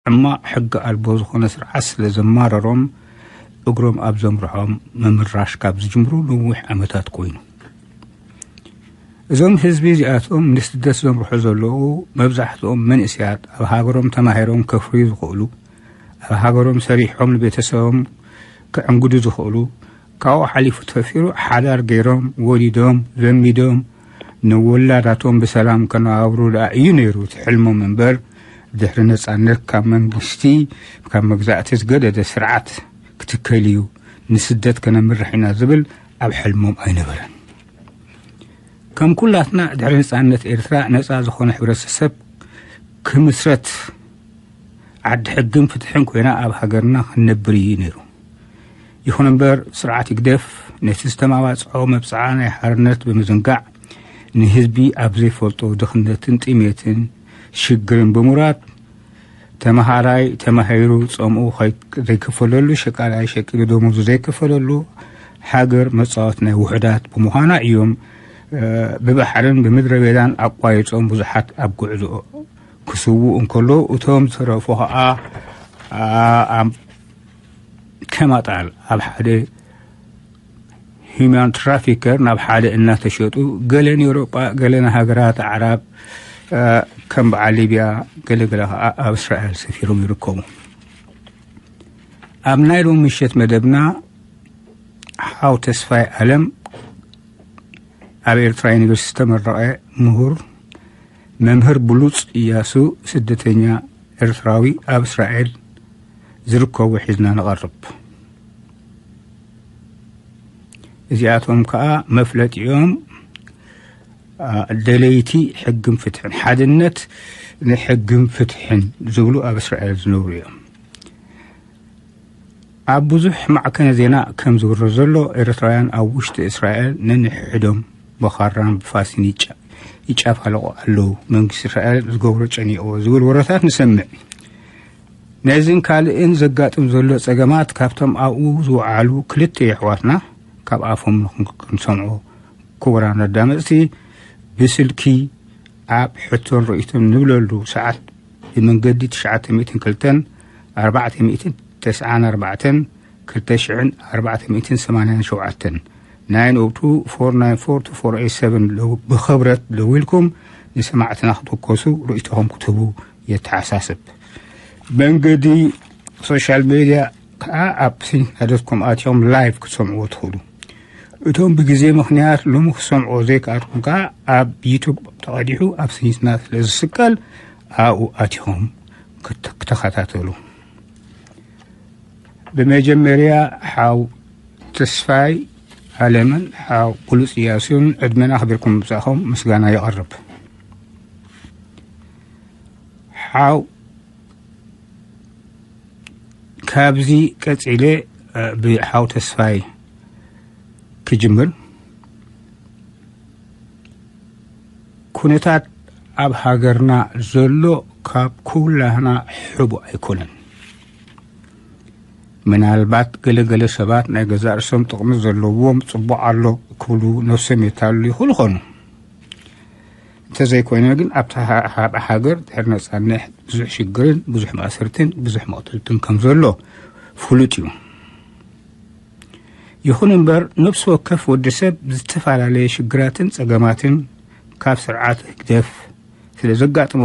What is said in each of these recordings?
ሕማቕ ሕጊ ኣልቦ ዝኾነ ስርዓት ስለ ዘማረሮም፣ እግሮም ኣብ ዘምርሖም ምምራሽ ካብ ዝጅምሩ ነዊሕ ዓመታት ኮይኑ። እዞም ህዝቢ እዚኣቶም ንስደት ዘምርሑ ዘለዉ፣ መብዛሕትኦም መንእሰያት፣ ኣብ ሃገሮም ተማሂሮም ከፍርዩ ዝኽእሉ፣ ኣብ ሃገሮም ሰሪሖም ንቤተሰቦም ከዕንግዱ ዝኽእሉ፣ ካብኡ ሓሊፉ ተፈጢሩ ሓዳር ገይሮም፣ ወሊዶም፣ ዘሚዶም፣ ንወላዳቶም ብሰላም ከነባብሩ ደኣ እዩ ነይሩ እቲ ሕልሞም እምበር፣ ድሕሪ ነጻነት ካብ መንግስቲ፣ ካብ መግዛእቲ ዝገደደ ስርዓት ክትከል እዩ፣ ንስደት ከነምርሕ ኢና ዝብል ኣብ ሕልሞም ኣይነበረን። ከም ኩላትና ድሕሪ ነጻነት ኤርትራ ነጻ ዝኾነ ሕብረተሰብ ክምስረት፣ ዓዲ ሕግን ፍትሕን ኮይና ኣብ ሃገርና ክንነብር እዩ ነይሩ። ይኹን እምበር ስርዓት ህግደፍ ነቲ ዝተማባጽዖ መብጽዓ ናይ ሓርነት ብምዝንጋዕ፣ ንህዝቢ ኣብ ዘይፈልጦ ድኽነትን ጥሜትን ሽግርን ብምውራድ፣ ተመሃራይ ተማሂሩ ጸምኡ ከይ-፣ ዘይክፈለሉ፣ ሸቃላይ ሸቂሉ ደሞዙ ዘይክፈለሉ፣ ሃገር መጻወት ናይ ውሑዳት ብምዃና እዮም፣ እ፣ ብባሕርን ብምድረ በዳን ኣቋሪጾም ብዙሓት ኣብ ጉዕዞ ክስውኡ እንከሎ፣ እቶም ዝተረፉ ኸኣ፣ ኣ-፣ ኣብ ከማጣል ኣብ ሓደ ሂማን ትራፊከር ናብ ሓደ እናተሸጡ፣ ገለን ኤውሮጳ፣ ገለን ሃገራት ኣዕራብ፣ እ፣ ከም በዓል ሊብያ፣ ገለ ገለ ኸኣ ኣብ እስራኤል ሰፊሮም ይርከቡ። ኣብ ናይ ሎሚ ምሸት መደብና፣ ሓው ተስፋይ ኣለም ኣብ ኤርትራ ዩኒቨርሲቲ ዝተመረቐ ምሁር፣ መምህር ብሉጽ እያሱ፣ ስደተኛ ኤርትራዊ ኣብ እስራኤል ዝርከቡ ሒዝና ንቐርብ። እዚኣቶም ከኣ መፍለጢኦም፣ ኣ፣ ደለይቲ ሕግን ፍትሕን፣ ሓድነት ንሕግን ፍትሕን ዝብሉ ኣብ እስራኤል ዝነብሩ እዮም። ኣብ ብዙሕ ማዕከነ ዜና ከም ዝውረ ዘሎ፣ ኤርትራውያን ኣብ ውሽጢ እስራኤል ነንሕድሕዶም ብኻራን ብፋስን ይጫ-፣ ይጫፋለቑ ኣለዉ። መንግስቲ እስራኤል ዝገብሮ ጨኒቕዎ ዝብል ወረታት ንሰምዕ። ነዚን ካልእን ዘጋጥም ዘሎ ጸገማት ካብቶም ኣብኡ ዝወዓሉ ክልተ የሕዋትና ካብ ኣፎም ንኽን-፣ ክንሰምዖ፣ ክቡራን ኣዳመጽቲ፣ ብስልኪ ኣብ ሕቶን ርእይቶን ንብለሉ ሰዓት ብመንገዲ ትሽዓተ ሚእትን ክልተን ኣርባዕተ ሚእትን ተስዓን ኣርባዕተን ክልተ ሽሕን ኣርባዕተ ሚእትን ሰማንያን ሸውዓተን፣ nine oh two, four nine four, two four eight seven፣ ለው-፣ ብኽብረት ደዊልኩም ንሰማዕትና ክትውከሱ ርእይቶኹም ክትህቡ የተሓሳስብ። መንገዲ ሶሻል ሜድያ ከኣ ኣብ ሲንካ ዶት ኮም ኣትዮም ላይቭ ክትሰምዕዎ ትኽእሉ። እቶም ብግዜ ምኽንያት ሎሚ ክሰምዕዎ ዘይከኣልኩም ከኣ ኣብ ዩቱብ ተቐዲሑ ኣብ ሲንካ ስለ ዝስቀል ኣብኡ ኣቲኹም ክተ-፣ ክተኸታተሉ። ብመጀመርያ ሓው ተስፋይ ኣለምን ሓው ብሉጽ እያሱን ዕድመን ኣኽቢርኩም ምምጻእኹም ምስጋና የቐርብ። ሓው ካብዚ ቀጺለ፣ እ፣ ብሓው ተስፋይ ክጅምር። ኩነታት ኣብ ሃገርና ዘሎ ካብ ኩላህና ሕቡእ ኣይኮነን። ምናልባት ገለ ገለ ሰባት ናይ ገዛእ ርእሶም ጥቕሚ ዘለዎም ጽቡቕ ኣሎ ክብሉ ነፍሶም የታልሉ ይኽእሉ ኾኑ። እንተዘይኮይነ ግን ኣብታ ሃ-፣ ሃ-፣ ሃገር ድሕሪ ነጻነት ብዙሕ ሽግርን ብዙሕ ማእሰርትን ብዙሕ መቕተልትን ከም ዘሎ ፍሉጥ እዩ። ይኹን እምበር ነፍሲ ወከፍ ወዲ ሰብ ዝተፈላለየ ሽግራትን ጸገማትን ካብ ስርዓት ህግደፍ ስለ ዘጋጥሞ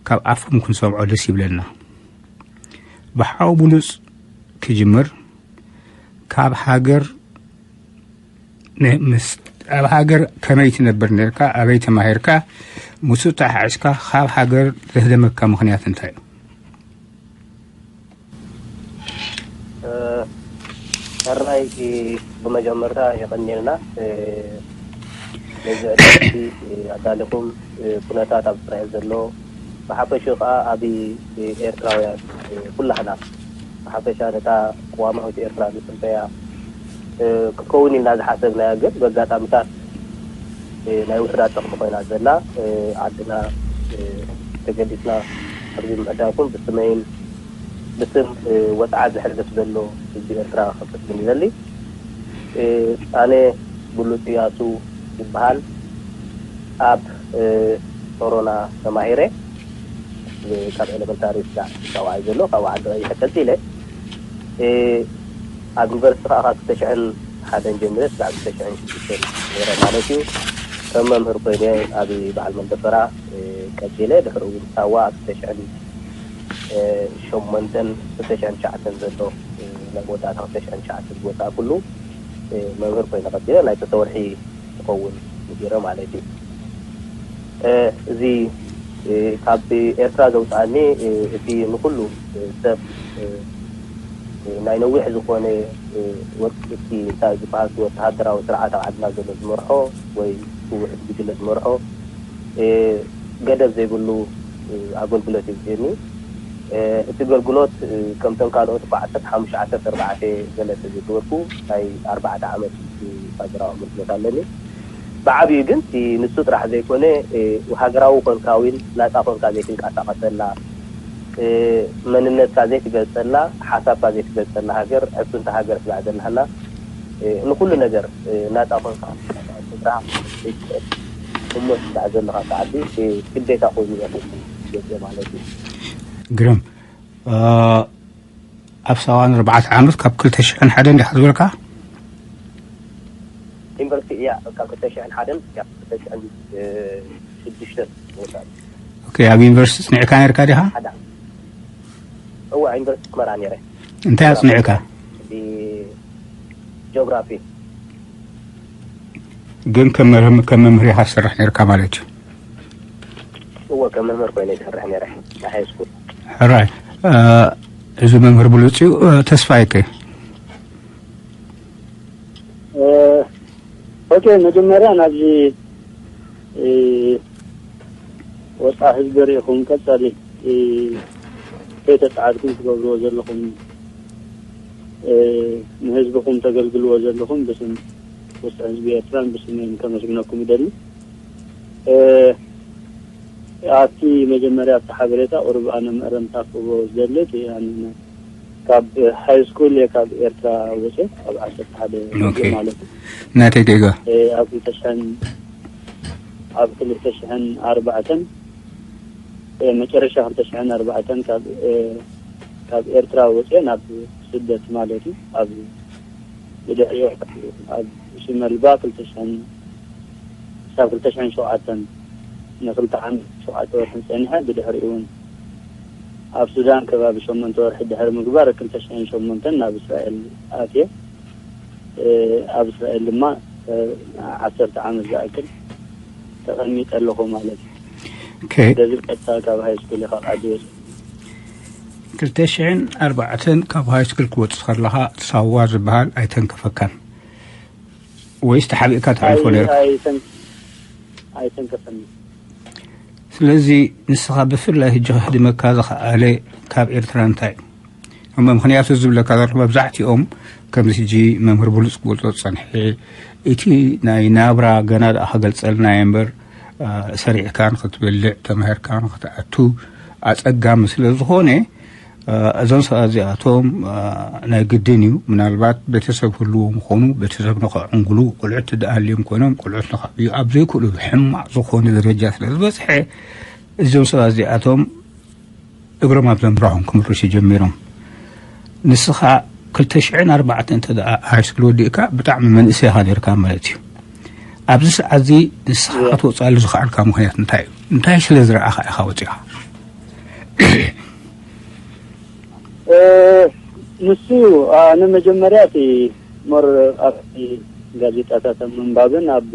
ካብ ኣፎም ክንሰምዖ ደስ ይብለና። ብሓው ብሉጽ ክጅምር፣ ካብ ሃገር ን-፣ ምስ-፣ ኣብ ሃገር ከመይ ትነብር ነርካ? ኣበይ ተማሂርካ? ምስኡ ተሓሒዝካ ካብ ሃገር ዘህደመካ ምኽንያት እንታይ እዩ? እ፣ ሕራይ፣ እ፣ ብመጀመርታ የቐንየልና፣ እ፣ ነዚ ዕድል እዚ፣ እ፣ ኣዳሊኹም፣ እ፣ ኩነታት ኣብ እስራኤል ዘሎ፣ ብሓፈሽኡ ከኣ ኣብ፣ እ፣ ኤርትራውያን፣ እ፣ ኩላህና ብሓፈሻ ነታ ቅዋማዊት ኤርትራ ንጽበያ፣ እ፣ ክትከውን ኢልና ዝሓሰብናያ ግን ብኣጋጣሚታት፣ እ፣ ናይ ውሑዳት ጥቕሚ ኮይና ዘላ፣ እ፣ ዓድና፣ እ፣ ተገዲስና ኣብዚ ምዕዳምኩም ብስመይን ብስም፣ እ፣ ወጽዓት ዘሕልፍ ዘሎ ህዝቢ ኤርትራ ከመስግን ይደሊ። እ፣ ኣነ ብሉጽ እያሱ ይበሃል። ኣብ፣ እ፣ ሶሮና ተማሂረ። ካብ ኤለመንታሪ ስጋዕ ዝፀዋዒ ዘሎ ካብ ዓዲ ቀይሕ ቀፂለ ኣብ ዩኒቨርሲቲ ከዓ ካብ ክልተ ሽሕን ሓደን ጀሚረ ስጋዕ ክልተ ሽሕን ሽዱሽተን ነይረ ማለት እዩ። ከም መምህር ኮይነ ኣብ በዓል መንደፈራ ቀፂለ ድሕሪ እውን ሳዋ ኣብ ክልተ ሽሕን ሸሞንተን ክልተ ሽሕን ትሽዓተን ዘሎ ናይ መወዳእታ ክልተ ሽሕን ትሽዓተን ዝወፃእኩሉ መምህር ኮይነ ቀፂለ ናይ ክልተ ወርሒ ዝኸውን ምሂረ ማለት እዩ። እዚ ካብ ኤርትራ ዘውፅኣኒ እቲ ንኩሉ ሰብ ናይ ነዊሕ ዝኾነ ወርቂ እቲ እንታይ ዝበሃል ወተሃደራዊ ስርዓት ኣብ ዓድና ዘሎ ዝመርሖ ወይ ውሕድ ጉጅለ ዝመርሖ ገደብ ዘይብሉ ኣገልግሎት እዩ ዝኒ እቲ ኣገልግሎት ከምቶም ካልኦት እኳ ዓሰርተ ሓሙሽተ ዓሰርተ ኣርባዕተ ገለ ተዘይገበርኩ ናይ ኣርባዕተ ዓመት ወታደራዊ ኣገልግሎት ኣለኒ። ብዓብዩ ግን እቲ ንሱ ጥራሕ ዘይኮነ ሃገራዊ ኮንካ እውን ናፃ ኮንካ ዘይትንቀሳቐሰላ መንነትካ ዘይትገልፀላ ሓሳብካ ዘይትገልፀላ ሃገር ዕፍንቲ ሃገር ስጋዕ ዘለሃና ንኩሉ ነገር ናፃ ኮንካ ስድራ ዘይትኽእል እሞ ስጋዕ ዘለካ ሰዓዲ ግዴታ ኮይኑ ዘሎ ማለት እዩ። ግርም ኣብ ሰዋን ኣርባዕተ ዓመት ካብ ክልተ ሽሕን ሓደን ዲኻ ዝበልካ? ዩኒቨርሲቲ እያ ካብ ክልተ ሽሕን ሓደን ክልተ ሽሕን ሽዱሽተን ወፃእ ኦኬ ኣብ ዩኒቨርሲቲ ጽኒዕካ ነርካ ዲኻ? ሓደ እዋ ዩኒቨርሲቲ ኣስመራ ነይረ። እንታይ ኣጽኒዕካ? ጂኦግራፊ ግን ከም መምህር ከም መምህር ኢኻ ትሰርሕ ነርካ ማለት እዩ። እወ ከም መምህር ኮይነ ይሰርሕ ነይረ ናይ ሃይ ስኩል። ሕራይ እዚ መምህር ብሉጽ እዩ። ተስፋይከ? ኦኬ መጀመርያ ናብዚ ወፃ ህዝቢ ርኢኹም ቀፃሊ ከይተፃዓድኩም ትገብርዎ ዘለኹም ንህዝብኹም ተገልግልዎ ዘለኹም ብስም ውስጥ ህዝቢ ኤርትራን ብስሜን ከመስግነኩም ይደሊ። ኣብቲ መጀመርያ ኣብቲ ሓበሬታ ቁሩብ ኣነ መእረምታ ክህቦ ዝደሊ እቲ ኣነ ካብ ሃይ ስኩል እየ ካብ ኤርትራ ወፅየ ኣብ ዓሰርተ ሓደ ኦኬ። ማለት እዩ። ናተይ ጌጋ እ፣ ኣብ ክልተ ሽሕን ኣብ ክልተ ሽሕን ኣርባዕተን እ፣ መጨረሻ ክልተ ሽሕን ኣርባዕተን ካብ እ፣ ካብ ኤርትራ ወፅየ ናብ ስደት ማለት እዩ ኣብ ብድሕሪኡ ኣብ ሽመልባ ክልተ ሽሕን ክሳብ ክልተ ሽሕን ሸውዓተን ንክልተ ዓመት ሸውዓተ ወርሕን ፀኒሐ ብድሕሪኡ እውን ኣብ ሱዳን ከባቢ ሸሞንተ ወርሒ ድሕሪ ምግባር ክልተ ሽሕን ሸሞንተን ናብ እስራኤል ኣትየ ኣብ እስራኤል ድማ ዓሰርተ ዓመት ዝኣክል ተቐሚጠ ኣለኹ ማለት እዩ። ኦኬ ስለዚ ቀጥታ ካብ ሃይ ስኩል ኢኻ ዓዲ ወፂ ክልተ ሽሕን ኣርባዕተን ካብ ሃይ ስኩል ክወፅእ ከለኻ ሳዋ ዝበሃል ኣይተንከፈካን ወይስ ተሓቢእካ ትሓልፎ ነርካ? ኣይተንከፈኒ። ስለዚ ንስኻ ብፍላይ ሕጂ ከህድመካ ዝኸኣለ ካብ ኤርትራ እንታይ እዩ? እሞ ምኽንያቱ ዝብለካ ዘለኹ መብዛሕትኦም ከምዚ ሕጂ መምህር ብሉፅ ክገልፆ ዝፀንሐ እቲ ናይ ናብራ ገና ደኣ ክገልፀልና እየ እምበር ሰሪዕካ ንክትበልዕ ተማሂርካ ንክትኣቱ ኣፀጋሚ ስለ ዝኾነ እዞም ሰባት እዚኣቶም ናይ ግድን እዩ ምናልባት ቤተሰብ ህልዎም ምኾኑ ቤተሰብ ንኸዕንግሉ ቆልዑት ትደኣልዮም ኮይኖም ቆልዑት ንኸዕብዩ ኣብ ዘይክእሉ ሕማቕ ዝኾነ ደረጃ ስለ ዝበፅሐ እዞም ሰባት እዚኣቶም እግሮም ኣብ ዘምራኹም ክምርሹ ጀሚሮም ንስኻ ክልተ ሽሕን ኣርባዕተን እንተ ደኣ ሃይስኩል ወዲእካ ብጣዕሚ መንእሰይ ኢኻ ነርካ ማለት እዩ ኣብዚ ሰዓት እዚ ንስኻ ክትወፅኣሉ ዝኸኣልካ ምኽንያት እንታይ እዩ እንታይ ስለ ዝረኣኻ ኢኻ ወፂኻ ንሱ ኣነ መጀመርያ እቲ ሞር ኣብቲ ጋዜጣታት ኣብ ምንባብን ኣብ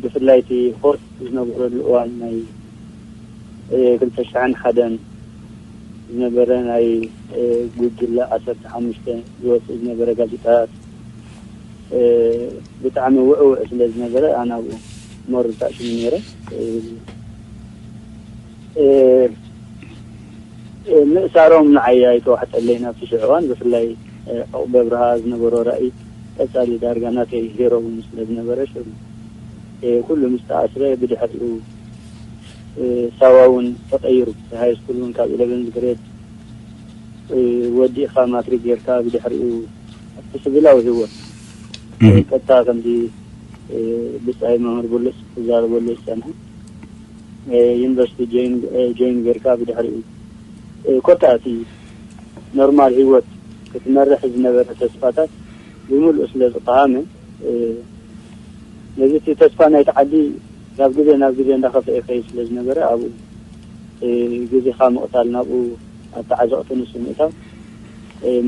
ብፍላይ እቲ ሆት ዝነበረሉ እዋን ናይ ክልተ ሽሕን ሓደን ዝነበረ ናይ ጉጅለ ዓሰርተ ሓሙሽተ ዝወፅእ ዝነበረ ጋዜጣታት ብጣዕሚ ውዕውዕ ስለ ዝነበረ ኣነ ኣብኡ ሞር ተኣሽሙ ነይረ ምእሳሮም ንዓይ ኣይተዋሕጠለይን ኣብቲ ሽዑ እዋን ብፍላይ ዕቑበ ኣብርሃ ዝነበሮ ራእይ ቀፃሊ ዳርጋ ናተይ ሄሮ እውን ስለ ዝነበረ ሽዑ ኩሉ ምስ ተኣስረ ብድሕሪኡ ሳዋ እውን ተቐይሩ ሃይ ስኩል እውን ካብ ኢለቨንዝ ግሬድ ወዲእኻ ማትሪክ ጌርካ ብድሕሪኡ ኣብቲ ስቪላዊ ህይወት ቀጥታ ከምዚ ብፃይ መምህር ብሉፅ ክዛረበሉ ዝፀንሐ ዩኒቨርሲቲ ጆይን ጌርካ ብድሕሪኡ ኮታ እቲ ኖርማል ህይወት ክትመርሕ ዝነበረ ተስፋታት ብምሉእ ስለ ዝቀሃመ፣ ነዚ እቲ ተስፋ ናይቲ ዓዲ ካብ ግዜ ናብ ግዜ እንዳኸፍአ ይኸይድ ስለ ዝነበረ፣ ኣብኡ ግዜኻ ምቕታል፣ ናብኡ ኣተዓዘቕቲ ንሱ ምእታው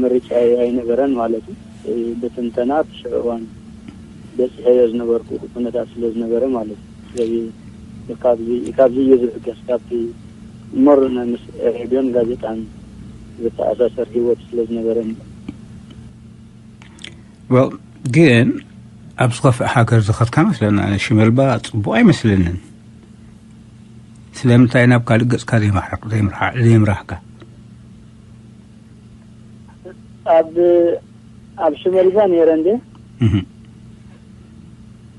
ምርጫ ኣይነበረን ማለት እዩ። ብትንተና እቲ ሽዑ እዋን በፂሐዮ ዝነበርኩ ኩነታት ስለ ዝነበረ ማለት እዩ። ስለዚ ካብዚ ካብዚ እየ ዝብገስ፣ ካብቲ እምበር ምስ ሬድዮን ጋዜጣን ዝተኣሳሰር ህይወት ስለ ዝነበረኒ። Well፣ ግን ኣብ ዝኸፍእ ሃገር ዝኸድካ መስለና። ሽመልባ ጽቡቕ ኣይመስለንን። ስለምንታይ ናብ ካልእ ገጽካ ዘይምራሕካ? ኣብ ኣብ ሽመልባ ነይረ እንደ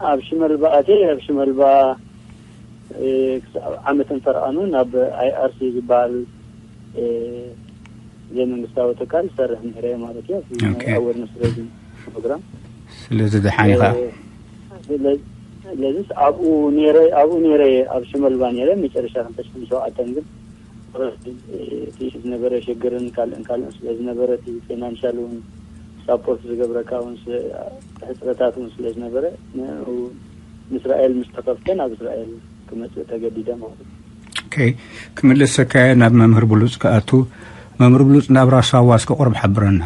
ኣብ ሽመልባ ኣትየ፣ ኣብ ሽመልባ ክሳብ ዓመትን ፈርቓኑ ናብ ኣይኣርሲ ዝበሃል ዘይመንግስታዊ ትካል ዝሰርሕ ነይረ ማለት እዩ። ኣወርነስ ሬዚንግ ፕሮግራም። ስለዚ ደሓን ኢኻ። ስለዚስ ኣብኡ ነይረ፣ ኣብኡ ነይረ፣ ኣብ ሽመልባ ነይረ። መጨረሻ ክልተ ሽሕን ሸውዓተን ግን እቲ ዝነበረ ሽግርን ካልእን ካልእን ስለ ዝነበረ፣ እቲ ፋይናንሻል እውን ሳፖርት ዝገብረካ እውን ሕፅረታት እውን ስለ ዝነበረ፣ ንእስራኤል ምስ ተኸፍተ ናብ እስራኤል ክመፅእ ተገዲደ ማለት እዩ። ክምልሰካ ናብ መምህር ብሉፅ ክኣቱ። መምህር ብሉፅ፣ ናብራ ሳዋ እስከ ቁሩብ ሓብረና።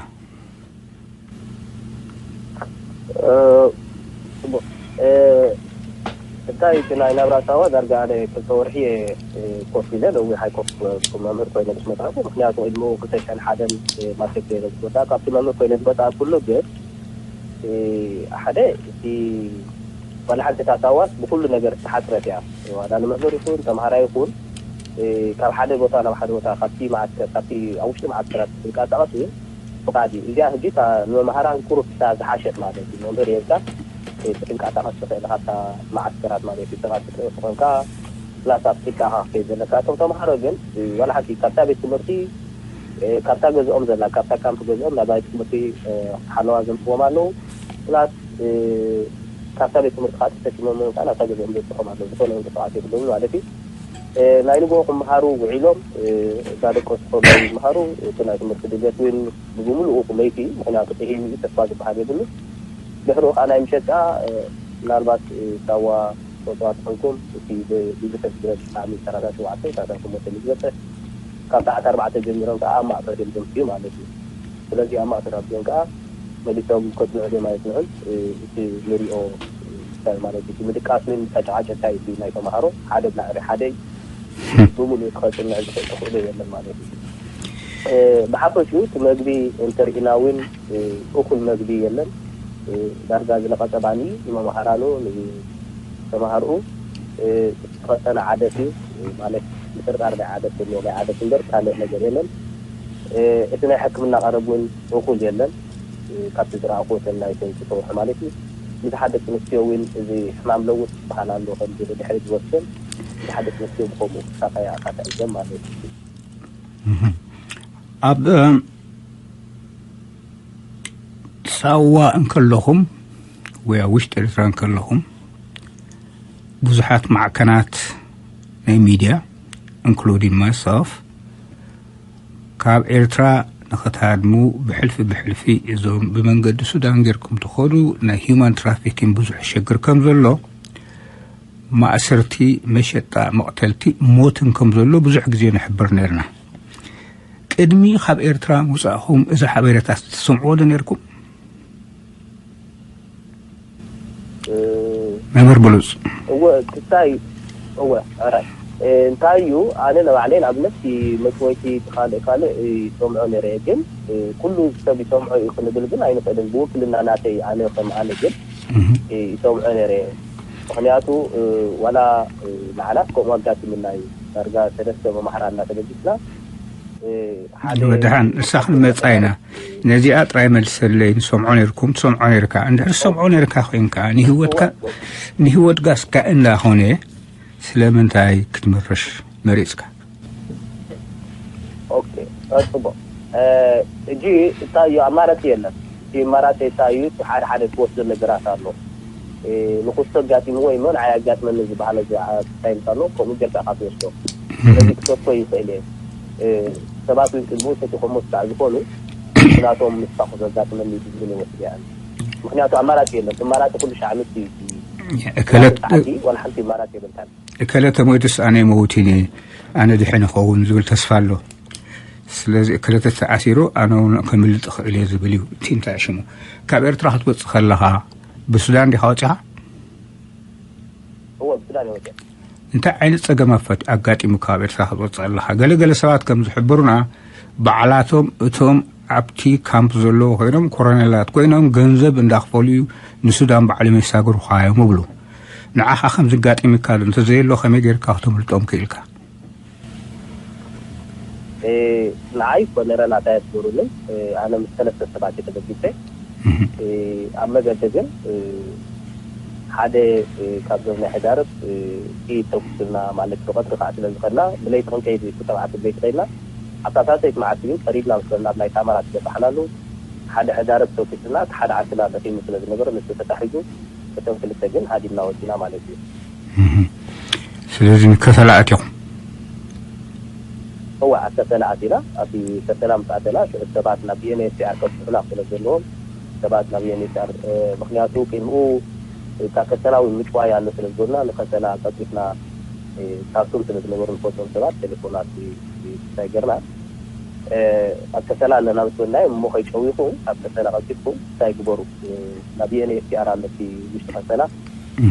እንታይ እቲ ናይ ናብራ ሳዋ ዳርጋ ኣነ ክልተ ወርሒ ኮፍ ኢለ፣ ነዊሕ ኣይኮፍ መምህር ኮይነ ምስ መጣኹ። ምክንያቱ ቅድሚ ክልተ ሽሕን ሓደን ማትሪክ ኮይነ ዝመጣ፣ ካብቲ መምህር ኮይነ ዝመጣ ኩሉ ግን ሓደ እቲ ዋላ ሓንቲ እታ ሳዋስ ብኩሉ ነገር ዝተሓፅረት እያ። ዋላ ንመምህር ይኹን ተምሃራይ ይኹን ካብ ሓደ ቦታ ናብ ሓደ ቦታ፣ ካብቲ መዓስከር፣ ካብቲ ኣብ ውሽጢ መዓስከራት ዝንቀሳቐስ እውን ፍቓድ እዩ። እዚኣ ሕጂ እታ ንመምሃራን ቁሩብ እታ ዝሓሸት ማለት እዩ። መምህር የብካ ክትንቀሳቐስ ትኽእል ካብታ መዓስከራት ማለት እዩ። ሰባት ክትርኢ ኮንካ ክላስ ኣፍሲካ ኢኻ ክትከይድ ዘለካ። እቶም ተምሃሮ ግን ዋላ ሓንቲ ካብታ ቤት ትምህርቲ ካብታ ገዝኦም ዘላ፣ ካብታ ካምፕ ገዝኦም ናብ ቤት ትምህርቲ ሓለዋ ዘምፅዎም ኣለዉ። ፕላስ ካብታ ቤት ትምህርቲ ከዓ ተሰኪሞም እውን ከዓ ናብታ ገዝኦም ዘብፅሖም ኣለዉ። ዝኾነ ምንቅስቃስ የብሎምን ማለት እዩ። ናይ ንግሆ ክመሃሩ ውዒሎም እንዳደቀሱ ከለዉ ይመሃሩ። እቲ ናይ ትምህርቲ ድሌት እውን ብብምልኡ ለይቲ፣ ምክንያቱ ጥሂም እዩ፣ ተስፋ ዝበሃል የብሉ። ድሕሪኡ ከዓ ናይ ምሸት ከዓ ምናልባት ሳዋ እፅዋት ኮንኩም እቲ ብዝሒ ስግረት ብጣዕሚ ሰላሳ ሸውዓተ ሰላሳ ሸሞንተ እዩ ዝበፅሕ። ካብ ሰዓት ኣርባዕተ ጀሚሮም ከዓ ኣብ ማእቶት እዮም ዘምፅኡ ማለት እዩ። ስለዚ ኣብ ማእቶት ኣምፅኦም ከዓ መሊሶም ከፅንዑ ድዮም ኣይፅንዑን እቲ ንሪኦ ስታይል ማለት እዩ። ምድቃስ ውን ተጨቃጨቃይ እዩ ናይ ተምሃሮ ሓደ ብላዕሊ ሓደ እዩ። ብምሉእ ከፅንዕ ዝኽእል ተኽእሎ የለን ማለት እዩ። ብሓፈሽኡ እቲ መግቢ እንተርኢና እውን እኹል መግቢ የለን። ዳርጋ ዝለቐጠ ባኒ ንመምሃራኑ ንተምሃርኡ ዝተኸሰነ ዓደስ እዩ ማለት ምጥርጣር ናይ ዓደስ ዘለዎ ናይ ዓደስ እምበር ካልእ ነገር የለን። እቲ ናይ ሕክምና ቀረብ እውን እኹል የለን። ካብቲ ዝረኣኹዎ ሰናይ ሰንኪ ተውሑ ማለት እዩ። ምስ ሓደ ኣንስትዮ እውን እዚ ሕማም ለውጥ ዝበሃል ኣሎ ከምዚ ንድሕሪት ዝወስድ ምስ ሓደ ኣንስትዮ ብኸምኡ ክሳቐያ ኣካታይተን ማለት እዩ። ኣብ ሳዋ እንከለኹም ወይ ኣብ ውሽጢ ኤርትራ እንከለኹም ብዙሓት ማዕከናት ናይ ሚድያ including myself ካብ ኤርትራ ንኽትሃድሙ ብሕልፊ ብሕልፊ እዞም ብመንገዲ ሱዳን ጌርኩም ትኸዱ ናይ human trafficking ብዙሕ ሸግር ከም ዘሎ ማእሰርቲ፣ መሸጣ፣ መቕተልቲ፣ ሞትን ከም ዘሎ ብዙሕ ግዜ ንሕብር ነርና። ቅድሚ ካብ ኤርትራ ምውጻእኹም እዚ ሓበሬታ ትሰምዕዎ ዶ ነርኩም? መምህር ብሉጽ። እወ ክታይ እወ ኣራይ እንታይ እዩ ኣነ ንባዕለይ ንኣብነት መጭወይቲ ካልእ ካልእ ይሰምዖ ነረ ግን ኩሉ ሰብ ይሰምዖ እዩ ክንብል ግን ኣይንኽእልን። ብውክልና ናተይ ኣነ ከም ኣነ ግን ይሰምዖ ነረ። ምክንያቱ ዋላ ንዓናስ ከምኡ ኣጋጢምና እዩ። ዳርጋ ሰለስተ መማሕራና ተበጊስና ወድሓን ንሳ ክንመጻ ኢና። ነዚኣ ጥራይ መልሰለይ። ንሰምዖ ነርኩም ትሰምዖ ነርካ እንድሕር ትሰምዖ ነርካ ኮይንካ ንህይወትካ ንህይወት ጋስካ እንዳኾነ ስለምንታይ ክትምርሽ መሪጽካ? ኦኬ ጽቡቅ። እጂ እንታይ እዩ ኣማራጺ የለን። እቲ ኣማራጺ እንታይ እዩ? እቲ ሓደ ሓደ ትወስዶ ነገራት ኣሎ። ንኩስቶ ኣጋጢምዎ እዩ እሞ ንዓይ ኣጋጥመኒ ዝበሃል እዚ ክታይ ምሳሎ ከምኡ ጌርካ ኢኻ ትወስዶ። ስለዚ ክትወስዶ ይኽእል እየ። ሰባት እውን ቅድሚኡ ሰቲኾሞ ስጋዕ ዝኾኑ ናቶም ንስኻ ዘጋጥመኒ እዩ ዝብል ይወስድ እየ። ምክንያቱ ኣማራፂ የለን። ኣማራፂ ኩሉ ሻዕ ምስ እዩ። እከለት ሰዓቲ ዋላ ሓንቲ ኣማራፂ የብልካን። እከለ ተሞይትስ ኣነ መውቲኒ ኣነ ድሕን ይኸውን ዝብል ተስፋ ኣሎ። ስለዚ እከለ ተተኣሲሩ ኣነ እውን ከምልጥ እኽእል እየ ዝብል እዩ። እቲ እንታይ ሽሙ ካብ ኤርትራ ክትወፅእ ከለኻ ብሱዳን ዲኻ ወፂኻ? እወ ብሱዳን እየ ወፂኣ። እንታይ ዓይነት ፀገም ኣፈት ኣጋጢሙካ ኣብ ኤርትራ ክትወፅእ ኣለኻ? ገለገለ ሰባት ከም ዝሕብሩና ባዕላቶም እቶም ኣብቲ ካምፕ ዘለዉ ኮይኖም ኮሮኔላት ኮይኖም ገንዘብ እንዳኽፈሉ እዩ ንሱዳን ባዕሎም የሳግሩኻ እዮም ይብሉ። ንዓኻ ከም ዝጋጢምካ ዶ እንተዘየሎ ከመይ ጌርካ ክተምልጦም ክኢልካ? ንዓይ ኮነረ ናታ የስገሩኒ። ኣነ ምስ ሰለስተ ሰባት እየ ተበጊሰ። ኣብ መገዲ ግን ሓደ ካብዞም ናይ ሕዳርብ ጥይት ተኩስና ማለት ብቐትሪ ከዓ ስለ ዝኸድና ብለይቲ ክንከይድ ተባዕት ብለይቲ ከይድና ኣብታ ሳልሰይቲ መዓልቲ ግን ቀሪብና ምስ በልና ኣብ ናይ ታማራ ትገባሕናሉ ሓደ ሕዳርብ ተኩስና እቲ ሓደ ዓስና ደኺሙ ስለ ዝነበረ ንሱ ተታሒዙ እቶም ክልተ ግን ሃዲምና ወፂና ማለት እዩ። ስለዚ ንከሰላ ኣቲኹም? እወ ኣብ ከሰላ ኣቲና። ኣብቲ ከሰላ ምስ ኣተና ሽዑ ሰባት ናብ ዩኤንኤችሲኣር ከብፅሑና ስለ ዘለዎም ሰባት ናብ ዩኤንኤችሲኣር ምክንያቱ ቅድምኡ እታ ከሰላ እውን ምጭዋይ ኣሎ ስለ ዝበሉና ንከሰላ ቀልጢፍና ካርቱም ስለ ዝነበሩ ንፈልጦም ሰባት ቴሌፎናት እንታይ ገርና ኣብ ከሰላ ኣለና ምስ በልናዮም እሞ ከይጨዊኹ ኣብ ከሰላ ቀልጢፍኩም እንታይ ግበሩ ናብ ዩኤንኤችሲኣር ኣሎ እቲ ውሽጢ ከሰላ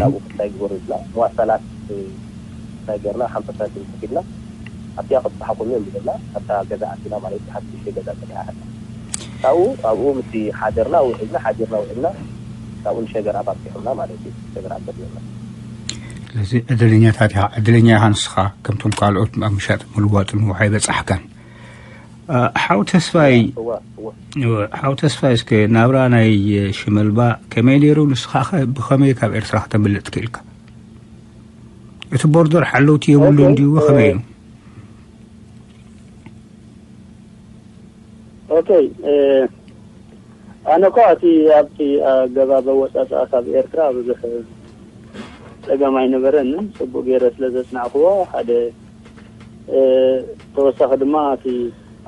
ናብኡ እንታይ ግበሩ ኢልና መዋሰላት እንታይ ገርና ሓምሳ ሳንቲም ከፊልና ኣብቲኣ ክብፅሓኩም እዮም ኢለና ኣብታ ገዛ ኣቲና ማለት ሓንቲ ሽዱሽተ ገዛ ፀኒሓ ሓታ ካብኡ ኣብኡ ምስ ሓደርና ውዒልና ሓዲርና ውዒልና ካብኡ ንሸገር ኣባፂሑና ማለት እዩ። ሸገር ኣበድለና ስለዚ ዕድለኛታት ኢኻ ዕድለኛ ኢኻ ንስኻ ከምቶም ካልኦት ኣብ ምሻጥ ምልዋጥን ውሓ ይበፃሕካን ሓው ተስፋይ ሓው ተስፋይ እስከ ናብራ ናይ ሽመልባ ከመይ ነይሩ ንስኻ ብኸመይ ካብ ኤርትራ ክተምልጥ ክኢልካ እቲ ቦርደር ሓለውቲ የብሉ እንዲዩ ከመይ እዩ ኦኬ ኣነ እኳ እቲ ኣብቲ ኣገባብ ኣወፃፅኣ ካብ ኤርትራ ብዙሕ ፀገም ኣይነበረንን ፅቡቅ ገይረ ስለ ዘፅናዕክዎ ሓደ ተወሳኺ ድማ እቲ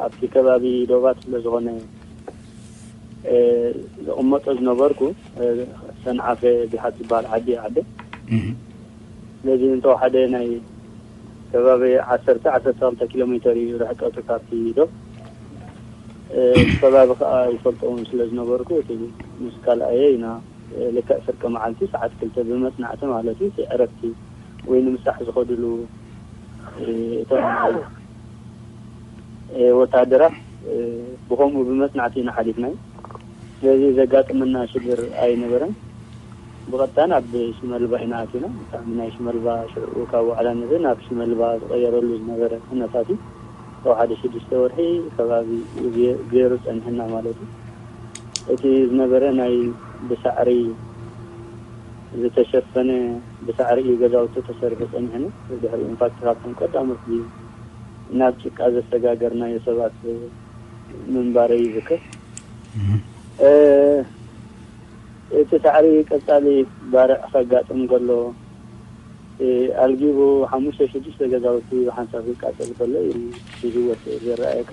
ኣብቲ ከባቢ ዶባት ስለ ዝኾነ ዝቕመጦ ዝነበርኩ ሰንዓፈ ቢሓት ዝበሃል ዓዲ ዓደ ስለዚ እንተወሓደ ናይ ከባቢ ዓሰርተ ዓሰርተ ክልተ ኪሎ ሜተር እዩ ርሕቀቱ ካብቲ ዶብ እቲ ከባቢ ከዓ ይፈልጦ እውን ስለ ዝነበርኩ እቲ ምስ ካልኣየ ኢና ልክዕ ፍርቂ መዓልቲ ሰዓት ክልተ ብመፅናዕቲ ማለት እዩ እቲ ዕረፍቲ ወይ ንምሳሕ ዝኸድሉ እቶም ወታደራት ብኸምኡ ብመፅናዕቲ ኢና ሓሊፍናዮ። ስለዚ ዘጋጥመና ሽግር ኣይነበረን። ብቐጥታ ናብ ሽመልባ ኢና ኣቲና። ብጣዕሚ ናይ ሽመልባ ሽዑ ካብ ዋዕላ ነዘ ናብ ሽመልባ ዝቐየረሉ ዝነበረ ኩነታት እዩ። ካብ ሓደ ሽዱሽተ ወርሒ ከባቢ ገይሩ ፀንሕና ማለት እዩ። እቲ ዝነበረ ናይ ብሳዕሪ ዝተሸፈነ ብሳዕሪ እዩ ገዛውቲ ተሰሪሑ ፀኒሕኒ። ድሕሪ ኢንፋክት ካብቶም ቀዳሞት ናብ ጭቃ ዘሰጋገርናዮ ሰባት ምንባረይ ይዝክር። እቲ ሳዕሪ ቀጻሊ ባርዕ ከጋጥም ከሎ ኣልጊቡ ሓሙሽተ ሽዱሽተ ገዛውቲ ብሓንሳብ ክቃጸል ከሎ እዩ ብህይወት ዝረኣየካ።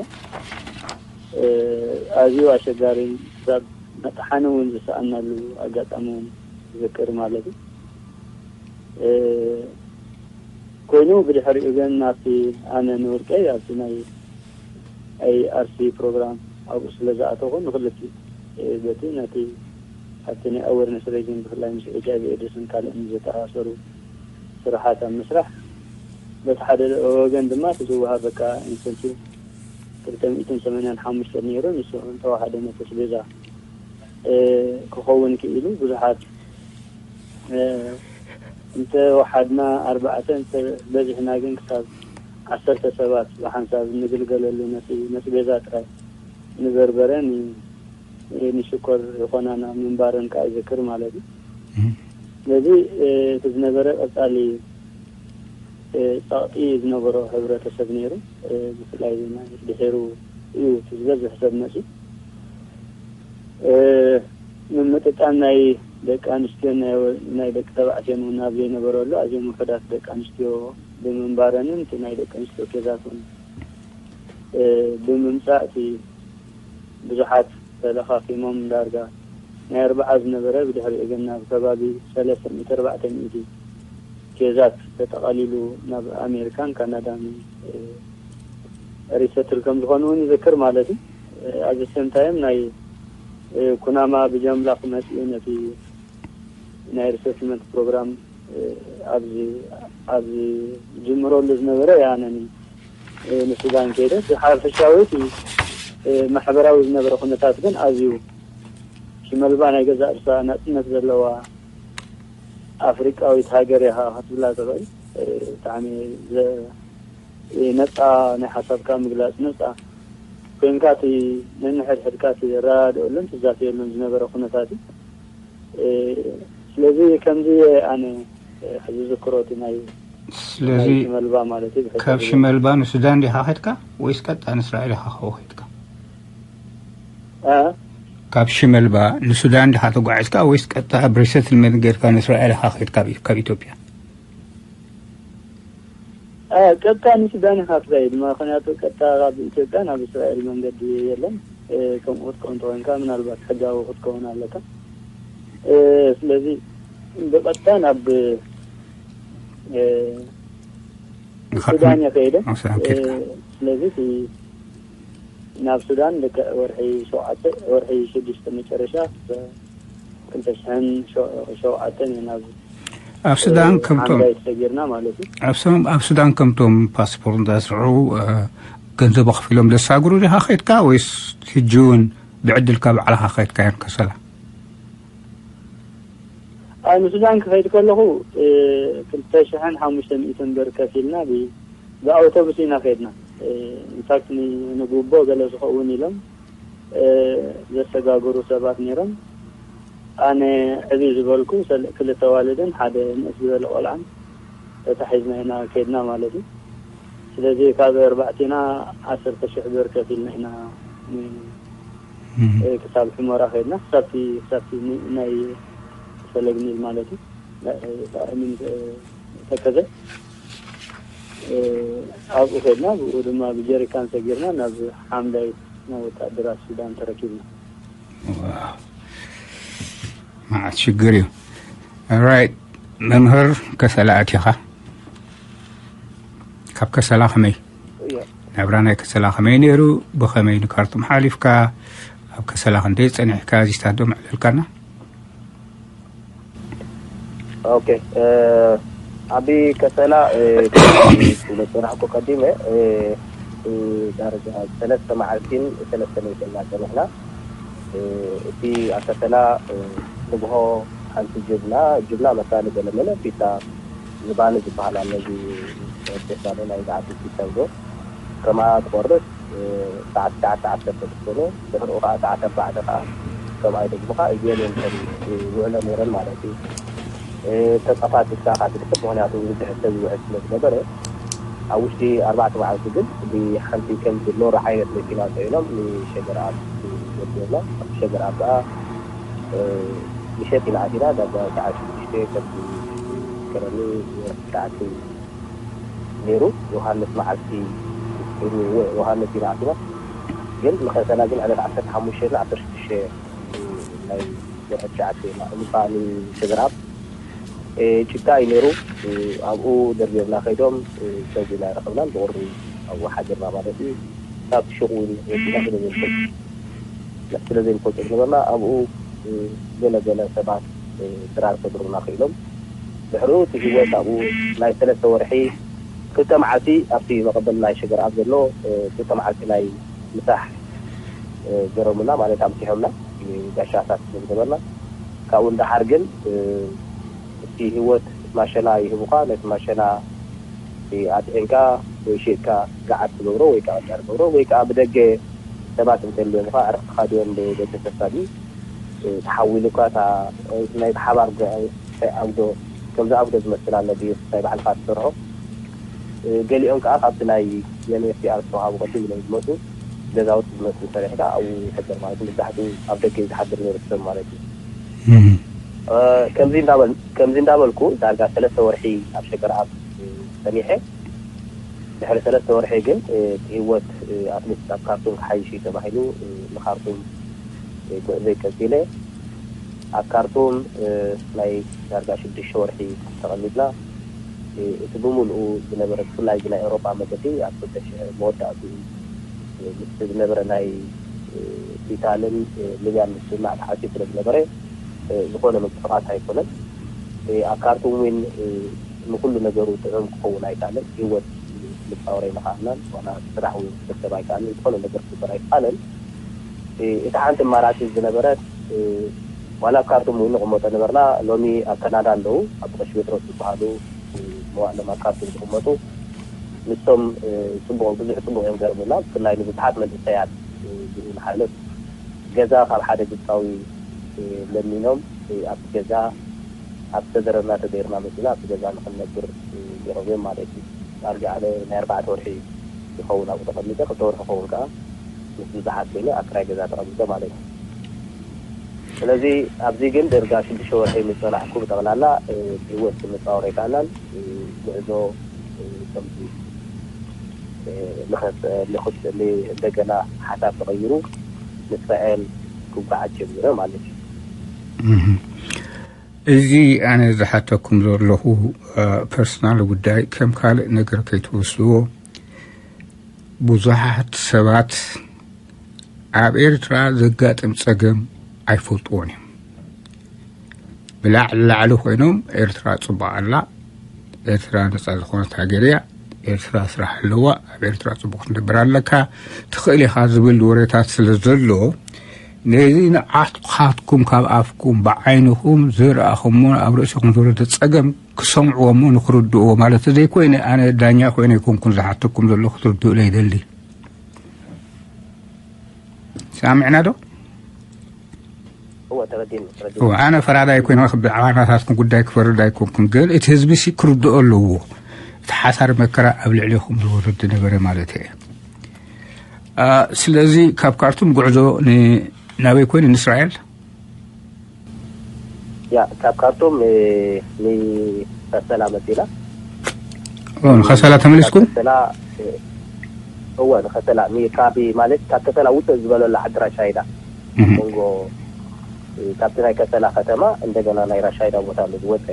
ኣዝዩ ኣሸጋሪ ክሳብ መጥሓኒ እውን ዝሰኣናሉ ኣጋጣሚ እውን ዝዝክር ማለት እዩ። ኮይኑ ብድሕሪኡ ግን ናብቲ ኣነ ንውልቀይ ኣብቲ ናይ ኣይኣርሲ ፕሮግራም ኣብኡ ስለ ዝኣተኹ ንክልቲ በቲ ነቲ ኣብቲ ናይ ኣወርነስ ሬጅን ብፍላይ ምስ ኤች ኣይቪ ኤድስን ካልእን ዝተኣሳሰሩ ስራሓት ኣብ ምስራሕ በቲ ሓደ ወገን ድማ እቲ ዝወሃበካ ኢንሰንቲቭ ክልተ ሚእትን ሰማንያን ሓሙሽተ ነይሩ ንሱ እንተወሓደ ነቲ ኣስቤዛ ክኸውን ክኢሉ ብዙሓት እንተ ወሓድና ኣርባዕተ እንተ በዚሕና ግን ክሳብ ዓሰርተ ሰባት ብሓንሳብ እንግልገለሉ ነቲ ነስቤዛ ጥራይ ንበርበረን ንሽኮር ዝኾናና ምንባረን ከዓ ይዝክር ማለት እዩ። ስለዚ እቲ ዝነበረ ቀፃሊ ፀቕጢ ዝነበሮ ሕብረተሰብ ነይሩ። ብፍላይ ድሒሩ እዩ ዝበዝሕ ሰብ መፅዩ ምምጥጣን ናይ ደቂ ኣንስትዮን ናይ ወ- ናይ ደቂ ተባዕትዮን እውን ኣብ ዘይነበረሉ ኣዝዮም ውሑዳት ደቂ ኣንስትዮ ብምንባረንን እቲ ናይ ደቂ ኣንስትዮ ኬዛት እውን እ፣ ብምምጻእ እቲ ብዙሓት ተለኻኺሞም ዳርጋ ናይ ኣርብዓ ዝነበረ ብድሕሪኡ ግን ናብ ከባቢ ሰለስተ ሚእቲ ኣርባዕተ ሚእቲ ኬዛት ተጠቓሊሉ ናብ ኣሜሪካን ካናዳን እ፣ ሪሰትል ከም ዝኾኑ እውን ይዝክር ማለት እዩ። ኣብዚ ሰምታይም ናይ እ፣ ኩናማ ብጀምላ ክመጽእ እዩ ነቲ ናይ ሪሰትልመንት ፕሮግራም ኣብዚ ኣብዚ ዝጅምረሉ ዝነበረ ያነኒ ንሱዳን ከይደ እቲ ሓፈሻዊ እቲ ማሕበራዊ ዝነበረ ኩነታት ግን ኣዝዩ ሽመልባ ናይ ገዛእ ርእሳ ናጽነት ዘለዋ ኣፍሪቃዊት ሃገር ኢኻ ክትብላ ትኽእል። ብጣዕሚ ዘ- ነጻ ናይ ሓሳብካ ምግላጽ ነጻ ኮይንካ እቲ ነንሕድሕድካ እቲ ዝረዳድኦሉን ትዛተየሉን ዝነበረ ኩነታት እዩ። ስለዚ ከምዚ እየ ኣነ ሕዚ ዝዝክሮ እቲ ናይ ስለዚ ናይ ሽመልባ ማለት እዩ። ብሕጂ ካብ ሽመልባ ንሱዳን ዲኻ ኸድካ ወይስ ቀጥታ ንእስራኤል ኢኻ ኸድካ? እ? ካብ ሽመልባ ንሱዳን ዲኻ ተጓዒዝካ ወይስ ቀጥታ ኣብ ሪሰትልመንት ጌርካ ንእስራኤል ኢኻ ኸድካ ካብ ኢትዮጵያ? እ፣ ቀጥታ ንሱዳን ኢኻ ትኸይድ። ምኽንያቱ ቀጥታ ካብ ኢትዮጵያ ናብ እስራኤል መንገዲ የለን። እ፣ ከምኡ ክትከውን ተኾይንካ ምናልባት ሕጋዊ ክትከውን ኣለካ። እ፣ ስለዚ ብቐጥታ ናብ፣ እ፣ ንኻ- ሱዳን እየ ከይደ። ኣብ ሱዳን እ፣ ከይድካ። ስለዚ እቲ ናብ ሱዳን ልክዕ ወርሒ ሸውዓተ፣ ወርሒ ሽዱሽተ መጨረሻ ክልተ ሽሕን ሸውዓተን እየ ናብ ኣብ ሱዳን እ፣ ከምቶም ሓምዳይ ተሰጊርና ማለት እዩ። ኣብ ሱዳን፣ ኣብ ሱዳን ከምቶም ፓስፖርት እንዳስርሑ እ፣ ገንዘብ ኣኽፊሎም ዘሳግሩ ዲኻ ኸይድካ ወይስ ሕጂ እውን ብዕድልካ ባዕልኻ ኸይድካ እዮም ከሰላ? ኣብ ንሱዳን ክኸይድ ከለኹ እ፣ ክልተ ሽሕን ሓሙሽተ ሚእትን ብር ከፊልና ብ- ብኣውቶቡስ ኢና ከይድና። እ፣ ኢንፋክት ን- ንጉቦ ገለ ዝኸውን ኢሎም እ፣ ዘሰጋግሩ ሰባት ነይሮም። ኣነ ዕብይ ዝበልኩ ሰለ- ክልተ ዋልድን ሓደ ንእስ ዝበለ ቆልዓን ተታሒዝና ኢና ከይድና ማለት እዩ። ስለዚ ካብ ኣርባዕቲና ዓሰርተ ሽሕ ብር ከፊልና ኢና ን- እም። እ፣ ክሳብ ሕሞራ ከይድና ክሳብቲ ክሳብቲ ን- ናይ ፈለግ ኒል ማለት እዩ። እ፣ እ፣ ተከዘ እ፣ ኣብኡ ከድና ብኡ ድማ ብጀሪካን ሰጊርና ናብ ሓምዳይ ናይ ወታደራት ሱዳን ተረኪብና። መዓት ሽግር እዩ። ራይት መምህር ከሰላ ኣቲኻ ካብ ከሰላ ከመይ ናብራ ናይ ከሰላ ከመይ ነይሩ? ብኸመይ ንካርቱም ሓሊፍካ? ኣብ ከሰላ ክንደይ ጸኒሕካ? ዚስታዶ መዕለልካና? ኦኬ። ኣቢ ከሰላ መፅናሕኩ ቀዲመ ዳርጋ ሰለስተ መዓልቲን ሰለስተ ለይትን ኢና ፀኒሕና። እቲ ኣብ ከሰላ ንግሆ ሓንቲ ጅብና ጅብና መሳሊ ገለመለ ፒታ ዝባኒ ዝበሃል ኣሎ። እዚ ፌስታሎ ናይ ዝዓዲ ፒታ ይዞ ከማ ትቆርስ ሰዓት ትሽዓተ ዓሰርተ ክትኮኑ ድሕሪኡ ከዓ ሰዓት ኣርባዕተ ከዓ ከምኣይ ደግምኻ እዚኦም እዮም ከም ውዕሎ ነይረን ማለት እዩ። ተጠፋፊፍካ ኢኻ ትድሕር፣ ምክንያቱ ብዙሕ ሰብ ይውዕል ስለ ዝነበረ ኣብ ውሽጢ ኣርባዕተ መዓልቲ ግን ብሓንቲ ከም ሎሪ ዓይነት መኪና ፅዒኖም ንሸገር ኣብ ወስዶምና። ኣብቲ ሸገር ኣብ ከዓ ምሸት ኢና ኣቲና ዳርጋ ሰዓት ሽዱሽተ ከምቲ ከረኒ ክኣክል ነይሩ። ዮሃንስ መዓልቲ ዮሃንስ ኢና ኣቲና ግን ንኸሰላ ግን ዕለት ዓሰርተ ሓሙሽተ ና ዓሰርተ ሽዱሽተ ናይ ወርሒ ትሽዓተ ኢና እምባ ንስድራ ጭቃ እዩ ነይሩ። ኣብኡ ደርቢርና ከይዶም ሰብ ኢና ረኸብናን ብቑሪ ኣብኡ ሓዲርና ማለት እዩ። ካብ ሽቕ እውን ወዲና ስለ ዘይንፈልጥ ስለ ዘይንፈልጦ ዝነበርና ኣብኡ ገለ ገለ ሰባት ድራር ከድሩና ክኢሎም ድሕሪኡ እቲ ህይወት ኣብኡ ናይ ሰለስተ ወርሒ ክልተ መዓልቲ ኣብቲ መቐበል ናይ ሸገር ኣብ ዘሎ ክልተ መዓልቲ ናይ ምሳሕ ገረሙና ማለት ኣምሲሖምና ጋሻታት ስለ ዝነበርና ካብኡ እንዳሓር ግን እቲ ህይወት ማሸላ ይህቡኻ ነቲ ማሸላ ኣጥዒንካ ወይ ሽጥካ ገዓት ትገብሮ ወይ ከዓ ጫር ትገብሮ ወይ ከዓ ብደገ ሰባት እንተልዮም ከዓ ዕርክትኻ ድዮም ቤተሰብካ ድዩ ተሓዊሉካ እታ ናይ ብሓባር ኣጉዶ ከምዚ ኣጉዶ ዝመስል ኣሎ ድዩ ናይ ባዕልካ ትሰርሖ ገሊኦም ከዓ ካብቲ ናይ ዩኤንኤችሲኣር ዝተዋሃቡ ቅድም ኢሎም ዝመፁ ገዛውቲ ዝመፁ ሰሪሕካ ኣብኡ ይሕደር ማለት እዩ። መብዛሕትኡ ኣብ ደገ እዩ ዝሓድር ነይሩ ሰብ ማለት እዩ። ከምዚ እንዳበልኩ ዳርጋ ሰለስተ ወርሒ ኣብ ሸገርኣብ ጸኒሐ። ድሕሪ ሰለስተ ወርሒ ግን እቲ ህይወት ኣትሊስት ኣብ ካርቱም ክሓይሽ እዩ ተባሂሉ ንካርቱም ጉዕዞይ ቀጺለ። ኣብ ካርቱም ናይ ዳርጋ ሽዱሽተ ወርሒ ተቐሚጥና። እቲ ብምሉኡ ዝነበረ፣ ብፍላይ እዚ ናይ ኤውሮጳ መገዲ ኣብ ክልተ ሽሕ መወዳእቱ ምስቲ ዝነበረ ናይ ቪታልን ሊብያን ምስምማዕ ተዓጽዩ ስለ ዝነበረ፣ ዝኾነ ምንቅስቓስ ኣይኮነን። ኣብ ካርቱም እውን ንኩሉ ነገሩ ጥዑም ክኸውን ኣይከኣለን። ህይወት ክንጻወር ኣይንኸኣልናን፣ ዋላ ስራሕ እውን ክትርከብ ኣይከኣልን፣ ዝኾነ ነገር ክግበር ኣይከኣልን። እቲ ሓንቲ ኣማራጺ ዝነበረት፣ ዋላ ኣብ ካርቱም እውን ንቕመጦ ነበርና። ሎሚ ኣብ ካናዳ ኣለዉ፣ ኣብ ቀሺ ጴጥሮስ ዝበሃሉ መዋእሎም ኣብ ካርቱም ዝቕመጡ። ንሶም ጽቡቕ፣ ብዙሕ ጽቡቕ እዮም ዘርቡና፣ ብፍላይ ንብዙሓት መንእሰያት ዝህቡ ሓይሎት ገዛ ካብ ሓደ ግብጻዊ ለሚኖም ኣብቲ ገዛ፣ ኣብ ዝተደረብና ተደይርና መጺና ኣብቲ ገዛ ንኽንነብር ይቐርቡ እዮም ማለት እዩ። ዳርጋ ኣነ ናይ ኣርባዕተ ወርሒ ይኸውን ኣብኡ ተቐሚጠ፣ ክልተ ወርሒ ይኸውን ከኣ ምስ ብዙሓት ኮይነ ኣብ ክራይ ገዛ ተቐሚጠ ማለት እዩ። ስለዚ ኣብዚ ግን ደርጋ ሽዱሽተ ወርሒ ምስ ጸናሕኩ ብጠቕላላ ህይወት ክንጻወር ኣይከኣልናን። ጉዕዞ ከምዚ ንኸ-፣ ንኽስ-፣ እንደገና ሓሳብ ተቐይሩ ንእስራኤል ክጓዓዝ ጀሚረ ማለት እዩ። እዚ ኣነ ዝሓተኩም ዘለኹ ፐርሰናል ጉዳይ ከም ካልእ ነገር ከይትወስድዎ። ብዙሓት ሰባት ኣብ ኤርትራ ዘጋጥም ጸገም ኣይፈልጥዎን እዮም። ብላዕሊ ላዕሊ ኮይኖም ኤርትራ ጽቡቕ ኣላ፣ ኤርትራ ነጻ ዝኾነት ሃገር እያ፣ ኤርትራ ስራሕ ኣለዋ፣ ኣብ ኤርትራ ጽቡቕ ክትነብር ኣለካ፣ ትኽእል ኢኻ ዝብል ወሬታት ስለ ዘሎ፣ ነዚ ንዓኻትኩም ካብ ኣፍኩም ብዓይንኹም ዝረኣኹምዎን ኣብ ርእሲኹም ዝወረደ ጸገም ክሰምዕዎ እሞ ንኽርድእዎ ማለት ዘይኮይነ፣ ኣነ ዳኛ ኮይነ ኣይኮንኩን ዝሓተኩም ዘለኹ፣ ክትርድኡለይ ይደሊ። ሰሚዕና ዶ? እወ፣ ተረዲእኒ፣ ተረዲእኒ። እወ፣ ኣነ ፈራዳይ ኮይነ ብዓባናታትኩም ጉዳይ ክፈርድ ኣይኮንኩን፣ ግን እቲ ህዝቢ ሲ ክርድኦ ኣለዎ። እቲ ሓሳር መከራ ኣብ ልዕሌኹም ዝወርድ ዝነበረ ማለት እየ። ስለዚ ካብ ካርቱም ጉዕዞ ናበይ ኮይኑ? ንእስራኤል? ያ፣ ካብ ካርቱም ንከሰላ መጺና። ንከሰላ ተመሊስኩም? እወ፣ ንከሰላ። ካቢ ማለት ካብ ከሰላ ውፅእ ዝበለላ ዓዲ ራሻይዳ፣ መንጎ ካብቲ ናይ ከሰላ ከተማ እንደገና ናይ ራሻይዳ ቦታ ኣሎ ዝወፀ።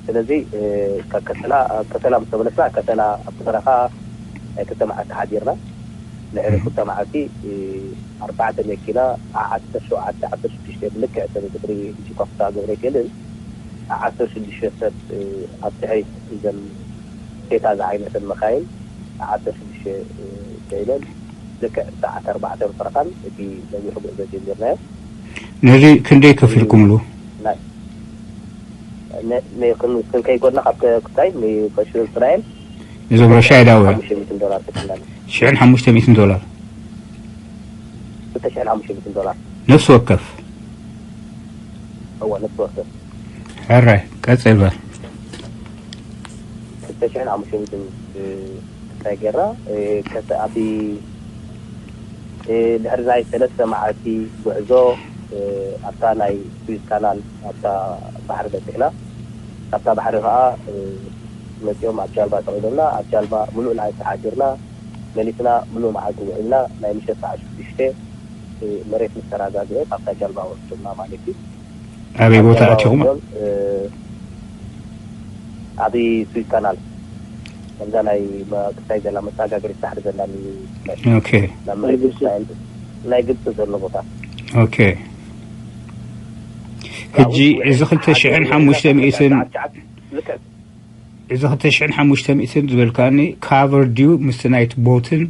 ስለዚ ካብ ከሰላ፣ ኣብ ከሰላ ምስ ተመለስና፣ ከሰላ ኣብቲ በረኻ ናይ ክልተ መዓልቲ ሓዲርና። ድሕሪ ክልተ መዓልቲ ኣርባዕተ መኪና፣ ዓሰርተ ሸውዓተ፣ ዓሰርተ ሽዱሽተ፣ ብልክዕ እቲ ቁፅሪ ሕጂ እኳ ክተገብረ ኣይክእልን። ዓሰርተ ሽዱሽተ ሰብ ኣብ ትሕቲ እዘን ቴታ ዝዓይነተን መካይን፣ ዓሰርተ ሽዱሽተ ደይለን ልክዕ ሰዓት ኣርባዕተ ፈረቓን እቲ ነዊሕ ጉዕዞ ጀሚርናዮ። ነዚ ክንደይ ከፊልኩምሉ? ክንከይጎድና ካብ ክታይ ንቀሽሩ እስራኤል እዞም ረሻይዳውያን ሓሙሽተ ሚእትን ዶላር ከፊልና። ሽሕን ሓሙሽተ ሚእትን ዶላር። ክልተ ሽሕን ሓሙሽተ ሚእትን ዶላር። ነፍሲ ወከፍ። እወ፣ ነፍሲ ወከፍ። ሕራይ ቀጽል በል። ክልተ ሽሕን ሓሙሽተ ሚእትን እንታይ ጌርና? ከተ-፣ ኣብቲ ድሕሪ ናይ ሰለስተ መዓልቲ ጉዕዞ ኣብታ ናይ ስዊዝ ካናል ኣብታ ባሕሪ በጺሕና። ካብታ ባሕሪ ከኣ መጺኦም ኣብ ጃልባ ጠቒሎምና። ኣብ ጃልባ ምሉእ ለዓልቲ ሓዲርና፣ መሊስና ምሉእ መዓልቲ ውዒልና። ናይ ምሸት ሰዓት ሽዱሽተ መሬት ምስ ተረጋግአ ካብታ ጃልባ ወስዶምና ማለት እዩ። ኣበይ ቦታ ኣቲኹም? ኣብ ስዊዝ ካናል፣ ኣብዛ ናይ መ-፣ ክሳይ ዘላ መሰጋገሪት ባሕሪ ዘላ ን-፣ ኦኬ። ናብ መሬት እስራኤል፣ ናይ ግብፂ ዘሎ ቦታ። ኦኬ። ሕጂ እዚ ክልተ ሽሕን ሓሙሽተ ሚእትን፣ ልክዕ። እዚ ክልተ ሽሕን ሓሙሽተ ሚእትን ዝበልካኒ ካቨር ድዩ ምስቲ ናይቲ ቦትን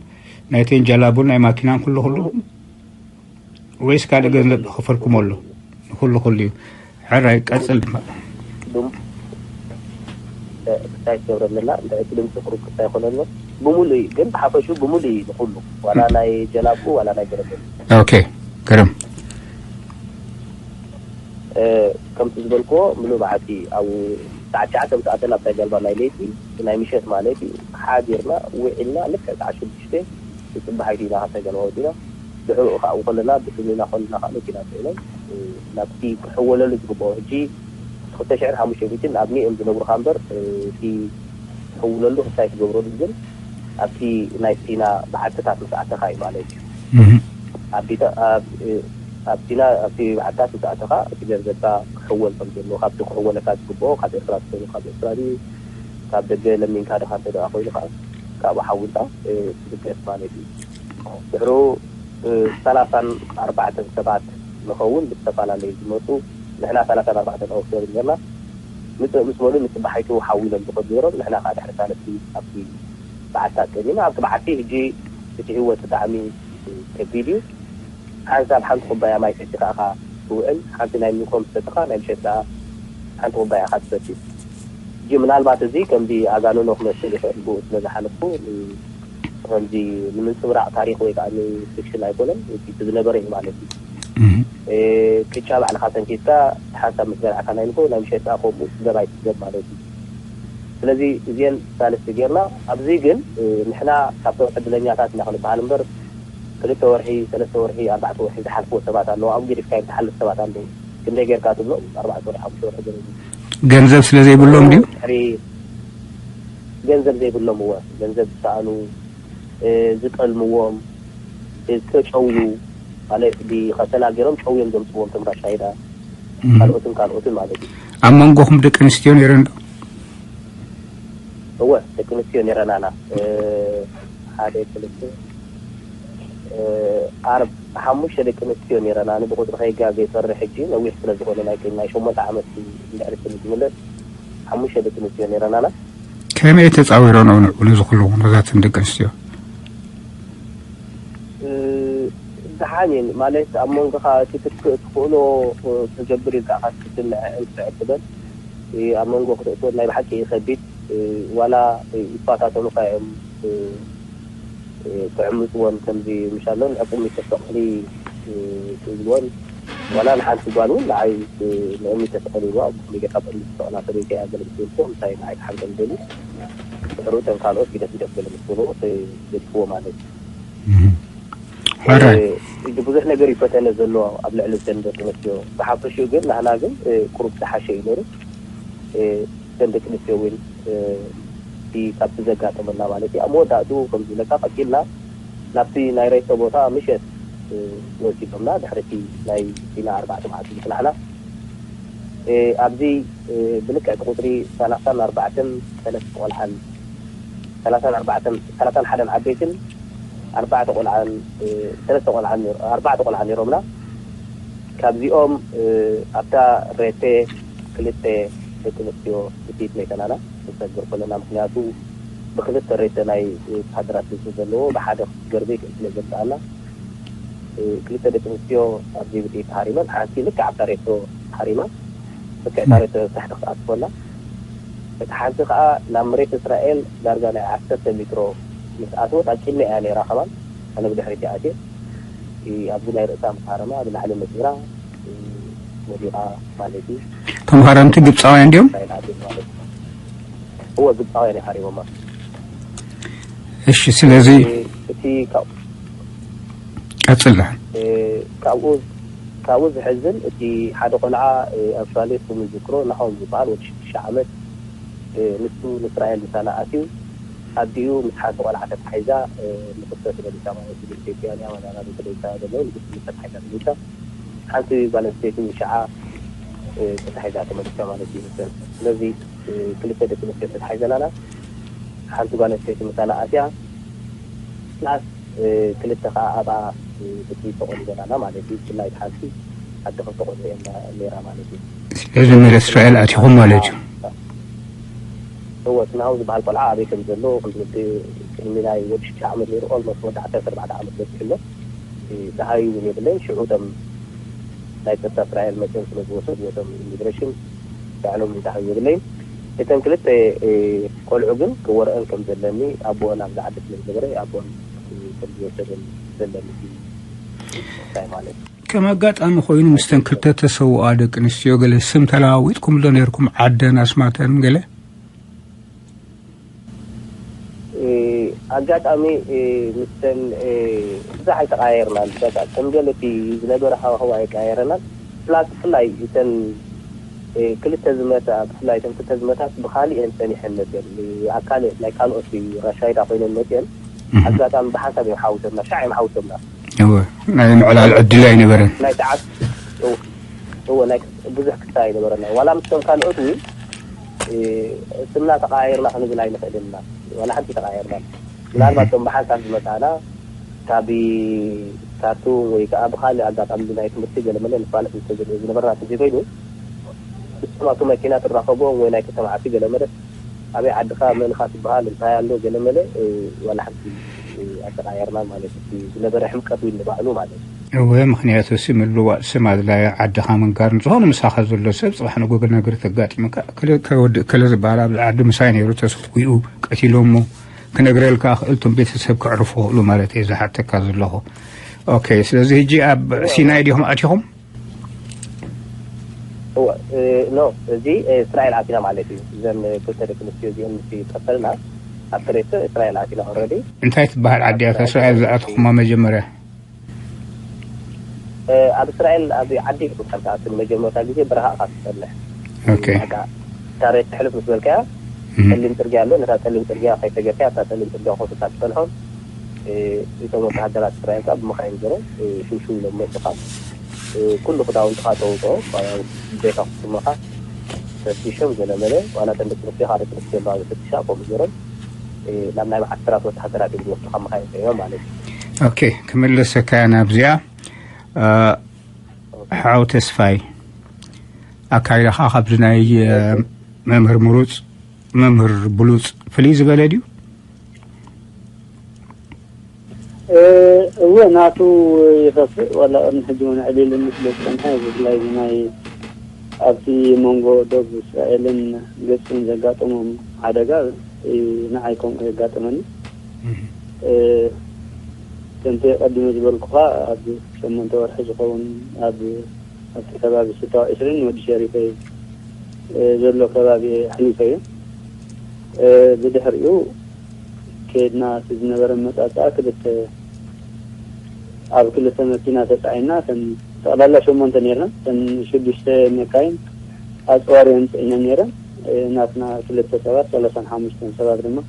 ናይተን ጀላቡን ናይ ማኪናን ኩሉ ኩሉ? ወይስ ካልእ ገንዘብ ዝኸፈልኩም ኣሎ? ንኹሉ ኩሉ እዩ። ሕራይ ቀጽል ድማ። ብም-፣ እ፣ ክስታይ ትገብረልና፣ እንታይ እቲ ድምፂ ቁሩብ ክስታይ ይኾነሎ። ብምሉእ እዩ፣ ግን ብሓፈሹ ብምሉእ እዩ ንኹሉ። ዋላ ናይ ጀላቡ፣ ዋላ ናይ ገረገሉ። ኦኬ፣ ገረም። እ፣ ከምቲ ዝበልክዎ፣ ምሉእ መዓልቲ ኣብኡ ሰዓት ትሽዓተ ምስ ኣተና ኣብታ ጀልባ ናይ ለይቲ፣ ናይ ምሸት ማለት እዩ፣ ሓዲርና፣ ውዒልና፣ ልክዕ ሰዓት ሽዱሽተ፣ ብፅባሕ ኣይዲና ካብታ ጀልባ ወፂና። ድሕሪኡ ከዓ ከለና ብስምና ከለና ከዓ መኪና ፅዒኖም ናብቲ ክሕወለሉ ዝግብኦ ሕጂ ክልተ ሽሕን ሓሙሽተ ሚእትን ኣብ ኒኦም ዝነግሩካ እምበር እቲ ክሕውለሉ ክሳይ ክገብረሉ ግን ኣብቲ ናይ ሲና በዓትታት ምስ ኣተኻ እዩ ማለት እዩ። ኣብ ቢታ- ኣብ- ኣብ ሲና ኣብቲ በዓትታት ምስ ኣተኻ እቲ ገንዘብካ ክሕወል ከም ዘለዎ ካብቲ ክሕወለካ ዝግብኦ ካብ ኤርትራ ትኾኑ ካብ ኤርትራ ድዩ ካብ ደገ ለሚንካ ድኻ እንተ ደኣ ኮይኑ ከዓ ካብኡ ሓዊልካ ትብገስ ማለት እዩ። ድሕሩ ሰላሳን ኣርባዕተን ሰባት ንኸውን ብዝተፈላለዩ ዝመፁ ንሕና ሰላሳን ኣርባዕተን ኦፊሰር ጌርና ምፅእ ምስ በሉ ንፅባሓይቱ ሓዊሎም ዝኸዱ ነይሮም ንሕና ከዓ ድሕሪ ሳለስቲ ኣብቲ በዓቲ ኣቀኒና ኣብቲ በዓቲ ሕጂ እቲ ህይወት ብጣዕሚ ከቢድ እዩ። ሓንሳብ ሓንቲ ኩባያ ማይ ሰቲኻ ኢኻ ትውዕል። ሓንቲ ናይ ምንኮም ትሰጥኻ ናይ ምሸት ከዓ ሓንቲ ኩባያ ኢኻ ትሰቲ። ሕጂ ምናልባት እዚ ከምዚ ኣጋንኖ ክመስል ይኽእል ብኡ ስለ ዝሓለፍኩ ከምዚ ንምንፅብራቕ ታሪኽ ወይ ከዓ ንፊክሽን ኣይኮነን። እቲ ዝነበረ እዩ ማለት እዩ። ቅጫ ባዕልኻ ሰንኪትካ ሓንሳብ ምስ በላዕካ ናይ ንኮ ናይ ምሸት ከዓ ከምኡ ስገብ ኣይትስገብ ማለት እዩ። ስለዚ እዚአን ሳልስቲ ጌርና ኣብዚ ግን ንሕና ካብቶም ዕድለኛታት ኢና ክንበሃል እምበር ክልተ ወርሒ ሰለስተ ወርሒ ኣርባዕተ ወርሒ ዝሓልፍዎ ሰባት ኣለዉ ኣብኡ ገዲፍካ እዮም ዝሓልፍ ሰባት ኣለዉ ክንደይ ጌርካ ትብሎም ኣርባዕተ ወርሒ ሓሙሽተ ወርሒ ገለ ገንዘብ ስለ ዘይብሎም ድዩ ድሕሪ ገንዘብ ዘይብሎም እወ ገንዘብ ዝሰኣኑ ዝጠልምዎም ዝተጨውዩ ማለት ብኸሰላ ገይሮም ጨውዮም ዘምፅዎም ተምራሻይዳ ካልኦትን ካልኦትን ማለት እዩ ኣብ መንጎኹም ደቂ ኣንስትዮ ነይረን ዶ እወ ደቂ ኣንስትዮ ነይረናና ሓደ ክልተ ኣርብ ሓሙሽተ ደቂ ኣንስትዮ ነይረና ብቁፅሪ ከይጋ ዘይፈርሕ ሕጂ ነዊሕ ስለ ዝኾነ ናይ ናይ ሸሞንተ ዓመት እንድሕሪ ስለ ዝምለስ ሓሙሽተ ደቂ ኣንስትዮ ነይረናና ከመይ ተፃዊሮን ኣውንዑ ነዚ ኩሉ ኩነታትን ደቂ ኣንስትዮ ደሓን እየን ማለት ኣብ መንጎኻ እቲ ክትክእ ትኽእሎ ትገብር ኢልካ ኢኻ ትፍትን ንዕዕን ክትዕቅበን ኣብ መንጎ ክትእትወን ናይ ብሓቂ እዩ ከቢድ ዋላ ይፈታተኑካ እዮም ክዕምፅወን ከምዚ ምሻሎ ንዕቁም ይተሰቕሊ ዝብልወን ዋላ ንሓንቲ ጓል እውን ንዓይ ንዕሚ ተሰቐሊ ኢልዋ ብኩሉ ጌርካ ብዕሚ ተሰቕላ ሰበይቲ እያ ገለ ምስ በልኩ እንታይ ንዓይ ክሓምቀል ደልዩ ድሕሩ እተን ካልኦት ግደፍ ግደፍ ገለ ምስ በልዎ ገድፍዎ ማለት እዩ ሕጂ ብዙሕ ነገር ይፈተነ ዘሎ ኣብ ልዕሊ እተን ደቂ ኣንስትዮ ብሓፈሽኡ ግን ናህና ግን ቁሩብ ዝሓሸ እዩ ነይሩ እተን ደቂ ኣንስትዮ እውን ካብቲ ዘጋጠመና ማለት እዩ ኣብ መወዳእቱ ከም ዝብለካ ቀፂልና ናብቲ ናይ ሬቶ ቦታ ምሸት ወሲዶምና ድሕርቲ ናይ ሲና ኣርባዕተ መዓልቲ ዝፅናሕና ኣብዚ ብልክዕቲ ቁፅሪ ሰላሳን ኣርባዕተን ሰለስተ ቆልዓን ሰላሳን ኣርባዕተን ሰላሳን ሓደን ዓበይትን ኣርባዕተ ቆልዓን ሰለስተ ቆልዓን ኣርባዕተ ቆልዓ ነይሮምና ካብዚኦም ኣብታ ሬቴ ክልተ ደቂ ኣንስትዮ ብጥይት መይተናና ንሰግር ከለና ምክንያቱ ብክልተ ሬተ ናይ ወታሃደራት ህዝቢ ዘለዎ ብሓደ ገርበይ ክእለ ዘምፅኣና ክልተ ደቂ ኣንስትዮ ኣብዚ ብጥይት ተሃሪመን ሓንቲ ልክዕ ኣብታ ሬቶ ተሃሪማ ልክዕ እታ ሬቶ ታሕቲ ክትኣትወላ እታ ሓንቲ ከዓ ናብ መሬት እስራኤል ዳርጋ ናይ ዓሰርተ ሜትሮ ምስ ኣትወት ኣብ ቂድሚ እያ ነይራ ከማን ኣነ ብድሕሪት ኣትየ ኣብዚ ናይ ርእሳ ምስ ሃረማ ብላዕሊ መፂራ ወዲቓ ማለት እዩ ተምሃረምቲ ግብፃውያን ድዮም እስራኤል ኣትየት ማለት እዩ እወ ግብፃውያን ይሃሪሞማ እሺ ስለዚ እቲ ቀጽላ ካብኡ ካብኡ ዝሕዝን እቲ ሓደ ቆልዓ ኣብ ሻሌ ስሙ ዝክሮ ናሆም ዝበሃል ወዲ ሽዱሽተ ዓመት ንሱ ንእስራኤል ምሳና ኣትዩ ኣዲኡ ምስ ሓንቲ ቆልዓ ተታሒዛ ንክሰት በሊሳ ማለት እዩ ኢትዮጵያ እያ ወላ ናብ ኢትዮጵያ ዘሎ ንግስቲ ተታሒዛ በሊሳ ሓንቲ ጓል ኣንስተይቲ ሸዓ ተታሒዛ ተመሊሳ ማለት እዩ ስለዚ ክልተ ደቂ ኣንስትዮ ተታሒዘን ኣላ ሓንቲ ጓል ኣንስተይቲ ምሳና ኣትያ ፕላስ ክልተ ከዓ ኣብኣ ብጥይት ተቆሊበን ኣላ ማለት እዩ ብፍላይ ሓንቲ ኣደ ክልተ ቆልዑ እየን ነይራ ማለት እዩ ስለዚ መሬት እስራኤል ኣቲኹም ማለት እዩ እወ እቲ ናሁ ዝበሃል ቆልዓ ኣበይ ከም ዘሎ ቅድሚ ናይ ወዲ ሽዱሽተ ዓመት ነይሩ ኦልሞስት ወዲ ዓሰርተ ኣርባዕተ ዓመት በፂሑ ኣሎ ደሃዩ እውን የብለይን ሽዑ እቶም ናይ ፀጥታ እስራኤል መፅኦም ስለ ዝወሰድዎ እቶም ኢሚግሬሽን ባዕሎም ዝደሃዩ የብለይን እተን ክልተ ቆልዑ ግን ክወርአን ከም ዘለኒ ኣቦአን ኣብዚ ዓዲ ስለ ዝነበረ ኣቦአን ከም ዝወሰደን ዘለኒ እንታይ ማለት እዩ ከም ኣጋጣሚ ኮይኑ ምስተን ክልተ ተሰውኣ ደቂ ኣንስትዮ ገለ ስም ተለዋዊጥኩም ዶ ነርኩም ዓደን ኣስማተን ገለ ኣጋጣሚ፣ እ፣ ምስተን፣ እ፣ ብዙሕ ኣይተቐያየርናን። በቃ ከም ገለ እቲ ዝነበረ ሃዋህው ኣይቀያየረናን። ፕላስ ብፍላይ እተን፣ እ፣ ክልተ ዝመታ፣ ብፍላይ እተን ክልተ ዝመታት ብኻሊእ እየን ጸኒሐን መጽየን። ብኣካል ናይ ካልኦት ራሻይዳ ኮይነን መጽየን። ኣጋጣሚ ብሓንሳብ እዮም ሓዊሶምና፣ ሻዕ እዮም ሓዊሶምና። እወ፣ ናይ ምዕላል ዕድል ኣይነበረን። ናይ ሰዓት፣ እወ፣ እወ፣ ናይ ብዙሕ ክስታይ ኣይነበረና። ዋላ ምስቶም ካልኦት እውን፣ እ፣ ስምና ተቐያየርና ክንብል ኣይንኽእልን ኢና። ዋላ ሓንቲ ተቐያየርና። ምናልባት እቶም ብሓንሳብ ዝመጻና ካብ ካርቱም ወይ ከኣ ብኻልእ ኣጋጣሚ ብናይ ትምህርቲ ገለ መለ ንፋለጥ እንተዘሎ ዝነበርና እንተዘይኮይኑ፣ ንሶም ኣብቲ መኪና ትራኸቦም ወይ ናይ ከተማ ዓርኪ ገለ መለ ኣበይ ዓድኻ፣ መንኻ ትበሃል፣ እንታይ ኣሎ ገለ መለ፣ እ፣ ዋላ ሓንቲ፣ እ፣ ኣይተቐያየርናን ማለት እዩ። ዝነበረ ሕምቀት እውን ንባዕሉ ማለት እዩ። እወ፣ ምኽንያቱ ሲ ምልዋጥ ስም ኣድላዩ፣ ዓድኻ ምንጋር። ንዝኾነ ምሳኻ ዘሎ ሰብ ጽባሕ ንጎ ነገር ተጋጢሙካ፣ ከለ ከወድእ ከለ ዝበሃል ኣብዚ ዓዲ ምሳይ ነይሩ፣ ተሰጉኡ፣ ቀቲሎሞ፣ ክነግረልካ ክእል፣ እቶም ቤተሰብ ከዕርፉ ክእሉ ማለት እየ ዝሓተካ ዘለኹ። ኦኬ፣ ስለዚ ሕጂ ኣብ ሲናይ ዲኹም ኣቲኹም? እወ፣ እ፣ ኖ፣ እዚ፣ እ፣ እስራኤል ኣቲና ማለት እዩ። እዘን ክልተ ደቂ ኣንስትዮ እዚአን ምስ ጠፈልና፣ ኣብቲ ሬቶ እስራኤል ኣቲና ኦልሬዲ። እንታይ ትበሃል ዓዲ እያ እታ እስራኤል ዝኣተኹማ መጀመርያ? እ፣ ኣብ እስራኤል፣ ኣብ ዓዲ ኢኻ ትኣቱ ንመጀመርታ ግዜ፣ በረኻ ኢኻ ትጸንሕ። ኦኬ። በቃ፣ እታ ሬቶ ሕልፍ ምስ በልካያ፣ እም። ጸሊም ጽርግያ ኣሎ። ነታ ጸሊም ጽርግያ ከይሰገርካያ፣ ኣብታ ጸሊም ጽርግያ ኮፍ ኢልካ ትጸንሖ። እ፣ እቶም ወተሃደራት እስራኤል ከኣ ብመኻይን ገይሮም፣ እ፣ ሽው ሽው ኢሎም መጹኻ። እ፣ ኩሉ ክዳውንትኻ ተውጽኦ፣ ቤትካ ክስመኻ ፈቲሾም ገለ መለ፣ ዋላ እተን ደቂ ኣንስትዮ ካልኦት ደቂ ኣንስትዮ ኣለዋ ዝፍትሻ፣ ከምኡ ገይሮም፣ እ፣ ናብ ናይ ዓስራት ወተሃደራት እዮም ዝወስዱኻ፣ መኻይን ኮይኖም ማለት እዩ። ኦኬ፣ ክምልሰካ እየ ናብዚኣ። እ፣ ሓው ተስፋይ፣ ኣካይዳኻ ካብዚ ናይ፣ እ፣ መምህር ምሩጽ፣ መምህር ብሉጽ ፍልይ ዝበለ ድዩ? እ፣ እወ፣ ናቱ ይኸፍእ፣ ዋላ ቅድሚ ሕጂ እውን ዕልል ምስ ዝጸንሐ፣ ብፍላይ እዚ ናይ ኣብቲ መንጎ ዶብ እስራኤልን ግብጽን ዘጋጠሞም ሓደጋ፣ እ፣ ንዓይ ከምኡ የጋጠመኒ። እህ። እ፣ ከምቲ ቀዲመ ዝበልኩኻ፣ ኣብ ሸሞንተ ወርሒ ዝኸውን ኣብ ኣብቲ ከባቢ ስታው ዕስሪን ወዲ ሸሪፈይ፣ እ፣ ዘሎ ከባቢ ኣሕሊፈ እዩ። እ፣ ብድሕሪኡ ከይድና፣ እቲ ዝነበረ መጻጽኣ ክልተ፣ ኣብ ክልተ መኪና ተጻዒና፣ እተን ጠቕላላ ሸሞንተ ነይርና። እተን ሽዱሽተ መካይን ኣጽዋር እየን ጽዒነን ነይረን። እ፣ ናትና ክልተ ሰባት፣ ሰላሳን ሓሙሽተን ሰባት ድማ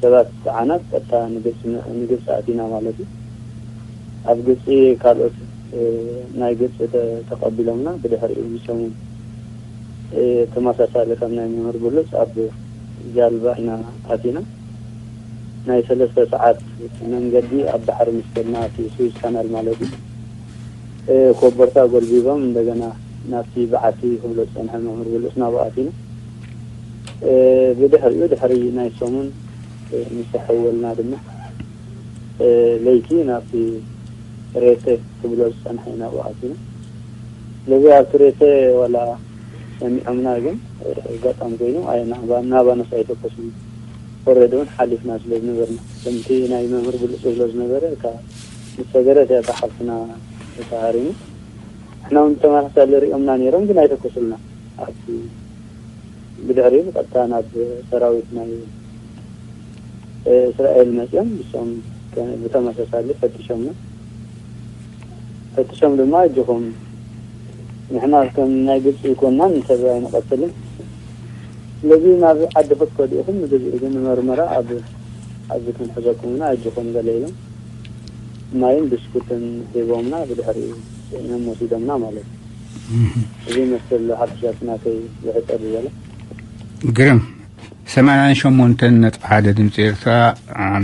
ሰባት ጽዓናት ቀጥታ ንግብጺ፣ ንግብጺ ኣቲና ማለት እዩ። ኣብ ግብጺ ካልኦት፣ እ፣ ናይ ግብጺ ተ-፣ ተቐቢሎምና። ብድሕሪኡ ብሰሙን፣ እ፣ ተመሳሳሊ ከም ናይ መምህር ብሉጽ ኣብ ጃልባ ኢና ኣቲና። ናይ ሰለስተ ሰዓት መንገዲ ኣብ ባሕሪ ምስ ከድና፣ ኣብቲ ስዊዝ ካናል ማለት እዩ። እ፣ ኮቦርታ ጎልቢቦም እንደገና ናብቲ በዓቲ ክብሎ ዝጸንሐ መምህር ብሉጽ ናብኡ ኣቲና። እ፣ ብድሕሪኡ ድሕሪ ናይ ሰሙን፣ እ፣ ምስ ተሐወልና ድማ፣ እ፣ ለይቲ ናብቲ ሬቴ ክብሎ ዝጸንሐ ናብኡ ኣቲና። ስለዚ ኣብቲ ሬቴ ዋላ ሰሚዖምና ግን፣ እ፣ ኣጋጣሚ ኮይኑ ኣይ ናባ-፣ ናባናስ ኣይተኮሱን። ኦልሬዲ እውን ሓሊፍና ስለ ዝነበርና፣ ከምቲ ናይ መምህር ብሉጽ ዝብሎ ዝነበረ፣ እታ ምስ ሰገረት እያ እታ ሓፍትና ተሃሪሙ። ንሕና እውን ተመሳሳሊ ሪኦምና ነይሮም፣ ግን ኣይተኮሱልና። ኣብቲ ብድሕሪኡ ብቐጥታ ናብ ሰራዊት ናይ፣ እ፣ እስራኤል መፅዮም፣ ንሶም ከ-፣ ብተመሳሳሊ ፈቲሾምና። ፈቲሾም ድማ፣ ኣጆኹም፣ ንሕና ከም ናይ ግብፂ ይኮንና፣ ንሰብ ኣይንቐትልን። ስለዚ ናብ ዓዲ ክትከዱ ኢኹም፣ ንግዜ ግን ንመርመራ ኣብ፣ ኣብዚ ክንሕዘኩም ኢና፣ ኣጆኹም ገለ ኢሎም ማይን ብስኩትን ሂቦምና፣ ብድሕሪኡ እዮም ወሲዶምና ማለት እዩ። እህ። እዚ ይመስል ሓፈሻ እቲ ናተይ ብሕፀር ዝበለ። ግርም። ሰማንያን ሸሞንተን ነጥቢ ሓደ ድምፂ ኤርትራ፣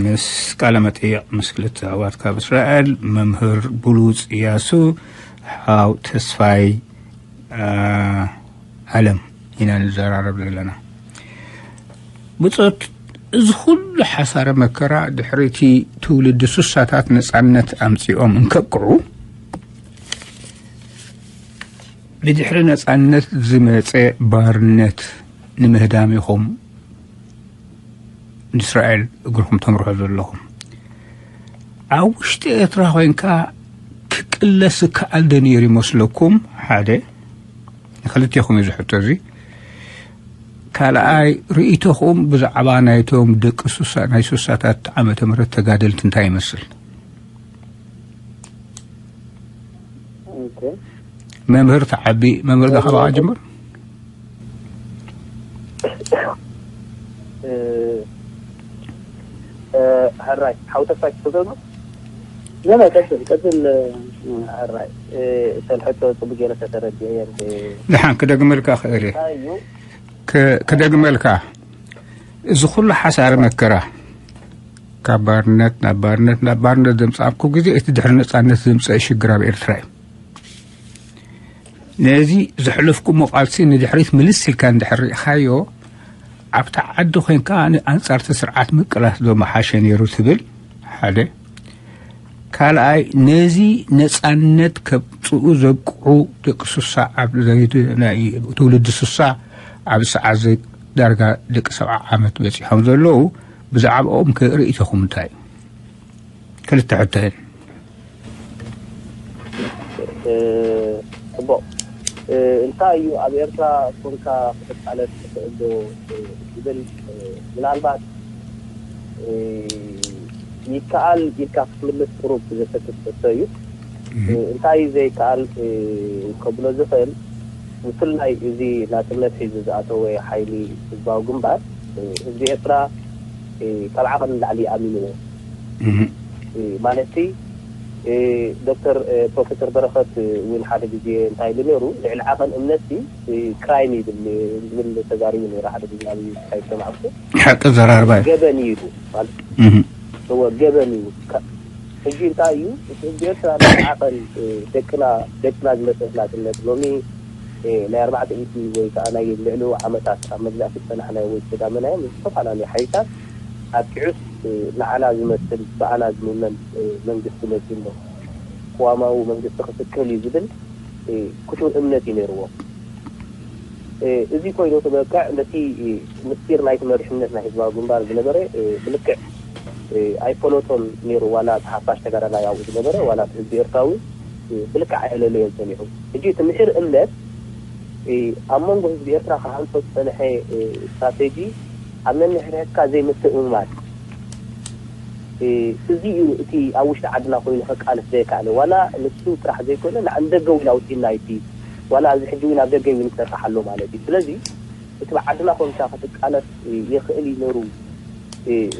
ምስ ቃለ መጠይቕ ምስ ክልተ ኣሕዋት ካብ እስራኤል፣ መምህር ብሉፅ እያሱ፣ ሓው ተስፋይ፣ አ፣ ኣለም ኢና ንዘራረብ ዘለና። ብጾት፣ እዚ ኩሉ ሓሳረ መከራ ድሕሪ እቲ ትውልዲ ሱሳታት ነጻነት ኣምጺኦም እንከቅዑ፣ ብድሕሪ ነጻነት ዝመጸ ባርነት ንምህዳም ኢኹም ንእስራኤል እግርኹም ተምርሑ ዘለኹም። ኣብ ውሽጢ ኤርትራ ኮይንካ ክቅለስ ዝከኣል ዶ ነይሩ ይመስለኩም? ሓደ፣ ንክልቴኹም እዩ ዝሕቶ እዚ። ካልኣይ ርእይቶኹም ብዛዕባ ናይቶም ደቂ ሱሳ ናይ ሱሳታት ዓመተ ምህረት ተጋደልቲ እንታይ ይመስል? መምህር ተዓቢ፣ መምህር ዳኸባ ጅምር። ሕራይ ሓውተፋይ ክፍዘሉ ነመ ቀፅል ቀፅል። ሕራይ እተን ሕቶ ፅቡቅ ገይረ ተተረድየ። ድሓን ክደግመልካ ክእል እየ። ክደግመልካ፣ እዚ ኩሉ ሓሳር መከራ ካብ ባርነት ናብ ባርነት ናብ ባርነት ዘምፅኣኩም ግዜ እቲ ድሕሪ ነፃነት ዘምፀአ ሽግር ኣብ ኤርትራ እዩ። ነዚ ዘሕለፍኩሞ ቃልሲ ንድሕሪት ምልስ ኢልካ እንድሕር ርኢኻዮ፣ ኣብታ ዓዲ ኮይንካ ኣንፃርቲ ስርዓት ምቅላስ ዶ መሓሸ ነይሩ ትብል? ሓደ። ካልኣይ፣ ነዚ ነፃነት ከብፅኡ ዘብቅዑ ደቂ ሱሳ፣ ኣብ ትውልዲ ሱሳ ኣብ ሰዓት ዳርጋ ደቂ ሰብዓ ዓመት በፂሖም ዘለዉ፣ ብዛዕባኦም ከ ርእይቶኹም እንታይ? ክልተ ሕቶ እየን። ፅቡቅ። እንታይ እዩ ኣብ ኤርትራ ኮንካ ክትቃለስ ትኽእል ዶ ዝብል፣ ምናልባት ይከኣል ኢልካ ክትምልስ ቅሩብ ዘሰክፍ ሕቶ እዩ። እንታይ እዩ ዘይከኣል ከብሎ ዝኽእል፣ ብፍላይ እዚ ናፅነት ሒዙ ዝኣተወ ሓይሊ ህዝባዊ ግንባር፣ ህዝቢ ኤርትራ ካብ ዓቐን ንላዕሊ ኣሚንዎ። ማለትሲ ዶክተር ፕሮፌሰር በረኸት እውን ሓደ ግዜ እንታይ ኢሉ ነይሩ፣ ልዕሊ ዓቐን እምነትሲ ክራይም ይብል ዝብል ተዛሪቡ ነይሩ። ሓደ ግዜ ኣብ እንታይ ሰማዕኩ፣ ሓቂ ዘራርባ እዩ። ገበን እዩ ኢሉ ማለት እወ ገበን እዩ። ሕጂ እንታይ እዩ እቲ ህዝቢ ኤርትራ ልዕሊ ዓቐን ደቅና ደቅና ዝመፀት ናፅነት ሎሚ ናይ ኣርባዕተ ሚእቲ ወይ ከዓ ናይ ልዕሊ ዓመታት ኣብ መግዛእቲ ዝፀናሕናዮ ወይ ዝተዳመናዮ ምስ ዝተፈላለዩ ሓይልታት ኣብቂዑስ ንዓና ዝመስል ብኣና ዝምመን መንግስቲ መፂኡ ኣሎ። ቅዋማዊ መንግስቲ ክትከል እዩ ዝብል ክቱር እምነት እዩ ነይርዎ። እዚ ኮይኑ ክበቅዕ ነቲ ምስጢር ናይቲ መሪሕነት ናይ ህዝባዊ ግንባር ዝነበረ ብልክዕ ኣይፈለጦን ነይሩ። ዋላ እቲ ሓፋሽ ተጋዳላይ ኣብኡ ዝነበረ ዋላ እቲ ህዝቢ ኤርትራዊ ብልክዕ ኣየለለዮን ጸኒሑ። ሕጂ እቲ ምሒር እምነት ኣብ መንጎ ህዝቢ ኤርትራ ክሃንጾ ዝጸንሐ ስትራቴጂ ኣብ ነንሕድሕድካ ዘይምትእምማን እዚ እዩ እቲ ኣብ ውሽጢ ዓድና ኮይኑ ከቃልስ ዘይከኣለ። ዋላ ንሱ ጥራሕ ዘይኮነ ንዓ ንደገ እውን ኣውጺእና እዩ እቲ ዋላ ኣብዚ ሕጂ እውን ኣብ ደገ እዩ ንሰርሕ ኣሎ ማለት እዩ። ስለዚ እቲ ብዓድና ኮንካ ክትቃለስ ይኽእል እዩ ነይሩ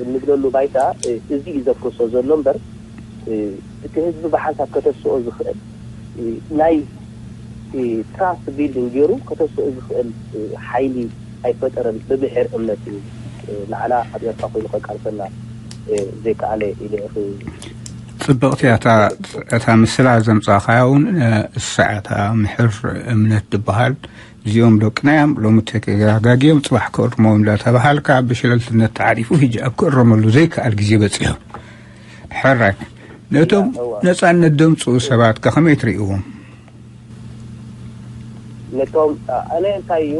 እንብለሉ ባይታ እዚ እዩ ዘፍርሶ ዘሎ እምበር እቲ ህዝቢ ብሓንሳብ ከተስኦ ዝኽእል ናይ ትራስት ቢልዲንግ ገይሩ ከተስኦ ዝኽእል ሓይሊ ኣይፈጠረን። ብምሒር እምነት እዩ ንዓና ኣብ ኤርትራ ኮይኑ ከቃልሰና ዘይከኣለ ኢለ። ጽብቕቲ እያ እታ ምስላ ዘምጻእኻያ እውን እሳ እያ እታ ምሕር እምነት ዝበሃል። እዚኦም ደቅና እዮም፣ ሎሚ ተጋግዮም ጽባሕ ክእርሞም እንዳተባሃልካ ብሸለልትነት ተዓሪፉ ሕጂ ኣብ ክእረመሉ ዘይከኣል ግዜ በጺሑ። ሕራይ ነቶም ነጻነት ደምጽኡ ሰባት ከ ከመይ ትርእይዎም? ነቶም ኣነ እንታይ እዩ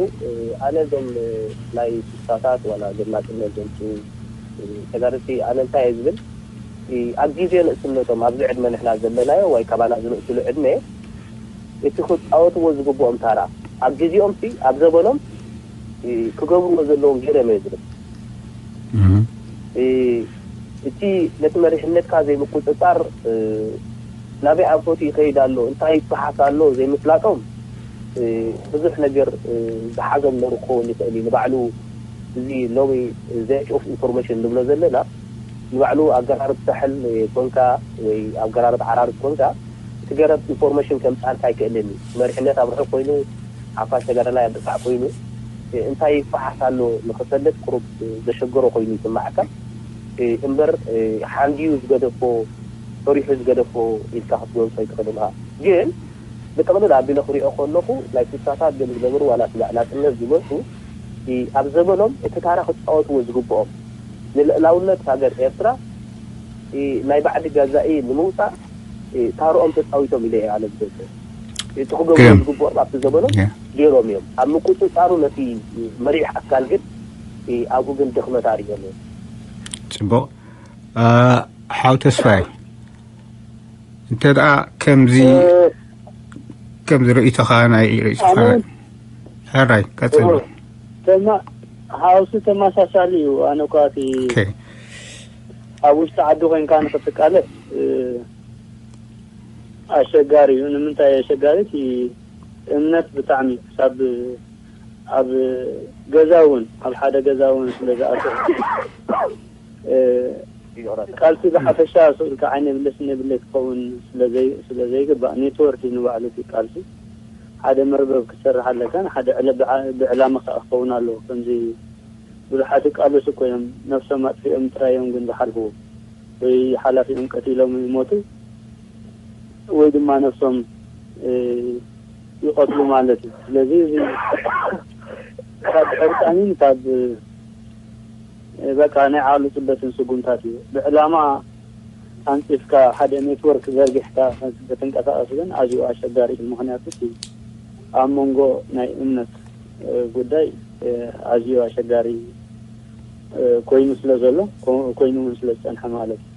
ኣነ እዞም ናይ ስሳታት ዋላ እዞም ናጽነት ዘምጽኡ ተጋደልቲ ኣነ እንታይ እየ ዝብል ኣብ ግዜ ንእስነቶም ኣብዚ ዕድመ ንሕና ዘለናዮ ወይ ካባና ዝንእስሉ ዕድመ እቲ ክፃወትዎ ዝግብኦም ታራ ኣብ ግዜኦም ሲ ኣብ ዘበኖም ክገብርዎ ዘለዎም ገይሮም እየ ዝብል። እቲ ነቲ መሪሕነትካ ዘይምቁፅፃር ናበይ ኣንፈቱ ይኸይድ ኣሎ እንታይ ይበሓስ ኣሎ ዘይምፍላጦም ብዙሕ ነገር ዝሓዞም ነሩ ክኸውን ይኽእል እዩ። ንባዕሉ እዚ ሎሚ ዘጭ ኦፍ ኢንፎርሜሽን ንብሎ ዘለና ንባዕሉ ኣገራርብ ሳሕል ኮንካ ወይ ኣገራርብ ዓራርብ ኮንካ እቲ ገረብ ኢንፎርሜሽን ከምፅኣልካ ኣይክእልን እዩ። መሪሕነት ኣብ ርሑቕ ኮይኑ ሓፋሽ ተጋዳላይ ኣብ ርሳዕ ኮይኑ እንታይ ይፈሓስ ኣሎ ንኽፈልጥ ቁሩብ ዘሸገሮ ኮይኑ ይስማዓካ እምበር ሓንዲዩ ዝገደፎ ፈሪሑ ዝገደፎ ኢልካ ክትገልጾ ኣይትኽእልን ኢኻ። ግን ብጥቕልል ኣቢለ ክሪኦ ከለኹ ናይ ስሳታት ገለ ዝነበሩ ዋላ ስጋዕ ናጽነት ዝመጹ ኣብ ዘበኖም እቲ ታራ ክጻወትዎ ዝግብኦም ንልእላውነት ሃገር ኤርትራ ናይ ባዕዲ ገዛኢ ንምውፃእ ታርኦም ተፃዊቶም ኢለ እየ ኣነ ዝገልፀ። እቲ ክገብሩ ግርም። ዝግብኦም ኣብቲ ዘበኖም ያ። ገይሮም እዮም። ኣብ ምቁፅፃሩ ነቲ መሪሕ ኣካል ግን ኣብኡ ግን ድኽመት ኣርእዮም እዮም። ጽቡቕ። ሓው ተስፋይ፣ እንተ ደኣ ከምዚ ከምዚ ርእይቶኻ ናይ ርእይቶኻ ኣነ ሕራይ ቀጽል። ተማ ሃውሲ ተመሳሳሊ እዩ። ኣነ እኳ እቲ ኦኬ። ኣብ ውሽጢ ዓዲ ኮይንካ ንክትቃለስ፣ እ፣ ኣሸጋሪ እዩ። ንምንታይ ኣሸጋሪ? እቲ እምነት ብጣዕሚ ክሳብ ኣብ ገዛ እውን፣ ኣብ ሓደ ገዛ እውን ስለ ዝኣተው፣ እ፣ ቃልሲ ብሓፈሻ ስኡልካ ዓይነ ብለስ እነ ብለይ ክኸውን ስለ ዘይ-፣ ስለ ዘይግባእ፣ ኔትወርክ እዩ ንባዕሉ እቲ ቃልሲ። ሓደ መርበብ ክትሰርሕ ኣለካ፣ ሓደ ዕለ-፣ ብዓ-፣ ብዕላማ ከኣ ክኸውን ኣለዎ። ከምዚ ብዙሓት ይቃለሱ እኮ እዮም፣ ነፍሶም ኣጥፊኦም ጥራይ እዮም ግን ዝሓልፍዎ። ወይ ሓላፊኦም ቀቲሎም ይሞቱ፣ ወይ ድማ ነፍሶም፣ እ፣ ይቐትሉ ማለት እዩ። ስለዚ እዚ ካብ ዕርቃንን ካብ፣ እ፣ በቃ ናይ ዓቕሊ ጽበትን ስጉምታት እዩ። ብዕላማ ኣንጺፍካ ሓደ ኔትወርክ ዘርጊሕካ ክትንቀሳቐስ ግን ኣዝዩ ኣሸጋሪ እዩ። ምኽንያቱ እቲ ኣብ መንጎ ናይ እምነት፣ እ፣ ጉዳይ፣ እ፣ ኣዝዩ ኣሸጋሪ፣ እ፣ ኮይኑ ስለ ዘሎ፣ ኮ-፣ ኮይኑ እውን ስለ ዝጸንሐ ማለት እዩ።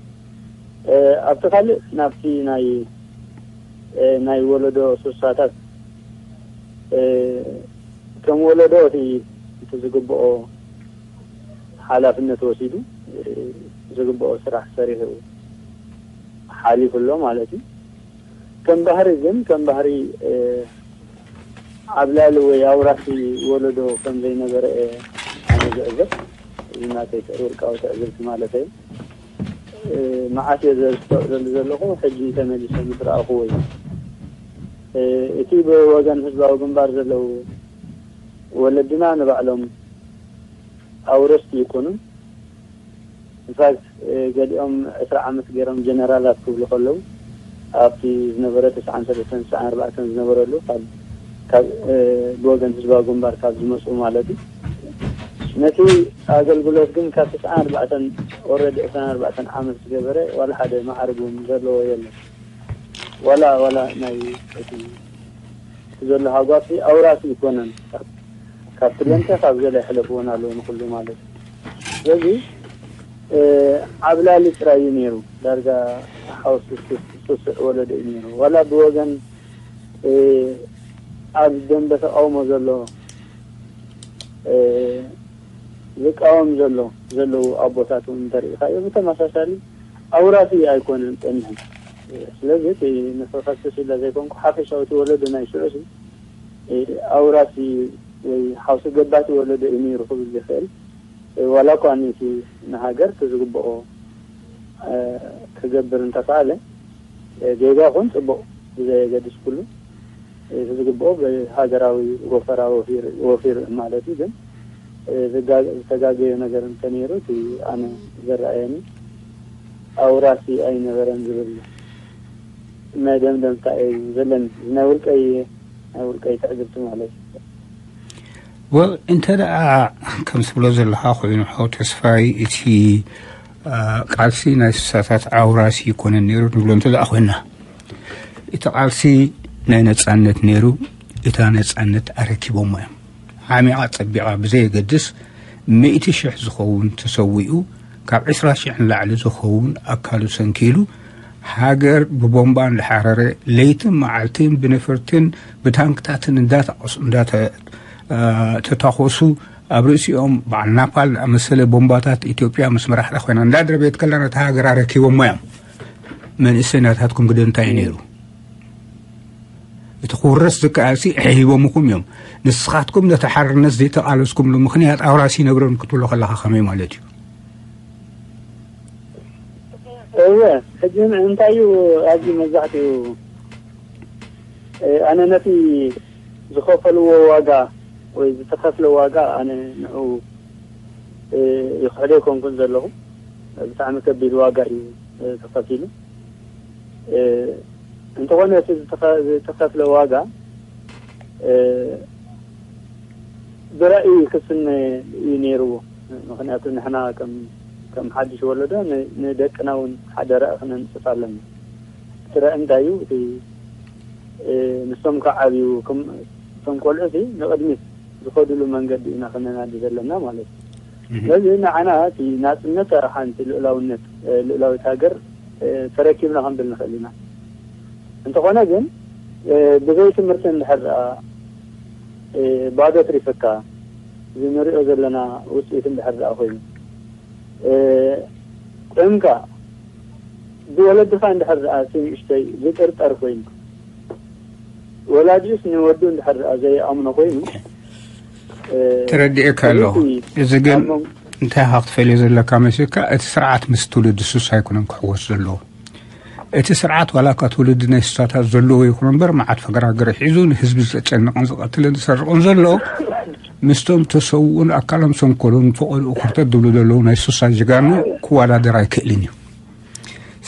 እ፣ ኣብቲ ካልእ ናብቲ ናይ፣ እ፣ ናይ ወለዶ ስሳታት፣ እ፣ ከም ወለዶ እቲ፣ እቲ ዝግብኦ ሓላፍነት ወሲዱ፣ እ፣ ዝግብኦ ስራሕ ሰሪሑ ሓሊፉ ኣሎ ማለት እዩ። ከም ባህሪ ግን፣ ከም ባህሪ፣ እ፣ ዓብላሊ ወይ ኣውራሲ ወለዶ ከም ዘይነበረ እየ ኣነ ዝዕዘብ። እዚ ናተይ ውልቃዊ ትዕዝብቲ ማለት እዩ። እ፣ መዓት እየ ዘስተውዕለሉ ዘለኹ፣ ሕጂ ተመሊሰ ምስ ረኣኹዎ እዩ። እ፣ እቲ ብወገን ህዝባዊ ግንባር ዘለዉ ወለድና ንባዕሎም ኣውረስቲ ይኮኑን። ኢንፋክት፣ እ፣ ገሊኦም ዕስራ ዓመት ገይሮም ጀነራላት ክብሉ ከለዉ፣ ኣብቲ ዝነበረ ተስዓን ሰለስተን ተስዓን ኣርባዕተን ዝነበረሉ፣ ካብ፣ ካብ፣ እ፣ ብወገን ህዝባዊ ግንባር ካብ ዝመጹ ማለት እዩ። ነቲ ኣገልግሎት ግን ካብ ተስዓን ኣርባዕተን፣ ኦልሬዲ ዕስራን ኣርባዕተን ዓመት ዝገበረ ዋላ ሓደ ማዕርግ እውን ዘለዎ የለን። ዋላ፣ ዋላ ናይ እቲ እቲ ዘሎ ሃጓፍ ኣውራሲ ይኮነን። ካብ፣ ካብ ትለንተ ካብ ገለ ይሕለፍዎን ኣለዉ ንኩሉ ማለት እዩ። ስለዚ፣ እ፣ ዓብላሊ ጥራይ እዩ ነይሩ። ዳርጋ ሓውሲ ስስ-፣ ስሱዕ ወለዶ እዩ ነይሩ። ዋላ ብወገን፣ እ፣ ኣብ ደንበ ተቃውሞ ዘሎ፣ እ፣ ዝቃወም ዘሎ፣ ዘለዉ ኣቦታት እውን እንተሪኢኻዮ ብተመሳሳሊ ኣውራሲ ኣይኮነን ጸኒሑ። ስለዚ እቲ ንኽኸስስ ኢለ ዘይኮንኩ፣ ሓፈሻዊ እቲ ወለዶ ናይ ሽዑ ሲ፣ እ፣ ኣውራሲ ወይ ሓውሲ ገባቲ ወለዶ እዩ ነይሩ ክብል ዝኽእል። እ፣ ዋላ እኳ ነቲ ንሃገር እቲ ዝግብኦ፣ እ፣ ክገብር እንተኸኣለ፣ እ፣ ጌጋ ይኹን ጽቡቕ ብዘየገድስ ኩሉ፣ እ፣ እቲ ዝግብኦ ብሃገራዊ ወፈራ ወፊር፣ ወፊር ማለት እዩ። ግን፣ እ፣ ዝጋ-፣ ዝተጋገየ ነገር እንተነይሩ፣ እቲ ኣነ ዘረኣየኒ ኣውራሲ ኣይነበረን ዝብል መደምደምታ እዩ ዘለኒ። ናይ ውልቀይ፣ ናይ ውልቀይ ትዕዝብቲ ማለት እዩ። ወል፣ እንተ ደኣ ከም ትብሎ ዘለኻ ኮይኑ፣ ሓው ተስፋይ፣ እቲ፣ አ፣ ቃልሲ ናይ ስሳታት ኣውራሲ ይኮነን ነይሩ ንብሎ እንተ ደኣ ኮይና፣ እቲ ቃልሲ ናይ ነጻነት ነይሩ፣ እታ ነጻነት ኣረኪቦሞ እዮም። ዓሚቓ ጸቢቓ ብዘየገድስ፣ ሚእቲ ሽሕ ዝኸውን ተሰዊኡ፣ ካብ ዕስራ ሽሕ ንላዕሊ ዝኸውን ኣካሉ ሰንኪሉ፣ ሃገር ብቦምባ እንዳሓረረ፣ ለይትን መዓልትን ብነፈርትን ብታንክታትን እንዳተቆስ-፣ እንዳተ-፣ አ፣ ተታኾሱ፣ ኣብ ርእሲኦም በዓል ናፓል ዝኣመሰለ ቦምባታት ኢትዮጵያ ምስ መራሕታ ኮይና እንዳድረበየት ከላ፣ ነታ ሃገር ኣረኪቦሞ እዮም። መንእሰይ ናታትኩም ግደ እንታይ እዩ ነይሩ? እቲ ክውረስ ዝከኣልሲ ሒቦምኹም እዮም። ንስኻትኩም ነቲ ሓርነት ዘይተቓለስኩምሉ ምኽንያት ኣውራሲ ነብረን ክትብሎ ከለኻ ከመይ ማለት እዩ? እወ፣ ሕጂ እንታይ እዩ ኣብዚ መብዛሕትኡ፣ እ፣ ኣነ ነቲ ዝኸፈልዎ ዋጋ ወይ ዝተኸፍለ ዋጋ ኣነ ንዑ፣ እ፣ ይኽሕዶ ኣይኮንኩን ዘለኹ። ብጣዕሚ ከቢድ ዋጋ እዩ፣ እ፣ ተኸፊሉ። እ፣ እንተኾነ እቲ ዝተኸ-፣ ዝተኸፍለ ዋጋ፣ እ፣ ብራእይ ክስነ እዩ ነይርዎ። ምኽንያቱ ንሕና ከም፣ ከም ሓድሽ ወለዶ ን-፣ ንደቅና እውን ሓደ ራእይ ክነንጽፍ ኣለና። እቲ ራእይ እንታይ እዩ? እቲ፣ እ፣ ንሶም ክዓብዩ፣ ከም፣ እቶም ቆልዑ እቲ ንቕድሚት ዝኸዱሉ መንገዲ ኢና ክነናዲ ዘለና ማለት እዩ። እህ። ስለዚ ንዓና እቲ ናጽነት ሓንቲ ልኡላውነት፣ እ፣ ልኡላዊት ሃገር፣ እ፣ ተረኪብና ክንብል ንኽእል ኢና። እንተኾነ ግን፣ እ፣ ብዘይ ትምህርቲ እንድሕር ደኣ፣ እ፣ ባዶ ትሪፈካ፣ እዚ ንሪኦ ዘለና ውፅኢት እንድሕር ደኣ ኮይኑ፣ እ፣ ጥዕምካ ብወለድኻ እንድሕር ደኣ እቲ ንእሽተይ ዝጥርጠር ኮይኑ፣ ወላዲኡስ ንወዱ እንድሕር ደኣ ዘይኣምኖ ኮይኑ፣ እ፣ ተረዲኤካ ኣለኹ። እዚ ግን ኣብ መንጎ እንታይ ኢኻ ክትፈልዮ ዘለካ መሲልካ፣ እቲ ስርዓት ምስ ትውልዲ ሱስ ኣይኮነን ክሕወስ ዘለዎ። እቲ ስርዓት ዋላ እኳ ትውልዲ ናይ ሱሳታት ዘለዎ ይኹን እምበር፣ መዓት ፈገራገር ሒዙ ንህዝቢ ዘጨንቕን ዝቐትልን ዝሰርቕን ዘሎ፣ ምስቶም ተሰውኡን ኣካሎም ሰንኮሉን ፈቐድኡ ኩርተት ዝብሉ ዘለዉ ናይ ሱሳ ጀጋኑ ክወዳደር ኣይክእልን እዩ።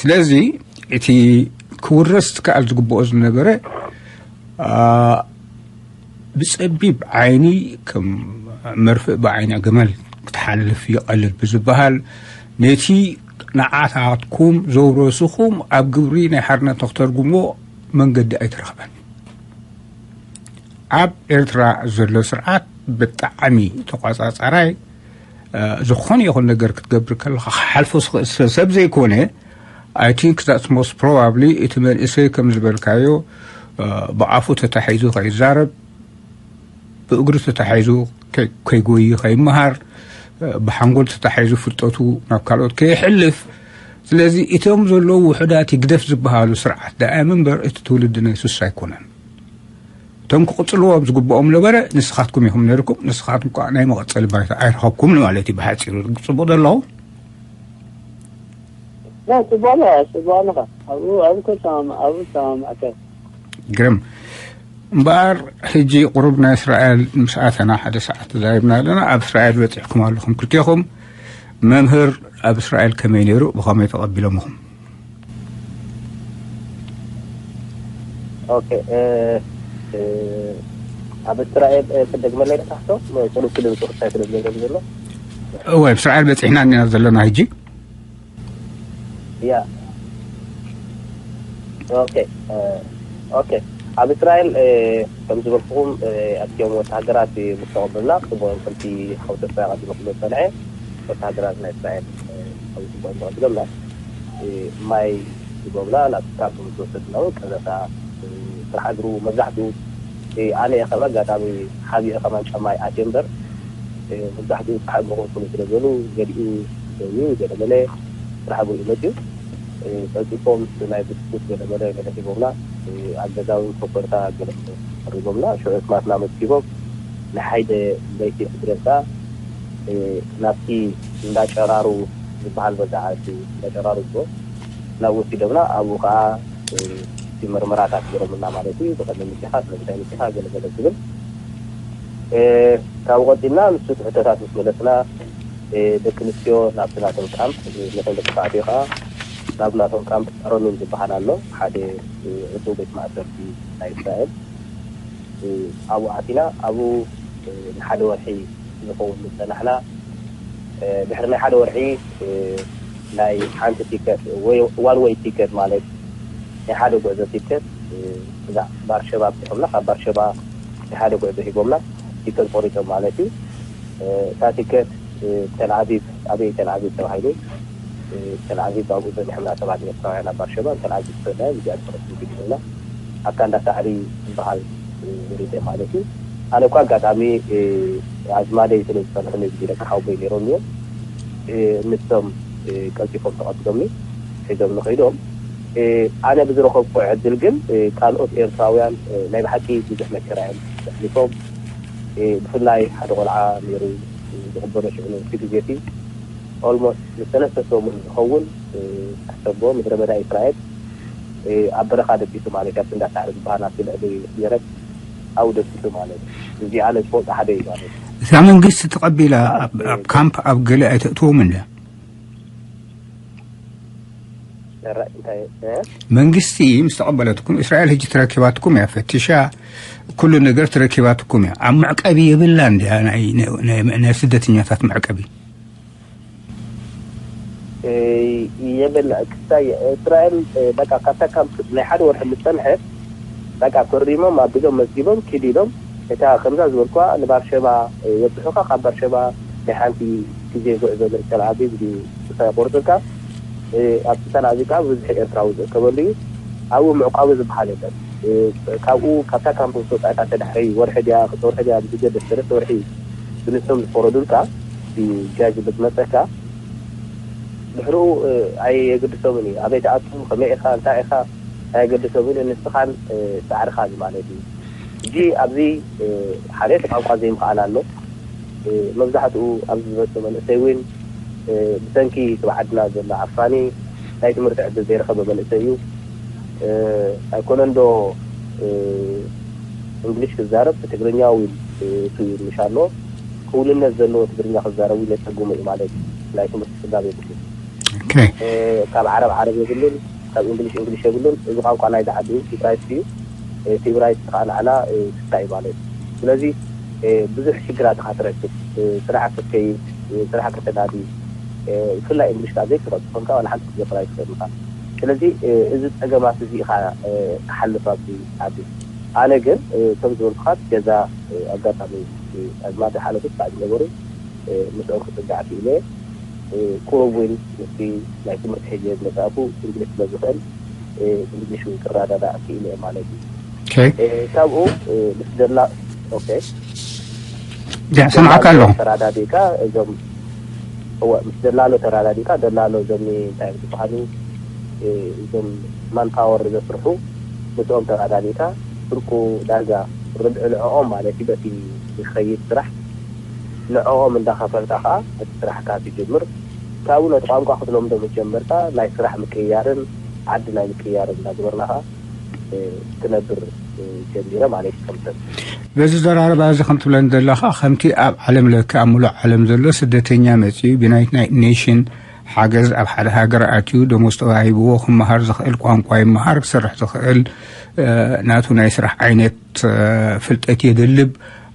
ስለዚ እቲ ክውረስ ዝከኣል ዝግብኦ ዝነበረ፣ አ፣ ብጸቢብ ዓይኒ ከም መርፍእ ብዓይኒ ኣገመል ክትሓልፍ ይቐልል ብዝበሃል፣ ነቲ ንዓታትኩም ዘውረስኹም ኣብ ግብሪ ናይ ሓርነት ንክተርጉሞ መንገዲ ኣይተረኽበን። ኣብ ኤርትራ ዘሎ ስርዓት ብጣዕሚ ተቋጻጻራይ፣ እ፣ ዝኾነ ይኹን ነገር ክትገብር ከለኻ ክሓልፎ ዝኽእል ሰብ ዘይኮነ፣ I think that's most probably እቲ መንእሰይ ከም ዝበልካዮ፣ እ፣ ብኣፉ ተታሒዙ ከይዛረብ፣ ብእግሩ ተታሒዙ ከይ-፣ ከይጎይ ከይመሃር፣ እ፣ ብሓንጎል ተታሒዙ ፍልጠቱ ናብ ካልኦት ከይሕልፍ። ስለዚ እቶም ዘለዉ ውሑዳት ይግደፍ ዝበሃሉ ስርዓት ደኣ እምበር እቲ ትውልዲ ናይ ሱስ ኣይኮነን። እቶም ክቕጽልዎም ዝግብኦም ነበረ ንስኻትኩም ኢኹም ነይርኩም። ንስኻትኩም ከኣ ናይ መቐጸሊ ባይታ ኣይረኸብኩም ማለት እዩ ብሓጺሩ። ጽቡቕ ዶ ኣለኹ? ላ፣ ጽቡቕ ኣለኻ፣ ጽቡቕ ኣለኻ። ኣብኡ፣ ኣብኡ እኮ ተማም-፣ ኣብኡ ተማምዕካ። ግርም። እምበኣር ሕጂ ቁሩብ ናይ እስራኤል ምስ ኣተና ሓደ ሰዓት ተዛሪብና ኣለና። ኣብ እስራኤል በጺሕኩም ኣለኹም ክልቴኹም። መምህር ኣብ እስራኤል ከመይ ነይሩ? ብኸመይ ተቐቢሎምኹም? ኦኬ፣ እ፣ እ፣ ኣብ እስራኤል፣ እ፣ ክደግመለይ ተታሕቶ፣ ቁሩብ ክልል ቁርሳይ ክልል ዘሎ ዘሎ። እወ፣ ኣብ እስራኤል በጺሕና እኒና ዘለና ሕጂ። ያ። ኦኬ፣ እ፣ ኦኬ። ኣብ እስራኤል፣ እ፣ ከም ዝበልኩኹም፣ እ፣ ኣትዮም ወተሃደራት ምስ ተቐበሉና፣ ጽቡቕ እዮም። ከምቲ ሓው ተስፋይ ኣቐዲሙ ክብል ዝጸንሐ፣ ወተሃደራት ናይ እስራኤል፣ እ፣ ከም ጽቡቕ እዮም ተቐቢሎምና። እ፣ ማይ ሂቦምና፣ ናብ ካምፕ ምስ ወሰድና እውን ቀዘፋ፣ እ፣ ጥራሕ እግሩ መብዛሕትኡ፣ እ፣ ኣነ እየ ከም ኣጋጣሚ ሓቢኤ ከማን ጫማ ይኣትየ እምበር፣ እ፣ መብዛሕትኡ ጥራሕ እግሩ ክወስኑ ስለ ዝበሉ፣ ገሊኡ ደው፣ ገለ መለ ጥራሕ እግሩ እዩ መፅዩ። እ፣ ፀቂጦም ናይ ብስኩት ገለ መለ ገለ ሂቦምና፣ እ፣ ኣብ ገዛ እውን ኮበርታ ገለ ቀሪቦምና፣ ሽዑ ስማትና መዝጊቦም፣ ንሓይደ ለይቲ ክድረሳ፣ እ፣ ናብቲ እንዳ ጨራሩ ዝበሃል በዛ ዓዲ፣ እንዳ ጨራሩ ዝብሎ፣ ናብኡ ወሲዶምና፣ ኣብኡ ከዓ፣ እ፣ እቲ መርመራታት ገይሮምልና ማለት እዩ። ብቐደም ምጽኻ፣ ስለምንታይ ምጽኻ፣ ገለ ገለ ዝብል። እ፣ ካብኡ ቀጺልና፣ ንሱ እቲ ሕቶታት ምስ መለስና፣ እ፣ ደቂ ኣንስትዮ ናብቲ ናቶም ካምፕ፣ እ፣ ነቶም ደቂ ተባዕትዮ ከዓ ናብ ናቶም ካምፕ፣ ሮኒን ዝበሃል ኣሎ፣ ሓደ፣ እ፣ ዕጹው ቤት ማእሰርቲ ናይ እስራኤል። እ፣ ኣብኡ ኣቲና፣ ኣብኡ፣ እ፣ ንሓደ ወርሒ ዝኸውን ዝጸናሕና። እ፣ ድሕሪ ናይ ሓደ ወርሒ፣ እ፣ ናይ ሓንቲ ቲከት ወይ ዋን ዌይ ቲከት ማለት ናይ ሓደ ጉዕዞ ቲከት፣ እ፣ እዛ ባርሸባ ኣብፂሖምና፣ ካብ ባርሸባ ናይ ሓደ ጉዕዞ ሂቦምና፣ ቲከት ቆሪጦም ማለት እዩ። እ፣ እታ ቲከት፣ እ፣ ተልኣቪቭ፣ ኣበይ ተልኣቪቭ ተባሂሉ፣ እ፣ ተልኣቪቭ ኣብኡ ጸኒሖምና ሰባት ኤርትራውያን ኣብ ባርሸባ፣ ተልኣቪቭ ተፈላይ፣ እዚኣ ትኸፍል ሂቦምና። ኣብታ እንዳ ሳዕሪ ዝበሃል፣ እ፣ ወሪደ ማለት እዩ። ኣነ እኳ ኣጋጣሚ፣ እ፣ ኣዝማደይ ስለ ዝጸንሑኒ፣ እዚ ደቂ ሓውቦይ ነይሮም እዮም። እ፣ ንሶም፣ እ፣ ቀልጢፎም ተቐቢሎምኒ፣ ሒዞምኒ ከይዶም። እ፣ ኣነ ብዝረኸብኩ ዕድል ግን፣ እ፣ ካልኦት ኤርትራውያን፣ እ፣ ናይ ብሓቂ ብዙሕ መከራ እዮም ኣሕሊፎም። እ፣ ብፍላይ ሓደ ቆልዓ ነይሩ፣ እ፣ ዝቕበሎ ሽዑ፣ እቲ ግዜ እቲ ኦልሞስት ንሰለስተ ሰሙን ዝኸውን፣ እ፣ ሕሰቦ ምድረ በዳ እስራኤል፣ እ፣ ኣብ በረኻ ደቂሱ ማለት እዩ። ኣብቲ እንዳ ሳዕሪ ዝበሃል ኣብቲ ልዕሊ ገረብ ኣብኡ ደቂሱ ማለት እዩ። እዚኣ ነጥቢ ሓደ እዩ ማለት እዩ። እዛ መንግስቲ ተቐቢላ ኣብ፣ ኣብ ካምፕ ኣብ ገለ ኣይተእትዎም እንድያ? ሰራይ እንታይ፣ እ? መንግስቲ ምስ ተቐበለትኩም፣ እስራኤል ሕጂ ተረኪባትኩም እያ፣ ፈቲሻ ኩሉ ነገር ተረኪባትኩም እያ። ኣብ መዕቀቢ የብላ እንድያ ናይ፣ ናይ፣ ናይ፣ ናይ ስደተኛታት መዕቀቢ? እ፣ የብላ። ክሳይ እስራኤል፣ እ፣ በቃ ካብታ ካምፕ ናይ ሓደ ወርሒ ምስ ጸንሐት፣ በቃ ፈሪሞም፣ ኣቢሎም፣ መዝጊቦም፣ ኪድ ኢሎም። እታ ከምዛ ዝበልኳ ንባርሸባ፣ እ፣ የብጽሑኻ፣ ካብ ባርሸባ ናይ ሓንቲ ግዜ ጉዕዞ ንተል ኣቪቭ ድዩ ምሳይ ቆርጽልካ፣ እ፣ ኣብቲ ተል ኣቪቭ ከዓ ብብዝሒ ኤርትራዊ ዝእከበሉ እዩ። ኣብኡ ምዕቋቢ ዝበሃል የለን። እ፣ ካብኡ፣ ካብታ ካምፕ ምስ ወጻእካ፣ እንተ ድሕሪ ወርሒ ድያ፣ ክልተ ወርሒ ድያ፣ ብግዜ ደስ ሰለስተ ወርሒ ብንሶም ዝፈረዱልካ፣ እቲ ጃጅ ብዝመፀካ፣ ድሕርኡ ኣየገድሶምን እዩ። ኣበይ ትኣቱ፣ ከመይ ኢኻ፣ እንታይ ኢኻ፣ ኣየገድሶምን እዩ። ንስኻን ፃዕርኻ እዩ ማለት እዩ። ሕጂ ኣብዚ ሓደ እቲ ቋንቋ ዘይምኽኣል ኣሎ። መብዛሕትኡ ኣብዚ ዝበፅእ መንእሰይ እውን ብሰንኪ እቲ ዓድና ዘሎ ዓፋኒ ናይ ትምህርቲ ዕድል ዘይረኸበ መንእሰይ እዩ። ኣይኮነን ዶ እንግሊሽ ክዛረብ፣ ትግርኛ እውን ትንሽ ኣሎ። ክውንነት ዘለዎ ትግርኛ ክዛረብ እውን የፀግሞ እዩ ማለት እዩ። ናይ ትምህርቲ ስጋብ የብሉ። ካብ ዓረብ ዓረብ የብሉን፣ ካብ እንግሊሽ እንግሊሽ የብሉን። እዚ ቋንቋ ናይዚ ዓዲ ሂብራይስጥ እዩ። እቲ ሂብራይስጥ ከዓ ንዓና ስታ እዩ ማለት እዩ። ስለዚ ብዙሕ ሽግራት ኢኻ ትረክብ። ስራሕ ክትከይድ፣ ስራሕ ከተዳሊ፣ ብፍላይ እንግሊሽ ከዓ ዘይትፈልጥ ኮንካ ዋላ ሓንቲ ክትገብር ኣይትኽእል ኢኻ። ስለዚ እዚ ፀገማት እዚ ኢኻ ትሓልፍ ኣብዚ ዓዲ። ኣነ ግን ከም ዝበልኩኻ ገዛ ኣጋጣሚ ኣዝማድ ሓለፉት ከዓ ዝነበሩ ምስኦም ክፅጋዕ ክኢለ። ቁሩብ እውን ምስቲ ናይ ትምህርቲ ሕጂ ዝመፃእኩ እንግሊሽ ስለ ዝኽእል እንግሊሽ እውን ክረዳዳእ ክኢለ ማለት እዩ። ካብኡ ምስ ደላ ኦኬ ሰምዓካ ኣለኹ። ተራዳዲእካ እዞም እወ ምስ ደላሎ ተራዳዲእካ ደላሎ እዞም እንታይ ዝበሃሉ እዞም ማንፓወር ዘስርሑ ምስኦም ተራዳዲእካ ስርቁ ዳርጋ ርብዒ ልዕኦም ማለት እዩ በቲ ዝኸይድ ስራሕ ንዕኦም እንዳኸፈልካ ከዓ እቲ ስራሕካ ትጅምር። ካብኡ ነቲ ቋንቋ ክትለምዶ ምስ ጀመርካ ናይ ስራሕ ምቅይያርን ዓዲ ናይ ምቅይያርን እንዳገበርና ከዓ ክነብር ጀሚረ ማለት እዩ። ከምሰብ በዚ ዘራረባ እዚ ከም ትብለን ዘለኻ ከምቲ ኣብ ዓለም ለከ ኣብ ሙሉእ ዓለም ዘሎ ስደተኛ መፂኡ ብናይት ኔሽን ሓገዝ ኣብ ሓደ ሃገር ኣትዩ ደሞዝ ተዋሂብዎ ክመሃር ዝኽእል ቋንቋ ይመሃር ክሰርሕ ዝኽእል ናቱ ናይ ስራሕ ዓይነት ፍልጠት የድልብ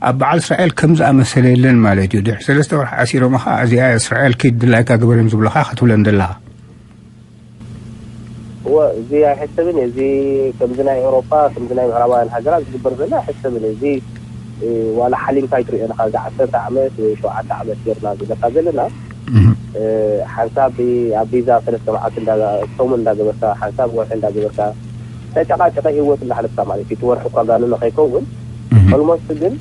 ኣብ በዓል እስራኤል ከም ዝኣመሰለ የለን ማለት እዩ። ድሕሪ ሰለስተ ወርሒ ኣሲሮም ኸዓ እዚኣ እስራኤል ኪድ ድላይካ ግበርን ዝብለኻ ክትብለን ዘለኻ እወ እዚ ኣይሕሰብን እዚ ከምዚ ናይ ኤውሮፓ ከምዚ ናይ ምዕራባውያን ሃገራት ዝግበር ዘሎ ኣይሕሰብን እዚ ዋላ ሓሊምካ ይትሪኦ ኢኻ እዚ ዓሰርተ ዓመት ወይ ሸውዓተ ዓመት ጌርና ዝብለካ ዘለና ሓንሳብ ኣብ ቪዛ ሰለስተ መዓልቲ ሰሙን እንዳገበርካ ሓንሳብ ወርሒ እንዳገበርካ ተጨቃጨቀ ህይወት እንዳሕለፍካ ማለት እዩ። እቲ ወርሒ እኳ ጋንኖ ከይከውን ኦልሞስት ግን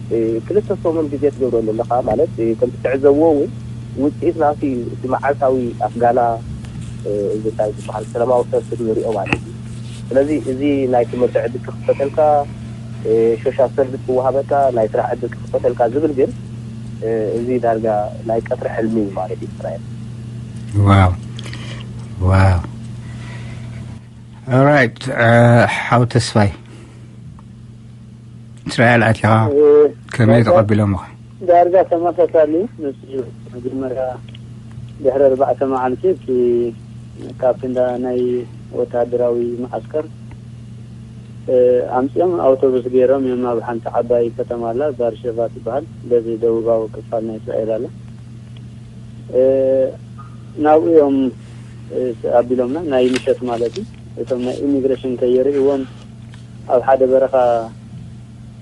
ክልተ ሰሙን ግዜ ትገብረሉ ኣለካ ማለት ከም ትዕዘብዎ እውን ውፅኢት ናቲ እቲ መዓልታዊ ኣፍጋና እዚ እንታይ ዝበሃል ሰላማዊ ሰልፊ ንሪኦ ማለት እዩ። ስለዚ እዚ ናይ ትምህርቲ ዕድል ክኽፈተልካ፣ ሶሻል ሰርቪስ ክወሃበካ፣ ናይ ስራሕ ዕድል ክኽፈተልካ ዝብል ግን እዚ ዳርጋ ናይ ቀትሪ ሕልሚ እዩ ማለት እዩ እስራኤል። ዋው ዋው ኦራይት ሓው ተስፋይ እስራኤል ኣቲኻ ከመይ ተቐቢሎምኻ? ዳርጋ ተመሳሳሊ እዩ። ምስ መጀመርያ ድሕሪ ኣርባዕተ መዓልቲ እቲ ካብቲ እንዳ ናይ ወታደራዊ መዓስከር ኣምፅኦም ኣውቶቡስ ገይሮም እዮም ኣብ ሓንቲ ዓባይ ከተማ ኣላ ባርሸቫ ትበሃል በዚ ደቡባዊ ክፋል ናይ እስራኤል ኣላ ናብኡ እዮም ኣቢሎምና ናይ ምሸት ማለት እዩ እቶም ናይ ኢሚግሬሽን ከየርእዎም ኣብ ሓደ በረኻ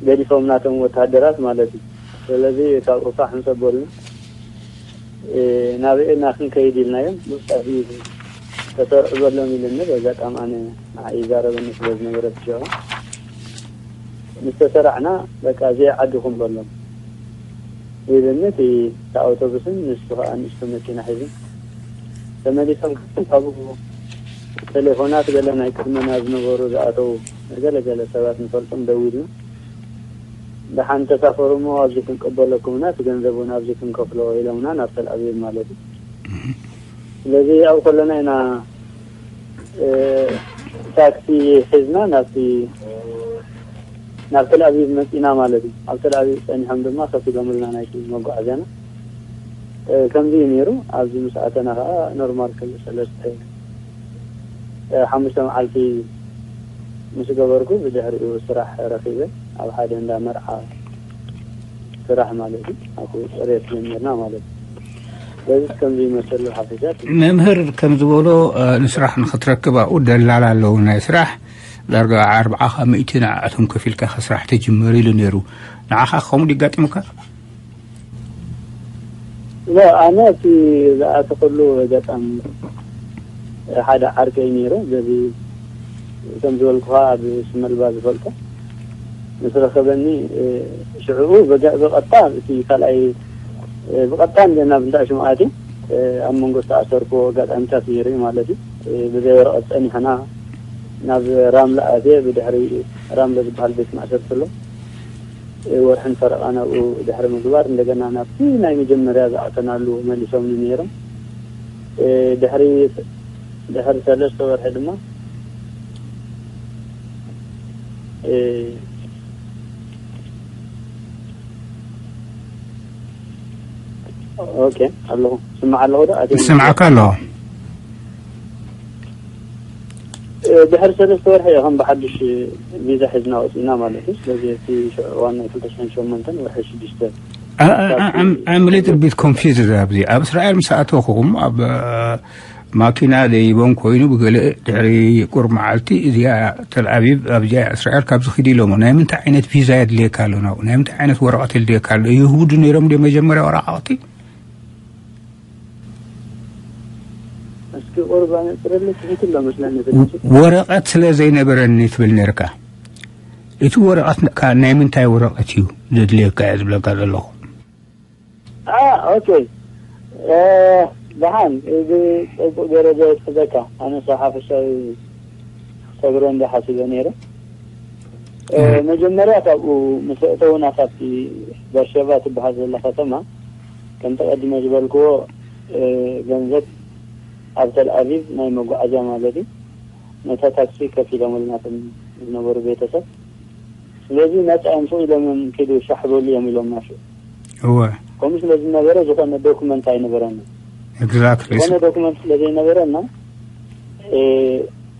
ገዲፎም ናቶም ወታደራት ማለት እዩ። ስለዚ ካብ ሩፋ ሕምሰ በሉና ናበኤና ክንከይድ ኢልናዮም። ብጣዕሚ ተሰርዑ በሎም ኢልኒ። በጋጣሚ ኣነ ንዓይ ይዛረበኒ ስለ ዝነበረ ብሽዑ ምስ ተሰራዕና በቃ እዚኣ ዓድኹም በሎም ኢልኒ። እቲ ኣውቶቡስን ንሱ ከዓ ንእሽቶ መኪና ሒዙ ተመሊሶም ካብኡ ቴሌፎናት ገለ ናይ ቅድመና ዝነበሩ ዝኣተዉ ገለ ገለ ሰባት ንፈልጦም ደዊልና ደሓን ተሳፈሩ እሞ ኣብዚ ክንቀበለኩም ኢና እቲ ገንዘብ እውን ኣብዚ ክንከፍሎ ኢሎምና ናብ ተልኣቪቭ ማለት እዩ ስለዚ ኣብኡ ከለና ኢና ታክሲ ሒዝና ናብቲ ናብ ተልኣቪቭ መፂና ማለት እዩ ኣብ ተልኣቪቭ ፀኒሖም ድማ ከፊሎምልና ናይቲ መጓዓዝያና ከምዚ እዩ ነይሩ ኣብዚ ምስ ኣተና ከዓ ኖርማል ክልተ ሰለስተ ሓሙሽተ መዓልቲ ምስ ገበርኩ ብድሕሪኡ ስራሕ ረኺበ ኣብ ሓደ እንዳ መርዓ ስራሕ ማለት እዩ ኣብኡ ፅሬት ጀሚርና ማለት እዩ በዚ ከምዚ ይመስል ሓፈሻት መምህር ከም ዝበሎ ንስራሕ ንክትረክብ ኣብኡ ደላላ ኣለዉ ናይ ስራሕ ዳርጋ ኣርብዓ ካብ ሚእቲ ንዓኣቶም ከፊልካ ስራሕ ትጅምር ኢሉ ነይሩ ንዓኻ ከምኡ ድጋጢሙካ لا ኣነ እቲ ዝኣተኽሉ ገጣም ሓደ ዓርከይ ነይሩ በዚ ከም ዝበልኩኻ ኣብ ሽመልባ ዝፈልጦ ምስ ረኸበኒ ሽዕኡ ብቐጥታ እቲ ካልኣይ እ፣ ብቐጥታ እንደ ናብ እንዳ ሽምዓቴ፣ እ፣ ኣብ መንጎ ዝተኣሰርኩዎ ኣጋጣሚታት ነይሩ እዩ ማለት እዩ። እ፣ ብዘይ ወረቐት ጸኒሕና ናብ ራምለ ኣትየ፣ ብድሕሪ ራምለ ዝበሃል ቤት ማእሰርቲ ኣሎ። እ፣ ወርሕን ፈረቓ ናብኡ ድሕሪ ምግባር፣ እንደገና ናብቲ ናይ መጀመርያ ዝኣተናሉ መሊሶምኒ ነይሮም። እ፣ ድሕሪ፣ ድሕሪ ሰለስተ ወርሒ ድማ፣ እ፣ ኦኬ፣ ኣለኹ። ስምዕ ኣለኹ ዶ? ኣትየ ይስምዓካ ኣለኹ። እ፣ ድሕሪ ሰለስተ ወርሒ እዮም ከም ብሓድሽ ቪዛ ሒዝና ወፂእና ማለት እዩ። ስለዚ እቲ ሸ-፣ ዋና ክልተ ሽሕን ሸሞንተን ወርሒ ሽዱሽተ አ-፣ አ-፣ አ-፣ I'm, I'm a little bit confused ኣብዚ። ኣብ እስራኤል ምስ ኣተኹም ኣብ፣ እ፣ ማኪና ደይቦም ኮይኑ ብገለ ድሕሪ ቁሩብ መዓልቲ እዚኣ ተልኣቪቭ ኣብዚኣ እስራኤል ካብዚ ኪድ ኢሎሞ። ናይ ምንታይ ዓይነት ቪዛ የድልየካ ኣሎ ናብኡ? ናይ ምንታይ ዓይነት ወረቐት የድልየካ ኣሎ? ይህቡ ዶ ነይሮም ድዮም መጀመርያ ወረቓቕቲ? እስኪ ቁሩብ ኣነጽረሉ ትሕት ኣሎ መስለኒ ትንሽ። ወረቐት ስለ ዘይነበረኒ ትብል ነርካ። እቲ ወረቐት ከ ናይ ምንታይ ወረቐት እዩ ዘድልየካ እየ ዝብለካ ዘለኹ። አ፣ ኦኬ። እ፣ ደሓን፣ እዚ ጽቡቕ ገይረ ዘየትሕዘካ። ኣነስ ሓፈሻዊ ክሰግሮ እንደ ሓሲበ ነይረ። እ፣ እህ። መጀመርያ ካብኡ ምስ ኣእተውና ካብቲ በርሸቫ ትበሃል ዘላ ከተማ፣ ከም ተቐዲመ ዝበልክዎ፣ እ፣ ገንዘብ ኣብ ተልኣቪቭ ናይ መጓዓዝያ ማለት እዩ። ነታ ታክሲ ከፊሎምልና እቶም ዝነበሩ ቤተሰብ። ስለዚ ነጻ እዮም፣ ስቕ ኢሎም እዮም፣ "ኪዱ ሻሕ በሉ" እዮም ኢሎምና ሽዑ። እወ። ከምኡ ስለ ዝነበረ ዝኾነ ዶክመንት ኣይነበረና። ኤግዛክትሊ። ዝኾነ ዶክመንት ስለ ዘይነበረና፣ እ፣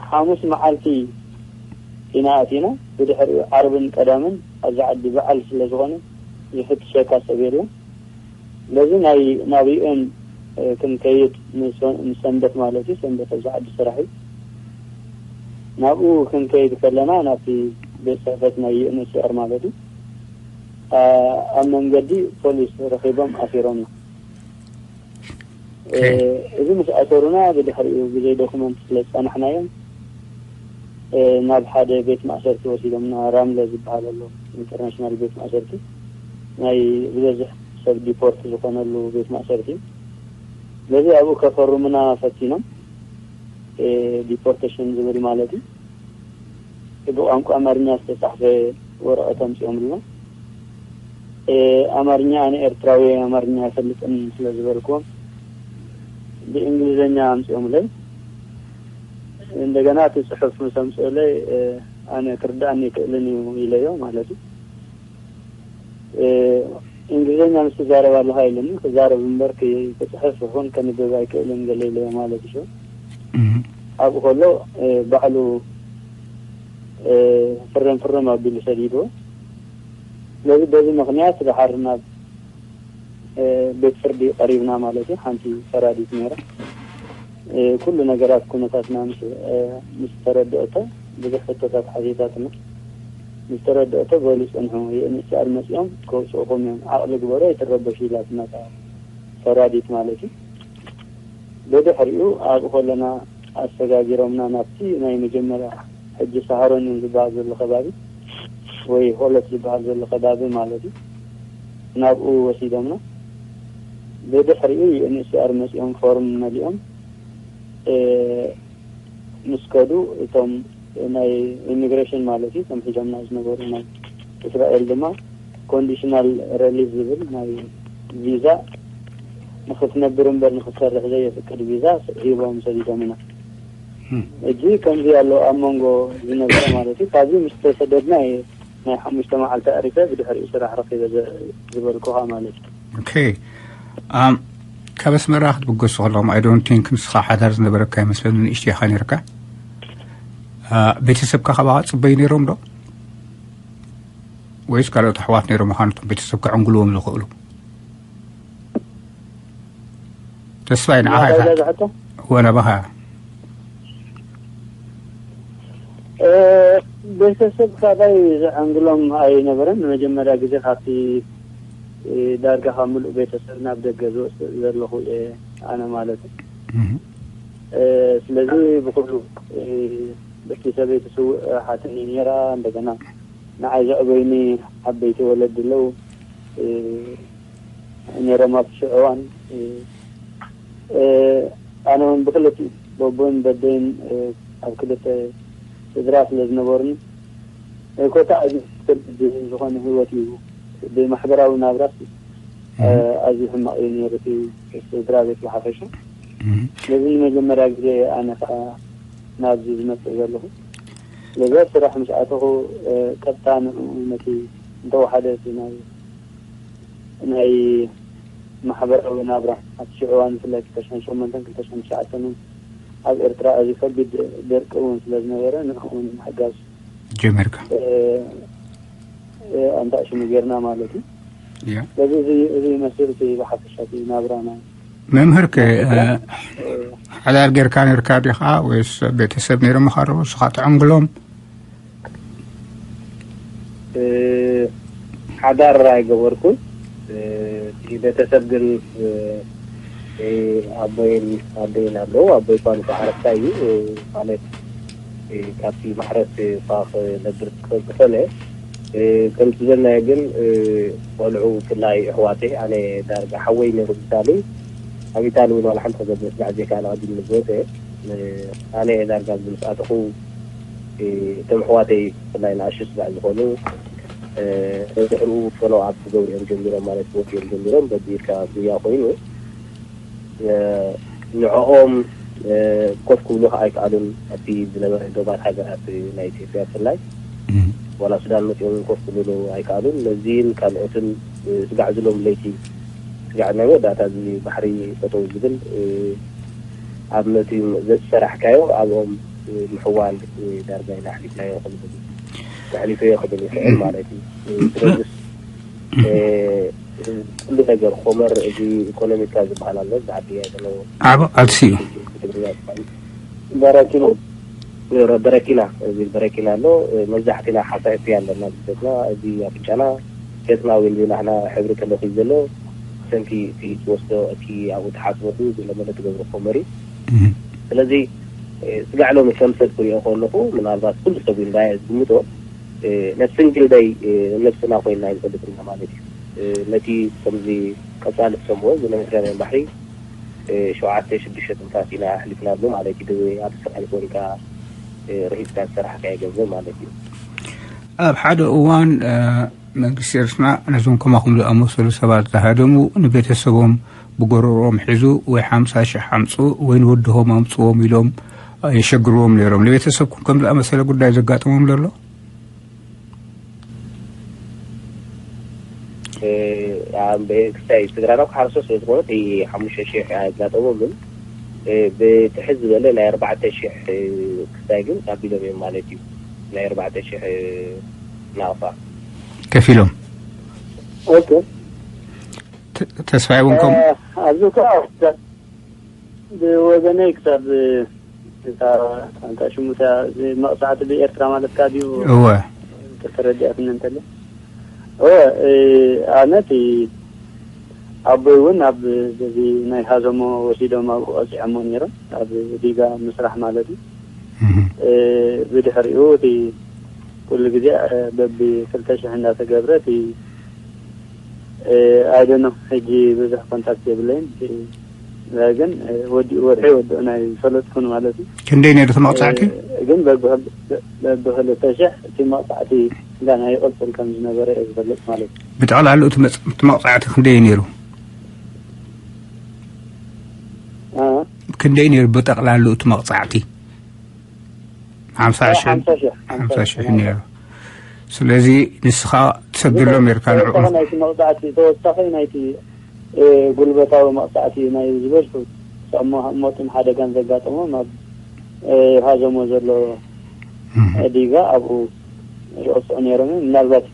ሓሙስ መዓልቲ ኢና ኣቲና። ብድሕሪኡ ዓርብን ቀዳምን ኣብዚ ዓዲ በዓል ስለ ዝኾነ ዝፍትሸካ ሰብ የለን። ስለዚ ናይ፣ ናብ ዩ ኤን፣ እ፣ ክንከይድ ንሰ-፣ ንሰንበት ማለት እዩ። ሰንበት ኣብዚ ዓዲ ስራሕ እዩ። ናብኡ ክንከይድ ከለና ናብቲ ቤት ጽሕፈት ናይ ዩ ኤን ኤች ሲ ኣር ማለት እዩ። ኣ-፣ ኣብ መንገዲ ፖሊስ ረኺቦም ኣሲሮምና። እ፣ ኦኬ። እዚ ምስ ኣሰሩና ብድሕሪኡ ብዘይ ዶክመንት ስለ ዝጸናሕናዮም፣ እ፣ ናብ ሓደ ቤት ማእሰርቲ ወሲዶምና። ራምለ ዝበሃል ኣሎ፣ ኢንተርናሽናል ቤት ማእሰርቲ፣ ናይ ዝበዝሕ ሰብ ዲፖርት ዝኾነሉ ቤት ማእሰርቲ እዩ። ስለዚ ኣብኡ ከፈርሙና ፈቲኖም፣ እ፣ ዲፖርቴሽን ዝብል ማለት እዩ። ብቋንቋ ኣማርኛ ዝተጻሕፈ ወረቐት ኣምጺኦምልና። እ፣ ኣማርኛ፣ ኣነ ኤርትራዊ ኣማርኛ ኣይፈልጥን ስለ ዝበልክዎም፣ ብእንግሊዘኛ ኣምጺኦምለይ። እንደገና እቲ ጽሑፍ ምስ ኣምጽኡለይ፣ እ፣ ኣነ ክርድኣኒ ኣይክእልን እዩ ኢለዮ ማለት እዩ። እ፣ እንግሊዘኛ ምስ ትዛረብ ኣለኻ ኢለኒ። ክዛረብ እምበር ክ-፣ ክጽሕፍ ይኹን ከንብብ ኣይክእልን ገለ ኢለዮ ማለት እዩ። እህ። ኣብኡ ከሎ፣ እ፣ ባዕሉ፣ እ፣ ፍርም ፍርም ኣቢሉ ሰዲድዎ። ስለዚ በዚ ምኽንያት ድሓር ናብ፣ እ፣ ቤት ፍርዲ ቀሪብና ማለት እዩ። ሓንቲ ፈራዲት ነይራ። እ፣ ኩሉ ነገራት ኩነታትና ምስ፣ እ፣ ምስ ተረድኦቶ፣ ብዙሕ ሕቶታት ሓቲታትና። ምስ ተረድኦቶ፣ በሉ ጽንሑ፣ ዩ ኤን ኤች ሲ ኣር መጺኦም ከውጽኡኹም እዮም፣ ዓቕሊ ግበሩ፣ ኣይትረበሹ ኢላትና እታ ፈራዲት ማለት እዩ። ብድሕሪኡ ኣብኡ ከለና ኣሰጋጊሮምና ናብቲ ናይ መጀመርያ ሕጂ ሳሃሮኒን ዝበሃል ዘሎ ከባቢ ወይ ሆለት ዝበሃል ዘሎ ከባቢ ማለት እዩ። ናብኡ ወሲዶምና። ብድሕሪኡ ዩ ኤን ኤች ሲ ኣር መጺኦም ፎርም መሊኦም፣ እ፣ ምስ ከዱ እቶም ናይ ኢሚግሬሽን ማለት እዩ፣ እቶም ሒዞምና ዝነበሩ ናይ እስራኤል ድማ ኮንዲሽናል ሪሊዝ ዝብል ናይ ቪዛ ንክትነብር እምበር ንክትሰርሕ ዘየፍቅድ ቪዛ ሂቦም ሰዲዶምና። እም። ሕጂ ከምዚ ኣሎ ኣብ መንጎ ዝነበረ ማለት እዩ። ካብዚ ምስ ተሰደድና እየ ናይ ሓሙሽተ መዓልቲ ኣዕሪፈ ብድሕሪኡ ስራሕ ረኺበ ዘ-፣ ዝበልኩኻ ማለት እዩ። ኦኬ። ኣም፣ ካብ ኣስመራ ክትብገሱ ከለኹም፣ I don't think ንስኻ ሓዳር ዝነበረካ ይመስለኒ፣ ንእሽቶ ኢኻ ነይርካ። ኣ፣ ቤተሰብካ ካባኻ ጽበዩ ነይሮም ዶ? ወይስ ካልኦት ኣሕዋት ነይሮም ምዃኑ እቶም ቤተሰብ ክዕንግልዎም ዝኽእሉ? ተስፋይ፣ ንዓኻ ኢኻ። ናባይ ዝሕቶ? ወ-፣ ናባኻ። እ፣ ቤተሰብ ካባይ ዘዕንግሎም ኣይነበረን። ንመጀመርያ ግዜ ካብቲ፣ እ፣ ዳርጋ ካብ ምሉእ ቤተሰብ ናብ ደገ ዝወፅእ ዘለኹ እየ ኣነ ማለት እዩ። እህ። እ፣ ስለዚ ብኩሉ፣ እ፣ ብርኪ ሰበይቲ ስውእ ሓትኒ ነይራ። እንደገና ንዓይ ዘዕበዩኒ ዓበይቲ ወለዲ ኣለዉ። እ፣ ነይሮም ኣብቲ ሽዑ እዋን። እ፣ ኣነ እውን ብክልቲኡ በቦን በደይን፣ እ፣ ኣብ ክልተ ስድራ ስለ ዝነበሩኒ፣ እ፣ ኮታ እዚ ከቢድ ዝኾነ ህይወት እዩ። ብማሕበራዊ ናብራስ፣ እ፣ ኣዝዩ ሕማቕ እዩ ነይሩ እቲ ስድራ ቤት ብሓፈሻ። ነዚ ንመጀመርያ ግዜ ኣነ ከዓ ናብዚ ዝመፅእ ዘለኹ። ስለዚ ኣብ ስራሕ ምስ ኣተኹ፣ እ፣ ቀጥታ ንዕኡ ነቲ እንተወሓደ እቲ ናይ ናይ ማሕበራዊ ናብራ ኣብቲ ሽዑ እዋን ብፍላይ ክልተ ሽሕን ሸሞንተን ክልተ ሽሕን ትሽዓተን ኣብ ኤርትራ ኣዝዩ ከቢድ ደርቂ እውን ስለ ዝነበረ ንዕኡ ንምሕጋዝ ጀመርካ። እ፣ እ፣ ኣንታ ሽሙ ጌርና ማለት እዩ። እያ። ስለዚ እዚ፣ እዚ ይመስል እቲ ብሓፈሻ እቲ ናብራና። መምህር ከ፣ እ፣ ሓዳር ጌርካ ነርካ ዲኻ ወይስ ቤተሰብ ነይሮም? ንስኻ ትዕንግሎም? እ፣ ሓዳር ኣይገበርኩን። እ፣ እቲ ቤተሰብ ግን፣ እ፣ እ፣ ኣቦይን ኣደይን ኣለዉ። ኣቦይ እኳ ንሱ ሓረስታይ እዩ። እ፣ ማለት፣ እ፣ ካብቲ ማሕረስ እኳ ክነብር ዝኽእል ዝኾነ፣ እ፣ ከምቲ ዝበልናዮ ግን፣ እ፣ ቆልዑ ብፍላይ ኣሕዋተይ፣ ኣነ ዳርጋ ሓወይ ነይሩ ብሳሉ ኣብ ኢታሊ እውን ዋላ ሓንቲ ክገብር ስራሕ ዘይከኣለ ቅድሚ ንዝወፀ፣ እ፣ ኣነ ዳርጋ ኣብዚ ምስ ኣተኹ፣ እ፣ እቶም ኣሕዋተይ ብፍላይ ንኣሽቱ ስጋዕ ዝኾኑ፣ እ፣ ድሕሪኡ ፎሎ ኣፕ ክገብሩ እዮም ጀሚሮም፣ ማለት ወዲ እዮም ጀሚሮም። በዚ ኢልካ ጉያ ኮይኑ፣ እ፣ ንዕኦም፣ እ፣ ኮፍ ክብሉ ከኣ ኣይከኣሉን። ኣብቲ ዝነበረ ዶባት ሃገራት ናይ ኢትዮጵያ ብፍላይ ዋላ ሱዳን መጺኦም ኮፍ ክብሉ ኣይከኣሉን። ነዚን ካልኦትን፣ እ፣ ስጋዕ ዝሎም ለይቲ ስጋዕ ናይ መወዳእታ እዚ ባሕሪ ጠጠው ዝብል፣ እ፣ ኣብ ነቲ ዘዝሰራሕካዮ ኣብኦም፣ እ፣ ምሕዋል፣ እ፣ ዳርጋ ኢና ኣሕሊፍናዮ ክብል፣ ኣሕሊፈዮ ክብል ይኽእል ማለት እዩ። እ፣ ስለዚስ፣ እ፣ ኩሉ ነገር ኮመር እዚ ኢኮኖሚካ ዝበሃል ኣሎ፣ እዚ ዓዲ እያ ዘለዎ። ዓብ ኣልሲ እዩ። ትግርኛ ዝበሃል። በረኪና። በረኪና፣ እዚ በረኪና ኣሎ። መብዛሕትና ሓሳይፍ ኣለና፣ ቤትና፣ እዚ ኣፍንጫና፣ ገጽና ወይ ናህና ሕብሪ ተለኺዩ ዘሎ፣ ሰንኪ እቲ ትወስዶ፣ እቲ ኣብኡ ትሓጽበሉ፣ ዝለመደ ትገብሮ ኮመር እዩ። እህ። ስለዚ፣ እ፣ ስጋዕ ሎሚ ከም ሰብ ክሪኦ ከለኹ፣ ምናልባት ኩሉ ሰብ እውን ዳየ ዝግምቶ፣ እ፣ ነፍሲ እንግልደይ፣ እ፣ ነብስና ኮይንና ኣይንፈልጥን ኢና ማለት እዩ። እ፣ ነቲ ከምዚ ቀጻሊ ትሰምዖ፣ እዚ ናይ ሜዲትራንያን ባሕሪ፣ እ፣ ሸውዓተ ሽዱሽተ ትንፋስ ኢና ኣሕሊፍናሉ ማለት እዩ። ብ-፣ ኣብ ስራሕ ኮንካ፣ እ፣ ርሂጽካ ዝሰራሕካዮ ገንዘብ ማለት እዩ። ኣብ ሓደ እዋን፣ እ፣ መንግስቲ ኤርትራ ነዞም ከማኹም ዝኣመሰሉ ሰባት ዝሃደሙ ንቤተሰቦም ብጎረሮኦም ሒዙ ወይ ሓምሳ ሽሕ ኣምጽኡ ወይ ንወድሆም ኣምጽዎም ኢሎም፣ እ፣ የሸግርዎም ነይሮም። ንቤተሰብኩም ከም ዝኣመሰለ ጉዳይ ዘጋጠሞም ዘሎ? እ፣ ኣብ ክስታይ ስድራና ክሓርሶ ስለ ዝኾነ እቲ ሓሙሽተ ሽሕ ኣየጋጠሞምን፣ እ፣ ብትሕት ዝበለ ናይ ኣርባዕተ ሽሕ ክስታይ ግን ኣቢሎም እዮም ማለት እዩ። ናይ ኣርባዕተ ሽሕ ናቕፋ። ከፊሎም። ኦኬ። ተ-፣ ተስፋ ይብንኩም? እ፣ ኣብዚ ከኣ ብወገነይ ክሳብ እታ፣ ኣንታ ሽሙ እታ፣ እዚ መቕጻዕቲ ብኤርትራ ማለትካ ድዩ? እወ። ተረዲኣትኒ እንተለ። እወ፣ እ፣ ኣነ እቲ ኣቦይ እውን ኣብ በዚ ናይ ሃዘሞ ወሲዶም ኣብኡ ቀጺዖሞ ነይሮም፣ ኣብ ዲጋ ምስራሕ ማለት እዩ። እህ። እ፣ ብድሕሪኡ እቲ ኩሉ ግዜ፣ እ፣ በቢ ክልተ ሽሕ እንዳተገብረ እቲ፣ እ፣ I don't know፣ ሕጂ ብዙሕ ኮንታክት የብለይን። እቲ፣ ግን፣ እ፣ ወዲኡ ወርሒ ወዲኡ ናይ ፈለጥኩን ማለት እዩ። ክንደይ ነይሩ እቲ መቕጻዕቲ? እ፣ ግን በብክል-፣ በብክልተ ሽሕ እቲ መቕጻዕቲ ጋና ይቕጽል ከም ዝነበረ እየ ዝፈልጥ ማለት እዩ። ብጠቕላላኡ እቲ መጽ-፣ እቲ መቕጻዕቲ ክንደይ እዩ ነይሩ? እ? ክንደይ ነይሩ ብጠቕላላኡ እቲ መቕጻዕቲ? ሓምሳ ሽሕ፣ ሓምሳ ሽሕ፣ ሓምሳ ሽሕ ነይሩ። ስለዚ ንስኻ ትሰግድሎም ነይርካ ንዕኡ። ተወሳኺ ናይቲ መቕጻዕቲ፣ ተወሳኺ ናይቲ፣ እ፣ ጉልበታዊ መቕጻዕቲ ናይ ዝበዝሑ ሰሞ-፣ ሞትን ሓደጋን ዘጋጠሞም ኣብ፣ እ፣ ሃዘሞ ዘሎ እህ። ዲጋ ኣብኡ ይቕጽዑ ነይሮም። ምናልባት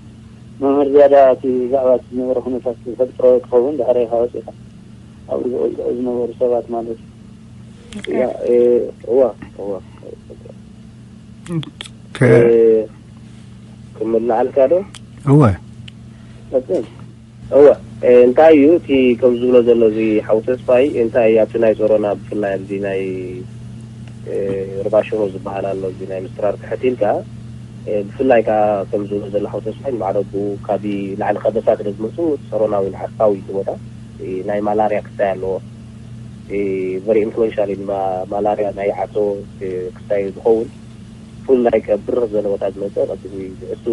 መምህር ዝያዳ እቲ ብዛዕባ እቲ ዝነበረ ኩነታት ዝፈልጦ ክኸውን፣ ድሕረይ ከወጽእ ኢኻ። ኣብኡ ዝቕጽዑ ዝነበሩ ሰባት ማለት እዩ። ኦኬ። ያ፣ እ፣ እዋ፣ እዋ። ከ- እ፣ ክምልዓልካ ዶ? እወ። ቀጽል። እወ፣ እ፣ እንታይ እዩ እቲ ከም ዝብሎ ዘሎ እዚ ሓው ተስፋይ፣ እንታይ እዩ ኣብቲ ናይ ጾሮና ብፍላይ ኣብዚ ናይ፣ እ፣ ርባሽሆ ዝበሃል ኣሎ፣ እዚ ናይ ምስትራር ትሕት ኢልካ፣ እ፣ ብፍላይ ከኣ ከም ዝብሎ ዘሎ ሓው ተስፋይ፣ ንባዕል ኣቦኡ ካብ ላዕሊ ከበሳ ስለ ዝመጹ፣ ጾሮና ወይ ንሓፋዊ እዩ እቲ ቦታ። ናይ ማላርያ ክስታይ ኣለዎ። ቨሪ ኢንፍሉዌንሻል እዩ። ማላርያ ናይ ዓሶ ክስታይ ዝኸውን ብፍላይ ካብ ብርኽ ዝበለ ቦታ ዝመፀ ቅድሚ ዝእሱ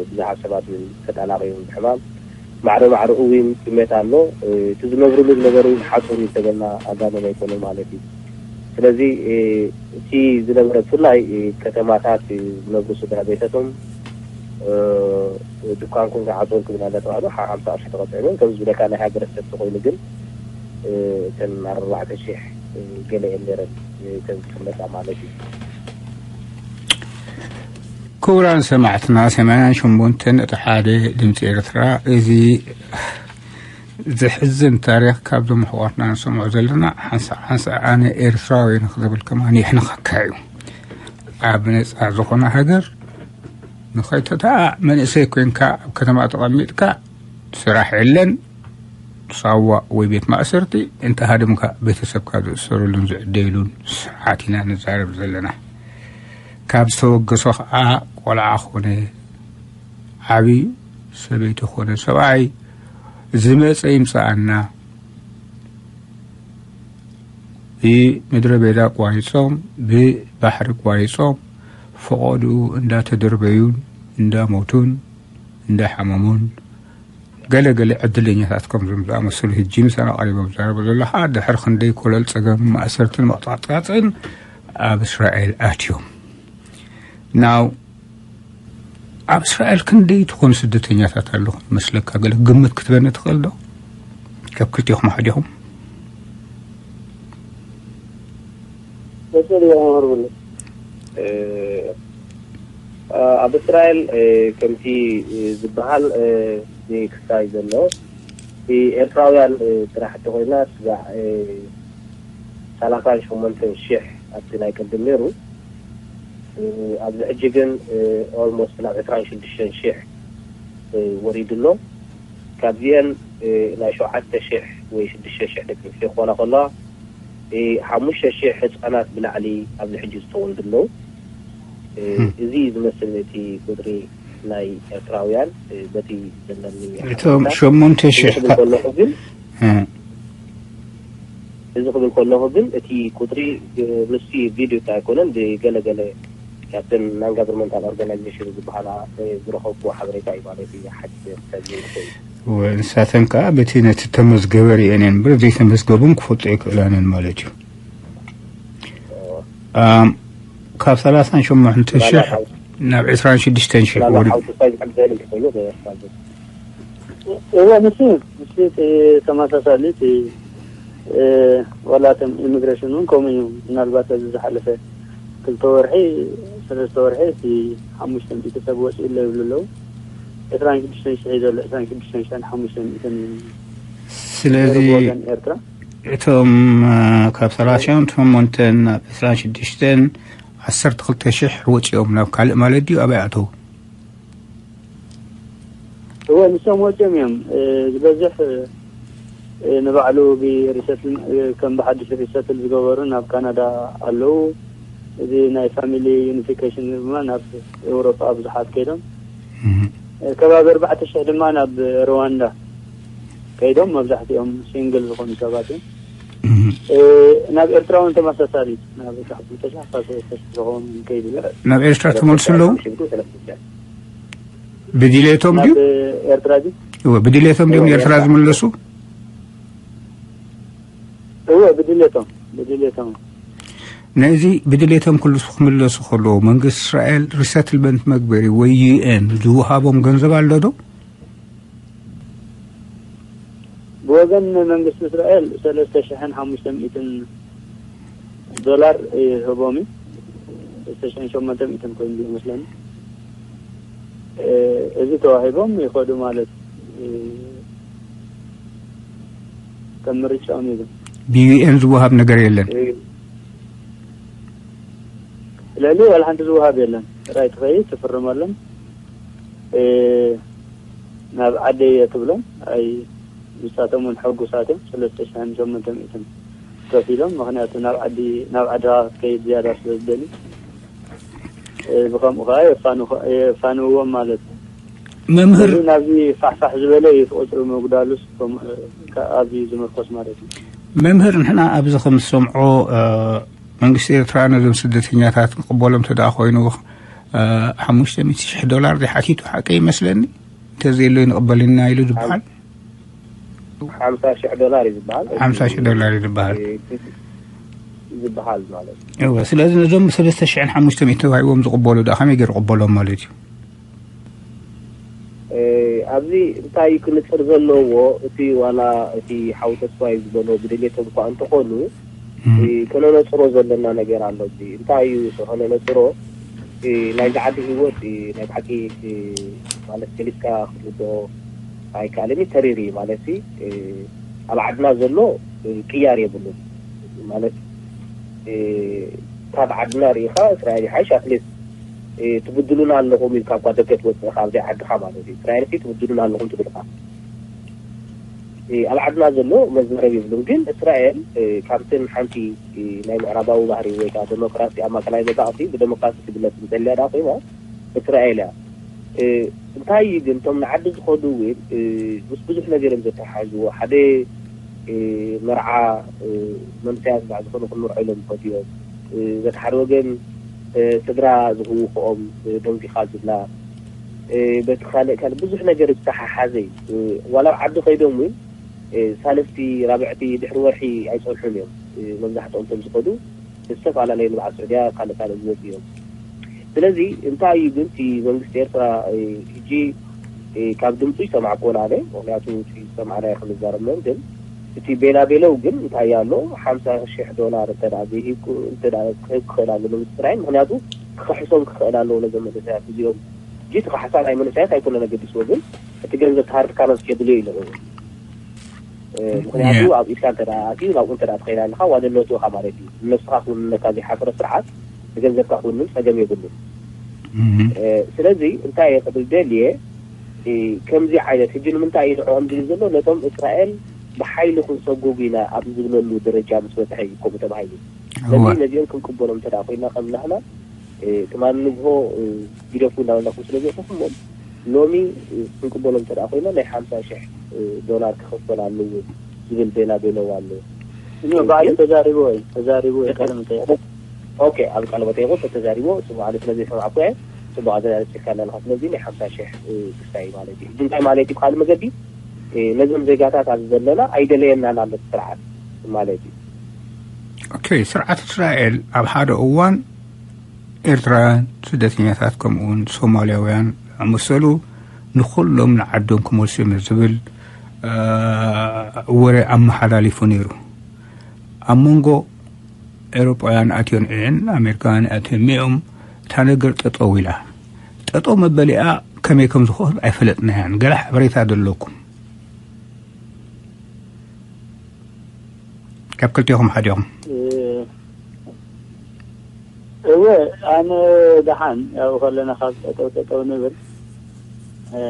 ብዙሓት ሰባት ተጣላቒ ሕማም ማዕረ ማዕረ እውን ጥሜት ኣሎ። እቲ ዝነብርሉ ዝነበሩ ሓፁር ዝተበና ኣጋንብ ኣይኮነ ማለት እዩ። ስለዚ እቲ ዝነበረ ብፍላይ ከተማታት ዝነብሩ ስድራ ቤተቶም ድኳንኩም ከዓፅወልኩም ኢና እንዳተባህሉ ሓምሳ ቅርሺ ተቐፅዕምን ከም ዝብለካ ናይ ሃገረ ሰብ ተኮይኑ ግን እተን ኣርባዕተ ሽሕ ገለ እየን ነረን ከም ዝፍለጣ ማለት እዩ። ክቡራን ሰማዕትና ሰማንያን ሸሞንተ ነጥቢ ሓደ ድምፂ ኤርትራ እዚ ዝሕዝን ታሪክ ካብዞም ኣሕዋትና ንሰምዖ ዘለና ሓንሳእ ሓንሳእ ኣነ ኤርትራዊ ንክብል ከማን የሕንኸካ እዩ። ኣብ ነፃ ዝኾነ ሃገር ንኸይተጣዕ መንእሰይ ኮይንካ ኣብ ከተማ ተቐሚጥካ ስራሕ የለን፣ ሳዋ ወይ ቤት ማእሰርቲ እንተ ሃድምካ ቤተሰብካ ዝእሰረሉን ዝዕደይሉን ሰዓት ኢና ንዛረብ ዘለና። ካብ ዝተወገሶ ከዓ ቆልዓ ኮነ ዓብይ ሰበይቲ ኮነ ሰብኣይ ዝመፀ ይምፀኣና ብምድረ ቤዳ ቋሪፆም ብባሕሪ ቋሪፆም ፈቐድኡ እንዳተደርበዩን እንዳሞቱን እንዳሓመሙን ገለ ገለ ዕድለኛታት ከምዞም ዝኣመሰሉ ህጂ ምሳና ቀሪቦም ዝዛረቡ ዘለኻ ድሕር ክንደይ ኮለል ፀገምን ማእሰርትን መቕፃፅቃፅን ኣብ እስራኤል ኣትዮም ናው ኣብ እስራኤል ክንደይ ትኾኑ ስደተኛታት ኣለኹም መስለካ? ገለ ግምት ክትበኒ ትኽእል ዶ? ካብ ክልቲኹም ሓዲኹም መሰል እዮም ኣምርብሉ ኣብ እስራኤል ከምቲ ዝበሃል ክስታይ ዘሎ ኤርትራውያን ጥራሕ እንተኮይና ስጋዕ ሰላሳን ሸሞንተን ሽሕ ኣብቲ ናይ ቅድም ነይሩ ኣብዚ ሕጂ ግን ኦልሞስት ናብ ዕስራን ሽዱሽተን ሽሕ ወሪዱ ኣሎ። ካብዚአን ናይ ሸውዓተ ሽሕ ወይ ሽዱሽተ ሽሕ ደቂ ኣንስትዮ ክኾና ከለዋ ሓሙሽተ ሽሕ ህፃናት ብላዕሊ ኣብዚ ሕጂ ዝተወልዱ ኣለዉ። እዚ እዩ ዝመስል እቲ ቁፅሪ ናይ ኤርትራውያን በቲ ዘለኒ እቶም ሸሞንተ ሽሕ ከለኹ ግን እዚ ክብል ከለኹ ግን እቲ ቁፅሪ ምስ ቪድዮ ኣይኮነን ብገለገለ ካብተን ናን ጋቨርንመንታል ኦርጋናይዜሽን ዝበሃላ ዝረኸብኩዎ ሓበሬታ እዩ ማለት እዩ። ሓቂ ከዝብል ይኽእል ንሳተን ከዓ በቲ ነቲ ተመዝገበ ሪአን እየን እምበር ዘይተመዝገቡን ክፈልጡ ኣይክእላንን ማለት እዩ። ካብ ሰላሳን ሸሞንተ ሽሕ ናብ ዕስራን ሽዱሽተን ሽሕ ወሪዱ። እወ ምስ ምስ ተመሳሳሊ እቲ ዋላ እቶም ኢሚግሬሽን እውን ከምኡ እዩ። ምናልባት ኣብዚ ዝሓለፈ ክልተ ወርሒ ሰለስተ ወርሒ እቲ ሓሙሽተ ሚእቲ ሰብ ወፂኡ ኣሎ ይብሉ ኣለዉ። ዕስራን ሽዱሽተን ሽሕ እዩ ዘሎ። ዕስራን ሽዱሽተን ሽሕን ሓሙሽተ ሚእትን እዩ ስለዚ ወገን ኤርትራ። እቶም ካብ ሰላሳን ሸሞንተን ናብ ዕስራን ሽዱሽተን ዓሰርተ ክልተ ሽሕ ወፂኦም ናብ ካልእ ማለት ድዩ? ኣበይ ኣተው? እወ ንሶም ወፂኦም እዮም። ዝበዝሕ ንባዕሉ ብሪሰትል ከም ብሓድሽ ሪሰትል ዝገበሩ ናብ ካናዳ ኣለዉ። እዚ ናይ ፋሚሊ ዩኒፊኬሽን ድማ ናብ ኤውሮጳ ብዙሓት ከይዶም ከባቢ ኣርባዕተ ሽሕ ድማ ናብ ሩዋንዳ ከይዶም መብዛሕትኦም ሲንግል ዝኾኑ ሰባት እዮም። ናብ ኤርትራ እውን ተመሳሳሊ ናብ ክልተ ሽሕ ካብ ሰለስተ ሽሕ ዝኾኑ ከይዱ ናብ ኤርትራ ተመልሱ ኣለዉ። ብድሌቶም ድዩ? ኤርትራ ድዩ? ብድሌቶም ድዮም ኤርትራ ዝምለሱ? እወ ብድሌቶም ብድሌቶም። ነዚ ብድሌቶም ክልሱ ክምለሱ ከለዉ መንግስቲ እስራኤል ሪሰትልመንት መግበሪ ወይ ዩኤን ዝወሃቦም ገንዘብ ኣሎ ዶ? ብወገን መንግስቲ እስራኤል ሰለስተ ሽሕን ሓሙሽተ ሚእትን ዶላር ይህቦም እዩ። ሰለስተ ሽሕን ሸሞንተ ሚእትን ኮይኑ ይመስለኒ። እዚ ተዋሂቦም ይኸዱ ማለት ከም ምርጫኦም እዩ። ግን ብዩኤን ዝወሃብ ነገር የለን። ስለዚ ዋላ ሓንቲ ዝወሃብ የለን። ጥራይ ትኸይድ ትፍርመሎም ናብ ዓደይ እየ ትብሎም። ኣይ ንሳቶም እውን ሕጉሳት እዮም። ሰለስተ ሽሕን ሸሞንተ ሚእትን ከፊሎም ምክንያቱ ናብ ዓዲ ናብ ዓድኻ ክትከይድ ዝያዳ ስለ ዝደልዩ ብከምኡ ከዓ የፋንውዎም ማለት እዩ። መምህር፣ እዚ ናብዚ ፋሕፋሕ ዝበለ እዩ፣ እቲ ቁፅሪ ምጉዳሉስ ከም፣ እ፣ ከ-፣ ኣብዚ ዝምርኮስ ማለት እዩ። መምህር፣ ንሕና ኣብዚ ከም ዝሰምዖ፣ እ፣ መንግስቲ ኤርትራ ነዞም ስደተኛታት ክቕበሎም እንተ ደኣ ኮይኑ፣ እ፣ ሓሙሽተ ሚእቲ ሽሕ ዶላር ዝሓቲቱ ሓቂ ይመስለኒ፣ እንተዘየሎ ይንቕበል ኢና ኢሉ ዝበሃል። ሓምሳ ሽሕ ዶላር እዩ ዝበሃል። ሓምሳ ሽሕ ዶላር እዩ ዝበሃል። እ፣ ዝበሃል ማለት እዩ። እወ፣ ስለዚ ነዞም ሰለስተ ሽሕን ሓሙሽተ ሚእቲ ተዋሂቦም ዝቕበሉ ደኣ ከመይ ገይሩ ይቕበሎም ማለት እዩ? እ፣ ኣብዚ እንታይ እዩ ክንጽር ዘለዎ? እቲ ዋላ እቲ ሓው ተስፋይ ዝበሎ ብድሌቶም እኳ እንተኾኑ፣ እም። እ፣ ከነነጽሮ ዘለና ነገር ኣሎ። እዚ እንታይ እዩ እቲ ከነነጽሮ? እ፣ ናይዚ ዓዲ ህይወት፣ እ፣ ናይ ብሓቂ፣ እ፣ ማለት ገሊጽካ ክትርድኦ ኣይከኣልን እዩ። ተሪር እዩ ማለት እዩ። እ፣ ኣብ ዓድና ዘሎ፣ እ፣ ቅያር የብሉን ማለት፣ እ፣ ካብ ዓድና ርኢኻ እስራኤል ይሓይሽ፣ ኣትሊስት፣ እ፣ ትብድሉና ኣለኹም ኢልካ እኳ ደገ ትወፅእ ካብዚ ዓድኻ ማለት እዩ። እስራኤል ሲ ትብድሉና ኣለኹም ትብልካ። እ፣ ኣብ ዓድና ዘሎ መዛረብ ይብሉን። ግን እስራኤል፣ እ፣ ካብተን ሓንቲ፣ እ፣ ናይ ምዕራባዊ ባህሪ ወይ ከዓ ዴሞክራሲ ኣብ ማእከላይ መጻቕቲ ብዴሞክራሲ ትግለጽ እንተልያ ደኣ ኮይና እስራኤል እያ። እ፣ እንታይ እዩ ግን እቶም ንዓዲ ዝኸዱ እውን፣ እ፣ ምስ ብዙሕ ነገር እዮም ዘተሓሕዝዎ። ሓደ፣ እ፣ መርዓ፣ እ፣ መንእሰያት እንዳ ዝኾኑ ክንምርዖ ኢሎም ይኸዱ እዮም። እ፣ በቲ ሓደ ወገን፣ እ፣ ስድራ ዝህውኽኦም፣ እ፣ ደንጊኻ ዝብላ፣ እ፣ በቲ ካልእ ካልእ ብዙሕ ነገር ዝተሓሓዘ እዩ። እ፣ ዋላ ኣብ ዓዲ ከይዶም እውን፣ እ፣ ሳልስቲ፣ ራብዕቲ ድሕሪ ወርሒ ኣይጸንሑን እዮም። እ፣ መብዛሕትኦም እቶም ዝኸዱ ዝተፈላለየ ንበዓል ስዑድያ ካልእ ካልእ ዝመጹ እዮም። ስለዚ እንታይ እዩ ግን እቲ መንግስቲ ኤርትራ፣ እ፣ ሕጂ፣ እ፣ ካብ ድምፁ ይሰማዕኩ ወላ ኣነ፣ ምኽንያቱ እቲ ዝሰማዕናዮ ክንዛረብ ለን ግን እቲ ቤላ ቤለው ግን እንታይ ኣሎ ሓምሳ ሽሕ ዶላር እንተ ደኣ ዘይሂብኩ እንተ ደኣ ክህብ ክኽእል ኣሎ መንግስቲ እስራኤል፣ ምኽንያቱ ክኸሕሶም ክኽእል ኣለዎ ነዞም መንእሰያት እዚኦም። ሕጂ እቲ ካሕሳ ናይ መንእሰያት ኣይኮነን ኣገዲስዎ፣ ግን እቲ ገንዘብ ሃርድ ካረንሲ የድልዮ ኢለ። እ፣ ምኽንያቱ ያ። ኣብ ኢድካ እንተ ደኣ ኣትዩ ናብኡ እንተ ደኣ ትኸይድ ኣለኻ ዋንነቱ ኢኻ ማለት እዩ። ንነብስኻ ክውንነካ ዘይሓፈረ ስርዓት ንገንዘብካ ክውንን ጸገም የብሉን። እም። እ፣ ስለዚ እንታይ እየ ክብል ደልየ፣ እ፣ ከምዚ ዓይነት ሕጂ ንምንታይ እዩ ንዕኦም ዝብል ዘሎ ነቶም እስራኤል ብሓይሊ ክንሰጉግ ኢና ኣብ ዝብለሉ ደረጃ ምስ በጽሐ እዩ ከምኡ ተባሂሉ። ስለዚ እወ። ነዚኦም ክንቅበሎም እንተ ደኣ ኮይና ከም ናህና፣ እ፣ ትማሊ ንግሆ፣ እ፣ ግደፉ እንዳበልናኩም ስለ ዘእተኹሞም ሎሚ፣ እ፣ ክንቅበሎም እንተ ደኣ ኮይና ናይ ሓምሳ ሽሕ፣ እ፣ ዶላር ክኸፈል ኣለዎ ዝብል ቤላ ቤለው ኣሎ። እኒ ባዕሉ ግን ተዛሪቡ ወይ ተዛሪቡ ወይ ቃለ መጠይቕ? ኦኬ፣ ኣብ ቃለ መጠይቑ ተተዛሪቦ ጽቡቕ ኣለ። ስለዚ ሰማዕኩ እየ፣ ጽቡቕ ኣዘጋጅካ ኣለኻ። ስለዚ ናይ ሓምሳ ሽሕ፣ እ፣ ክስታይ ማለት እዩ። እዚ እንታይ ማለት እዩ? ብኻልእ መገዲ፣ እ፣ ነዞም ዜጋታት ኣብዚ ዘለና ኣይደለየናን ኣሎ እቲ ስርዓት ማለት እዩ። ኦኬ፣ ስርዓት እስራኤል ኣብ ሓደ እዋን ኤርትራውያን ስደተኛታት ከምኡውን ሶማልያውያን ዝኣመሰሉ ንኹሎም ንዓዶም ክመልሱ እዮም ዝብል፣ እ፣ ወረ ኣመሓላሊፉ ነይሩ። ኣብ መንጎ ኤውሮጳውያን ኣትዮም እየን ኣሜሪካውያን ኣትዮም እየም እታ ነገር ጠጠው ኢላ። ጠጠው መበሊኣ ከመይ ከም ዝኾን ኣይፈለጥናያን። ገለ ሓበሬታ ዘለኩም? ካብ ክልቴኹም ሓዲኹም። እ፣ እወ፣ ኣነ ደሓን፣ ያው ከለና ካብ ጠጠው ጠጠው ንብል። እ፣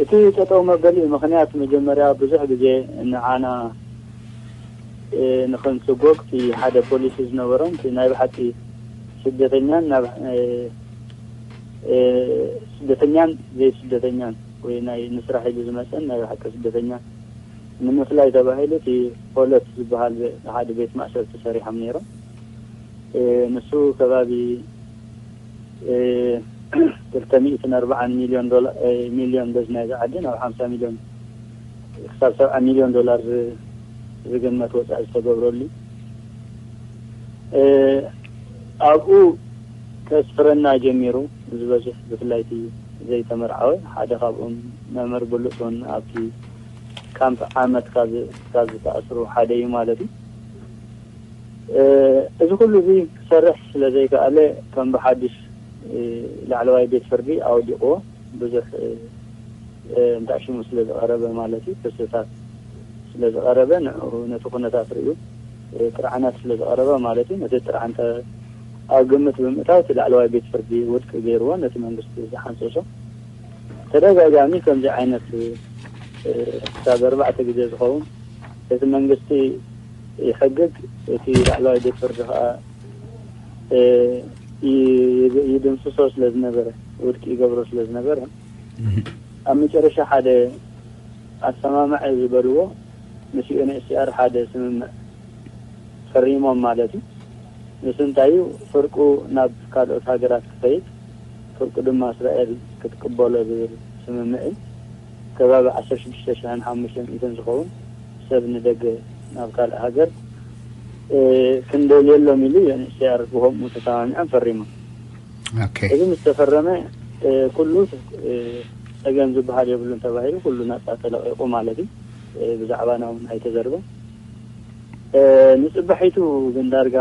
እቲ ጠጠው መበሊ ምኽንያት መጀመርያ ብዙሕ ግዜ ንዓና፣ እ፣ ንኽንስጎግ እቲ ሓደ ፖሊሲ ዝነበሮም እቲ ናይ ብሓቂ ስደተኛን ናብ፣ እ፣ እ፣ ስደተኛን ዘይስደተኛን ወይ ናይ ንስራሕ ኢሉ ዝመጸን ናይ ብሓቂ ስደተኛ ንምፍላይ ተባሂሉ እቲ ሆለት ዝበሃል ቤ-፣ ሓደ ቤት ማእሰርቲ ሰሪሖም ነይሮም። እ፣ ንሱ ከባቢ፣ እ፣ ክልተ ሚእትን ኣርባዓን ሚልዮን ዶላ-፣ እ፣ ሚልዮን በዚ ናይዚ ዓዲ ናብ ሓምሳ ሚልዮን ክሳብ ሰብዓ ሚልዮን ዶላር ዝ-፣ ዝግመት ወጻኢ ዝተገብረሉ። እ፣ ኣብኡ ከስፍረና ጀሚሩ። ዝበዝሕ ብፍላይ እቲ ዘይተመርዓወ ሓደ ካብኦም መምህር ብሉጽ እውን ኣብቲ ካምፕ ዓመት ካብ ዝ-፣ ካብ ዝተኣስሩ ሓደ እዩ ማለት እዩ። እ፣ እዚ ኩሉ እዚ ክሰርሕ ስለ ዘይከኣለ ከም ብሓድሽ፣ እ፣ ላዕለዋይ ቤት ፍርዲ ኣውዲቕዎ። ብዙሕ፣ እ፣ እ፣ እንዳ ሽሙ ስለ ዝቐረበ ማለት እዩ፣ ክስታት ስለ ዝቐረበ ንዕኡ ነቲ ኩነታት ርእዩ፣ እ፣ ጥርዓናት ስለ ዝቐረበ ማለት እዩ፣ ነቲ ጥርዓን ተ-፣ ኣብ ግምት ብምእታው እቲ ላዕለዋይ ቤት ፍርዲ ውድቂ ገይርዎ፣ ነቲ መንግስቲ ዝሓንጸጾ ተደጋጋሚ ከምዚ ዓይነት፣ እ፣ ክሳብ ኣርባዕተ ግዜ ዝኸውን እቲ መንግስቲ ይሕግግ፣ እቲ ላዕለዋይ ቤት ፍርዲ ከኣ፣ እ፣ ይ-፣ ይድምስሶ ስለ ዝነበረ፣ ውድቂ ይገብሮ ስለ ዝነበረ፣ ኣብ መጨረሻ ሓደ ኣሰማምዐ ዝበልዎ ምስ ዩ ኤን ኤች ሲ ኣር ሓደ ስምምዕ ፈሪሞም ማለት እዩ። ንሱ እንታይ እዩ? ፍርቁ ናብ ካልኦት ሃገራት ክኸይድ፣ ፍርቁ ድማ እስራኤል ክትቅበሎ ዝብል ስምምዕ እዩ። ከባቢ ዓሰርተ ሽዱሽተ ሽሕን ሓሙሽተ ሚእትን ዝኸውን ሰብ ንደገ ናብ ካልእ ሃገር ክንደልየሎም ኢሉ ዩ ኤን ኤች ሲ ኣር ብኸምኡ ተሰማሚዖም ፈሪሞም። ኦኬ። እዚ ምስ ተፈረመ ኩሉ ጸገም ዝበሃል የብሉን ተባሂሉ ኩሉ ናጻ ተለቂቑ ማለት እዩ። ብዛዕባና እውን ኣይተዘርበን። ንጽባሒቱ ግን ዳርጋ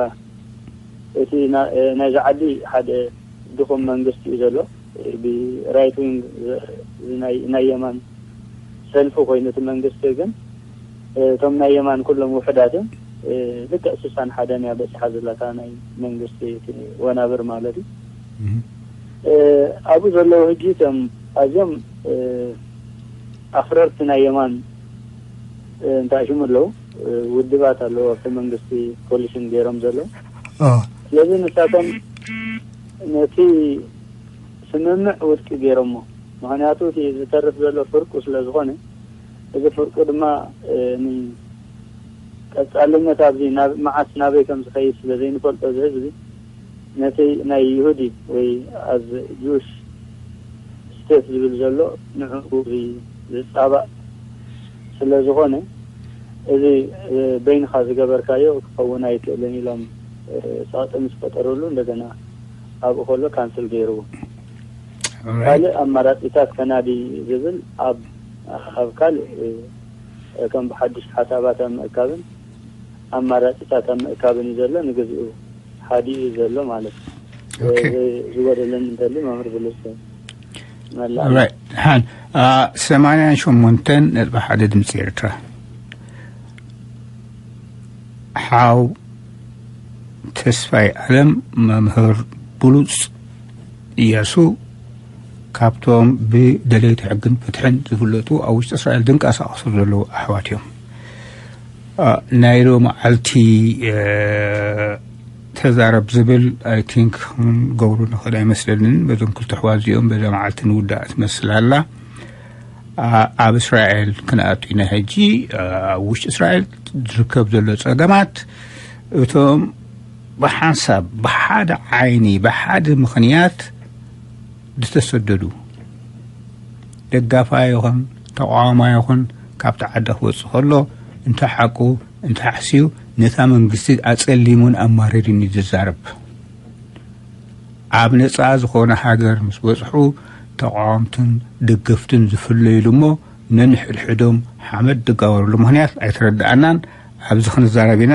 እቲ ናይዚ ዓዲ ሓደ ድኹም መንግስቲ እዩ ዘሎ። ብራይት ዊንግ ናይ የማን ሰልፊ ኮይኑ እቲ መንግስቲ ግን እቶም ናይ የማን ኩሎም ውሕዳት እዮም። ልክዕ ስሳን ሓደን እያ በፂሓ ዘለታ ናይ መንግስቲ ወናብር ማለት እዩ። ኣብኡ ዘለዉ ሕጂ እቶም ኣዝዮም ኣኽረርቲ ናይ የማን እንታይ ሽሙ ኣለዉ ውድባት ኣለዉ ኣብቲ መንግስቲ ኮሊሽን ገይሮም ዘለዉ። ስለዚ ንሳቶም ነቲ ስምምዕ ውድቂ ገይሮሞ። ምኽንያቱ እቲ ዝተርፍ ዘሎ ፍርቁ ስለ ዝኾነ እዚ ፍርቁ ድማ ቀጻልነት ኣብዚ መዓስ ናበይ ከም ዝኸይድ ስለ ዘይንፈልጦ እዚ ህዝቢ ነቲ ናይ ይሁዲ ወይ ኣብ ጁሽ ስቴት ዝብል ዘሎ ንዕኡ ዝፃባእ ስለ ዝኾነ እዚ በይንኻ ዝገበርካዮ ክኸውን ኣይክእልን ኢሎም ፀቕጢ ምስ ፈጠሩሉ እንደገና ኣብኡ ከሎ ካንስል ገይርዎ። ካልእ ኣማራፂታት ከናዲ ዝብል ኣብ ኣብ ካልእ ከም ብሓዱሽ ሓሳባት ኣብ ምእካብን ኣማራፂታት ኣብ ምእካብን እዩ ዘሎ። ንግዚኡ ሓዲኡ እዩ ዘሎ ማለት እዩ። ዝጎደለን እንተልዩ መምህር ብሉፅ መላእ። ሓን ሰማንያን ሸሞንተን ነጥቢ ሓደ ድምፂ ኤርትራ። ሓው ተስፋይ ኣለም መምህር ብሉፅ እያሱ ካብቶም ብደለይቲ ሕግን ፍትሕን ዝፍለጡ ኣብ ውሽጢ እስራኤል ዝንቀሳቐሱ ዘለዉ ኣሕዋት እዮም። ናይ ሎሚ መዓልቲ ተዛረብ ዝብል ኣይ ቲንክ ክንገብሩ ንኽእል ኣይመስለንን። በዞም ክልተ ኣሕዋት እዚኦም በዛ መዓልቲ ንውዳእ ትመስል ኣላ። ኣብ እስራኤል ክንኣቱ ኢና ሕጂ። ኣብ ውሽጢ እስራኤል ዝርከብ ዘሎ ጸገማት እቶም ብሓንሳብ ብሓደ ዓይኒ ብሓደ ምኽንያት ዝተሰደዱ ደጋፋ ይኹን ተቃዋማ ይኹን ካብቲ ዓዲ ክወፅእ ከሎ እንተ ሓቁ እንተ ሓስዩ ነታ መንግስቲ ኣፀሊሙን ኣማረሪን እዩ ዝዛረብ። ኣብ ነፃ ዝኾነ ሃገር ምስ በፅሑ ተቃወምትን ደገፍትን ዝፍለይሉ እሞ ነንሕድሕዶም ሓመድ ዝጋበርሉ ምኽንያት ኣይተረድኣናን። ኣብዚ ክንዛረብ ኢና።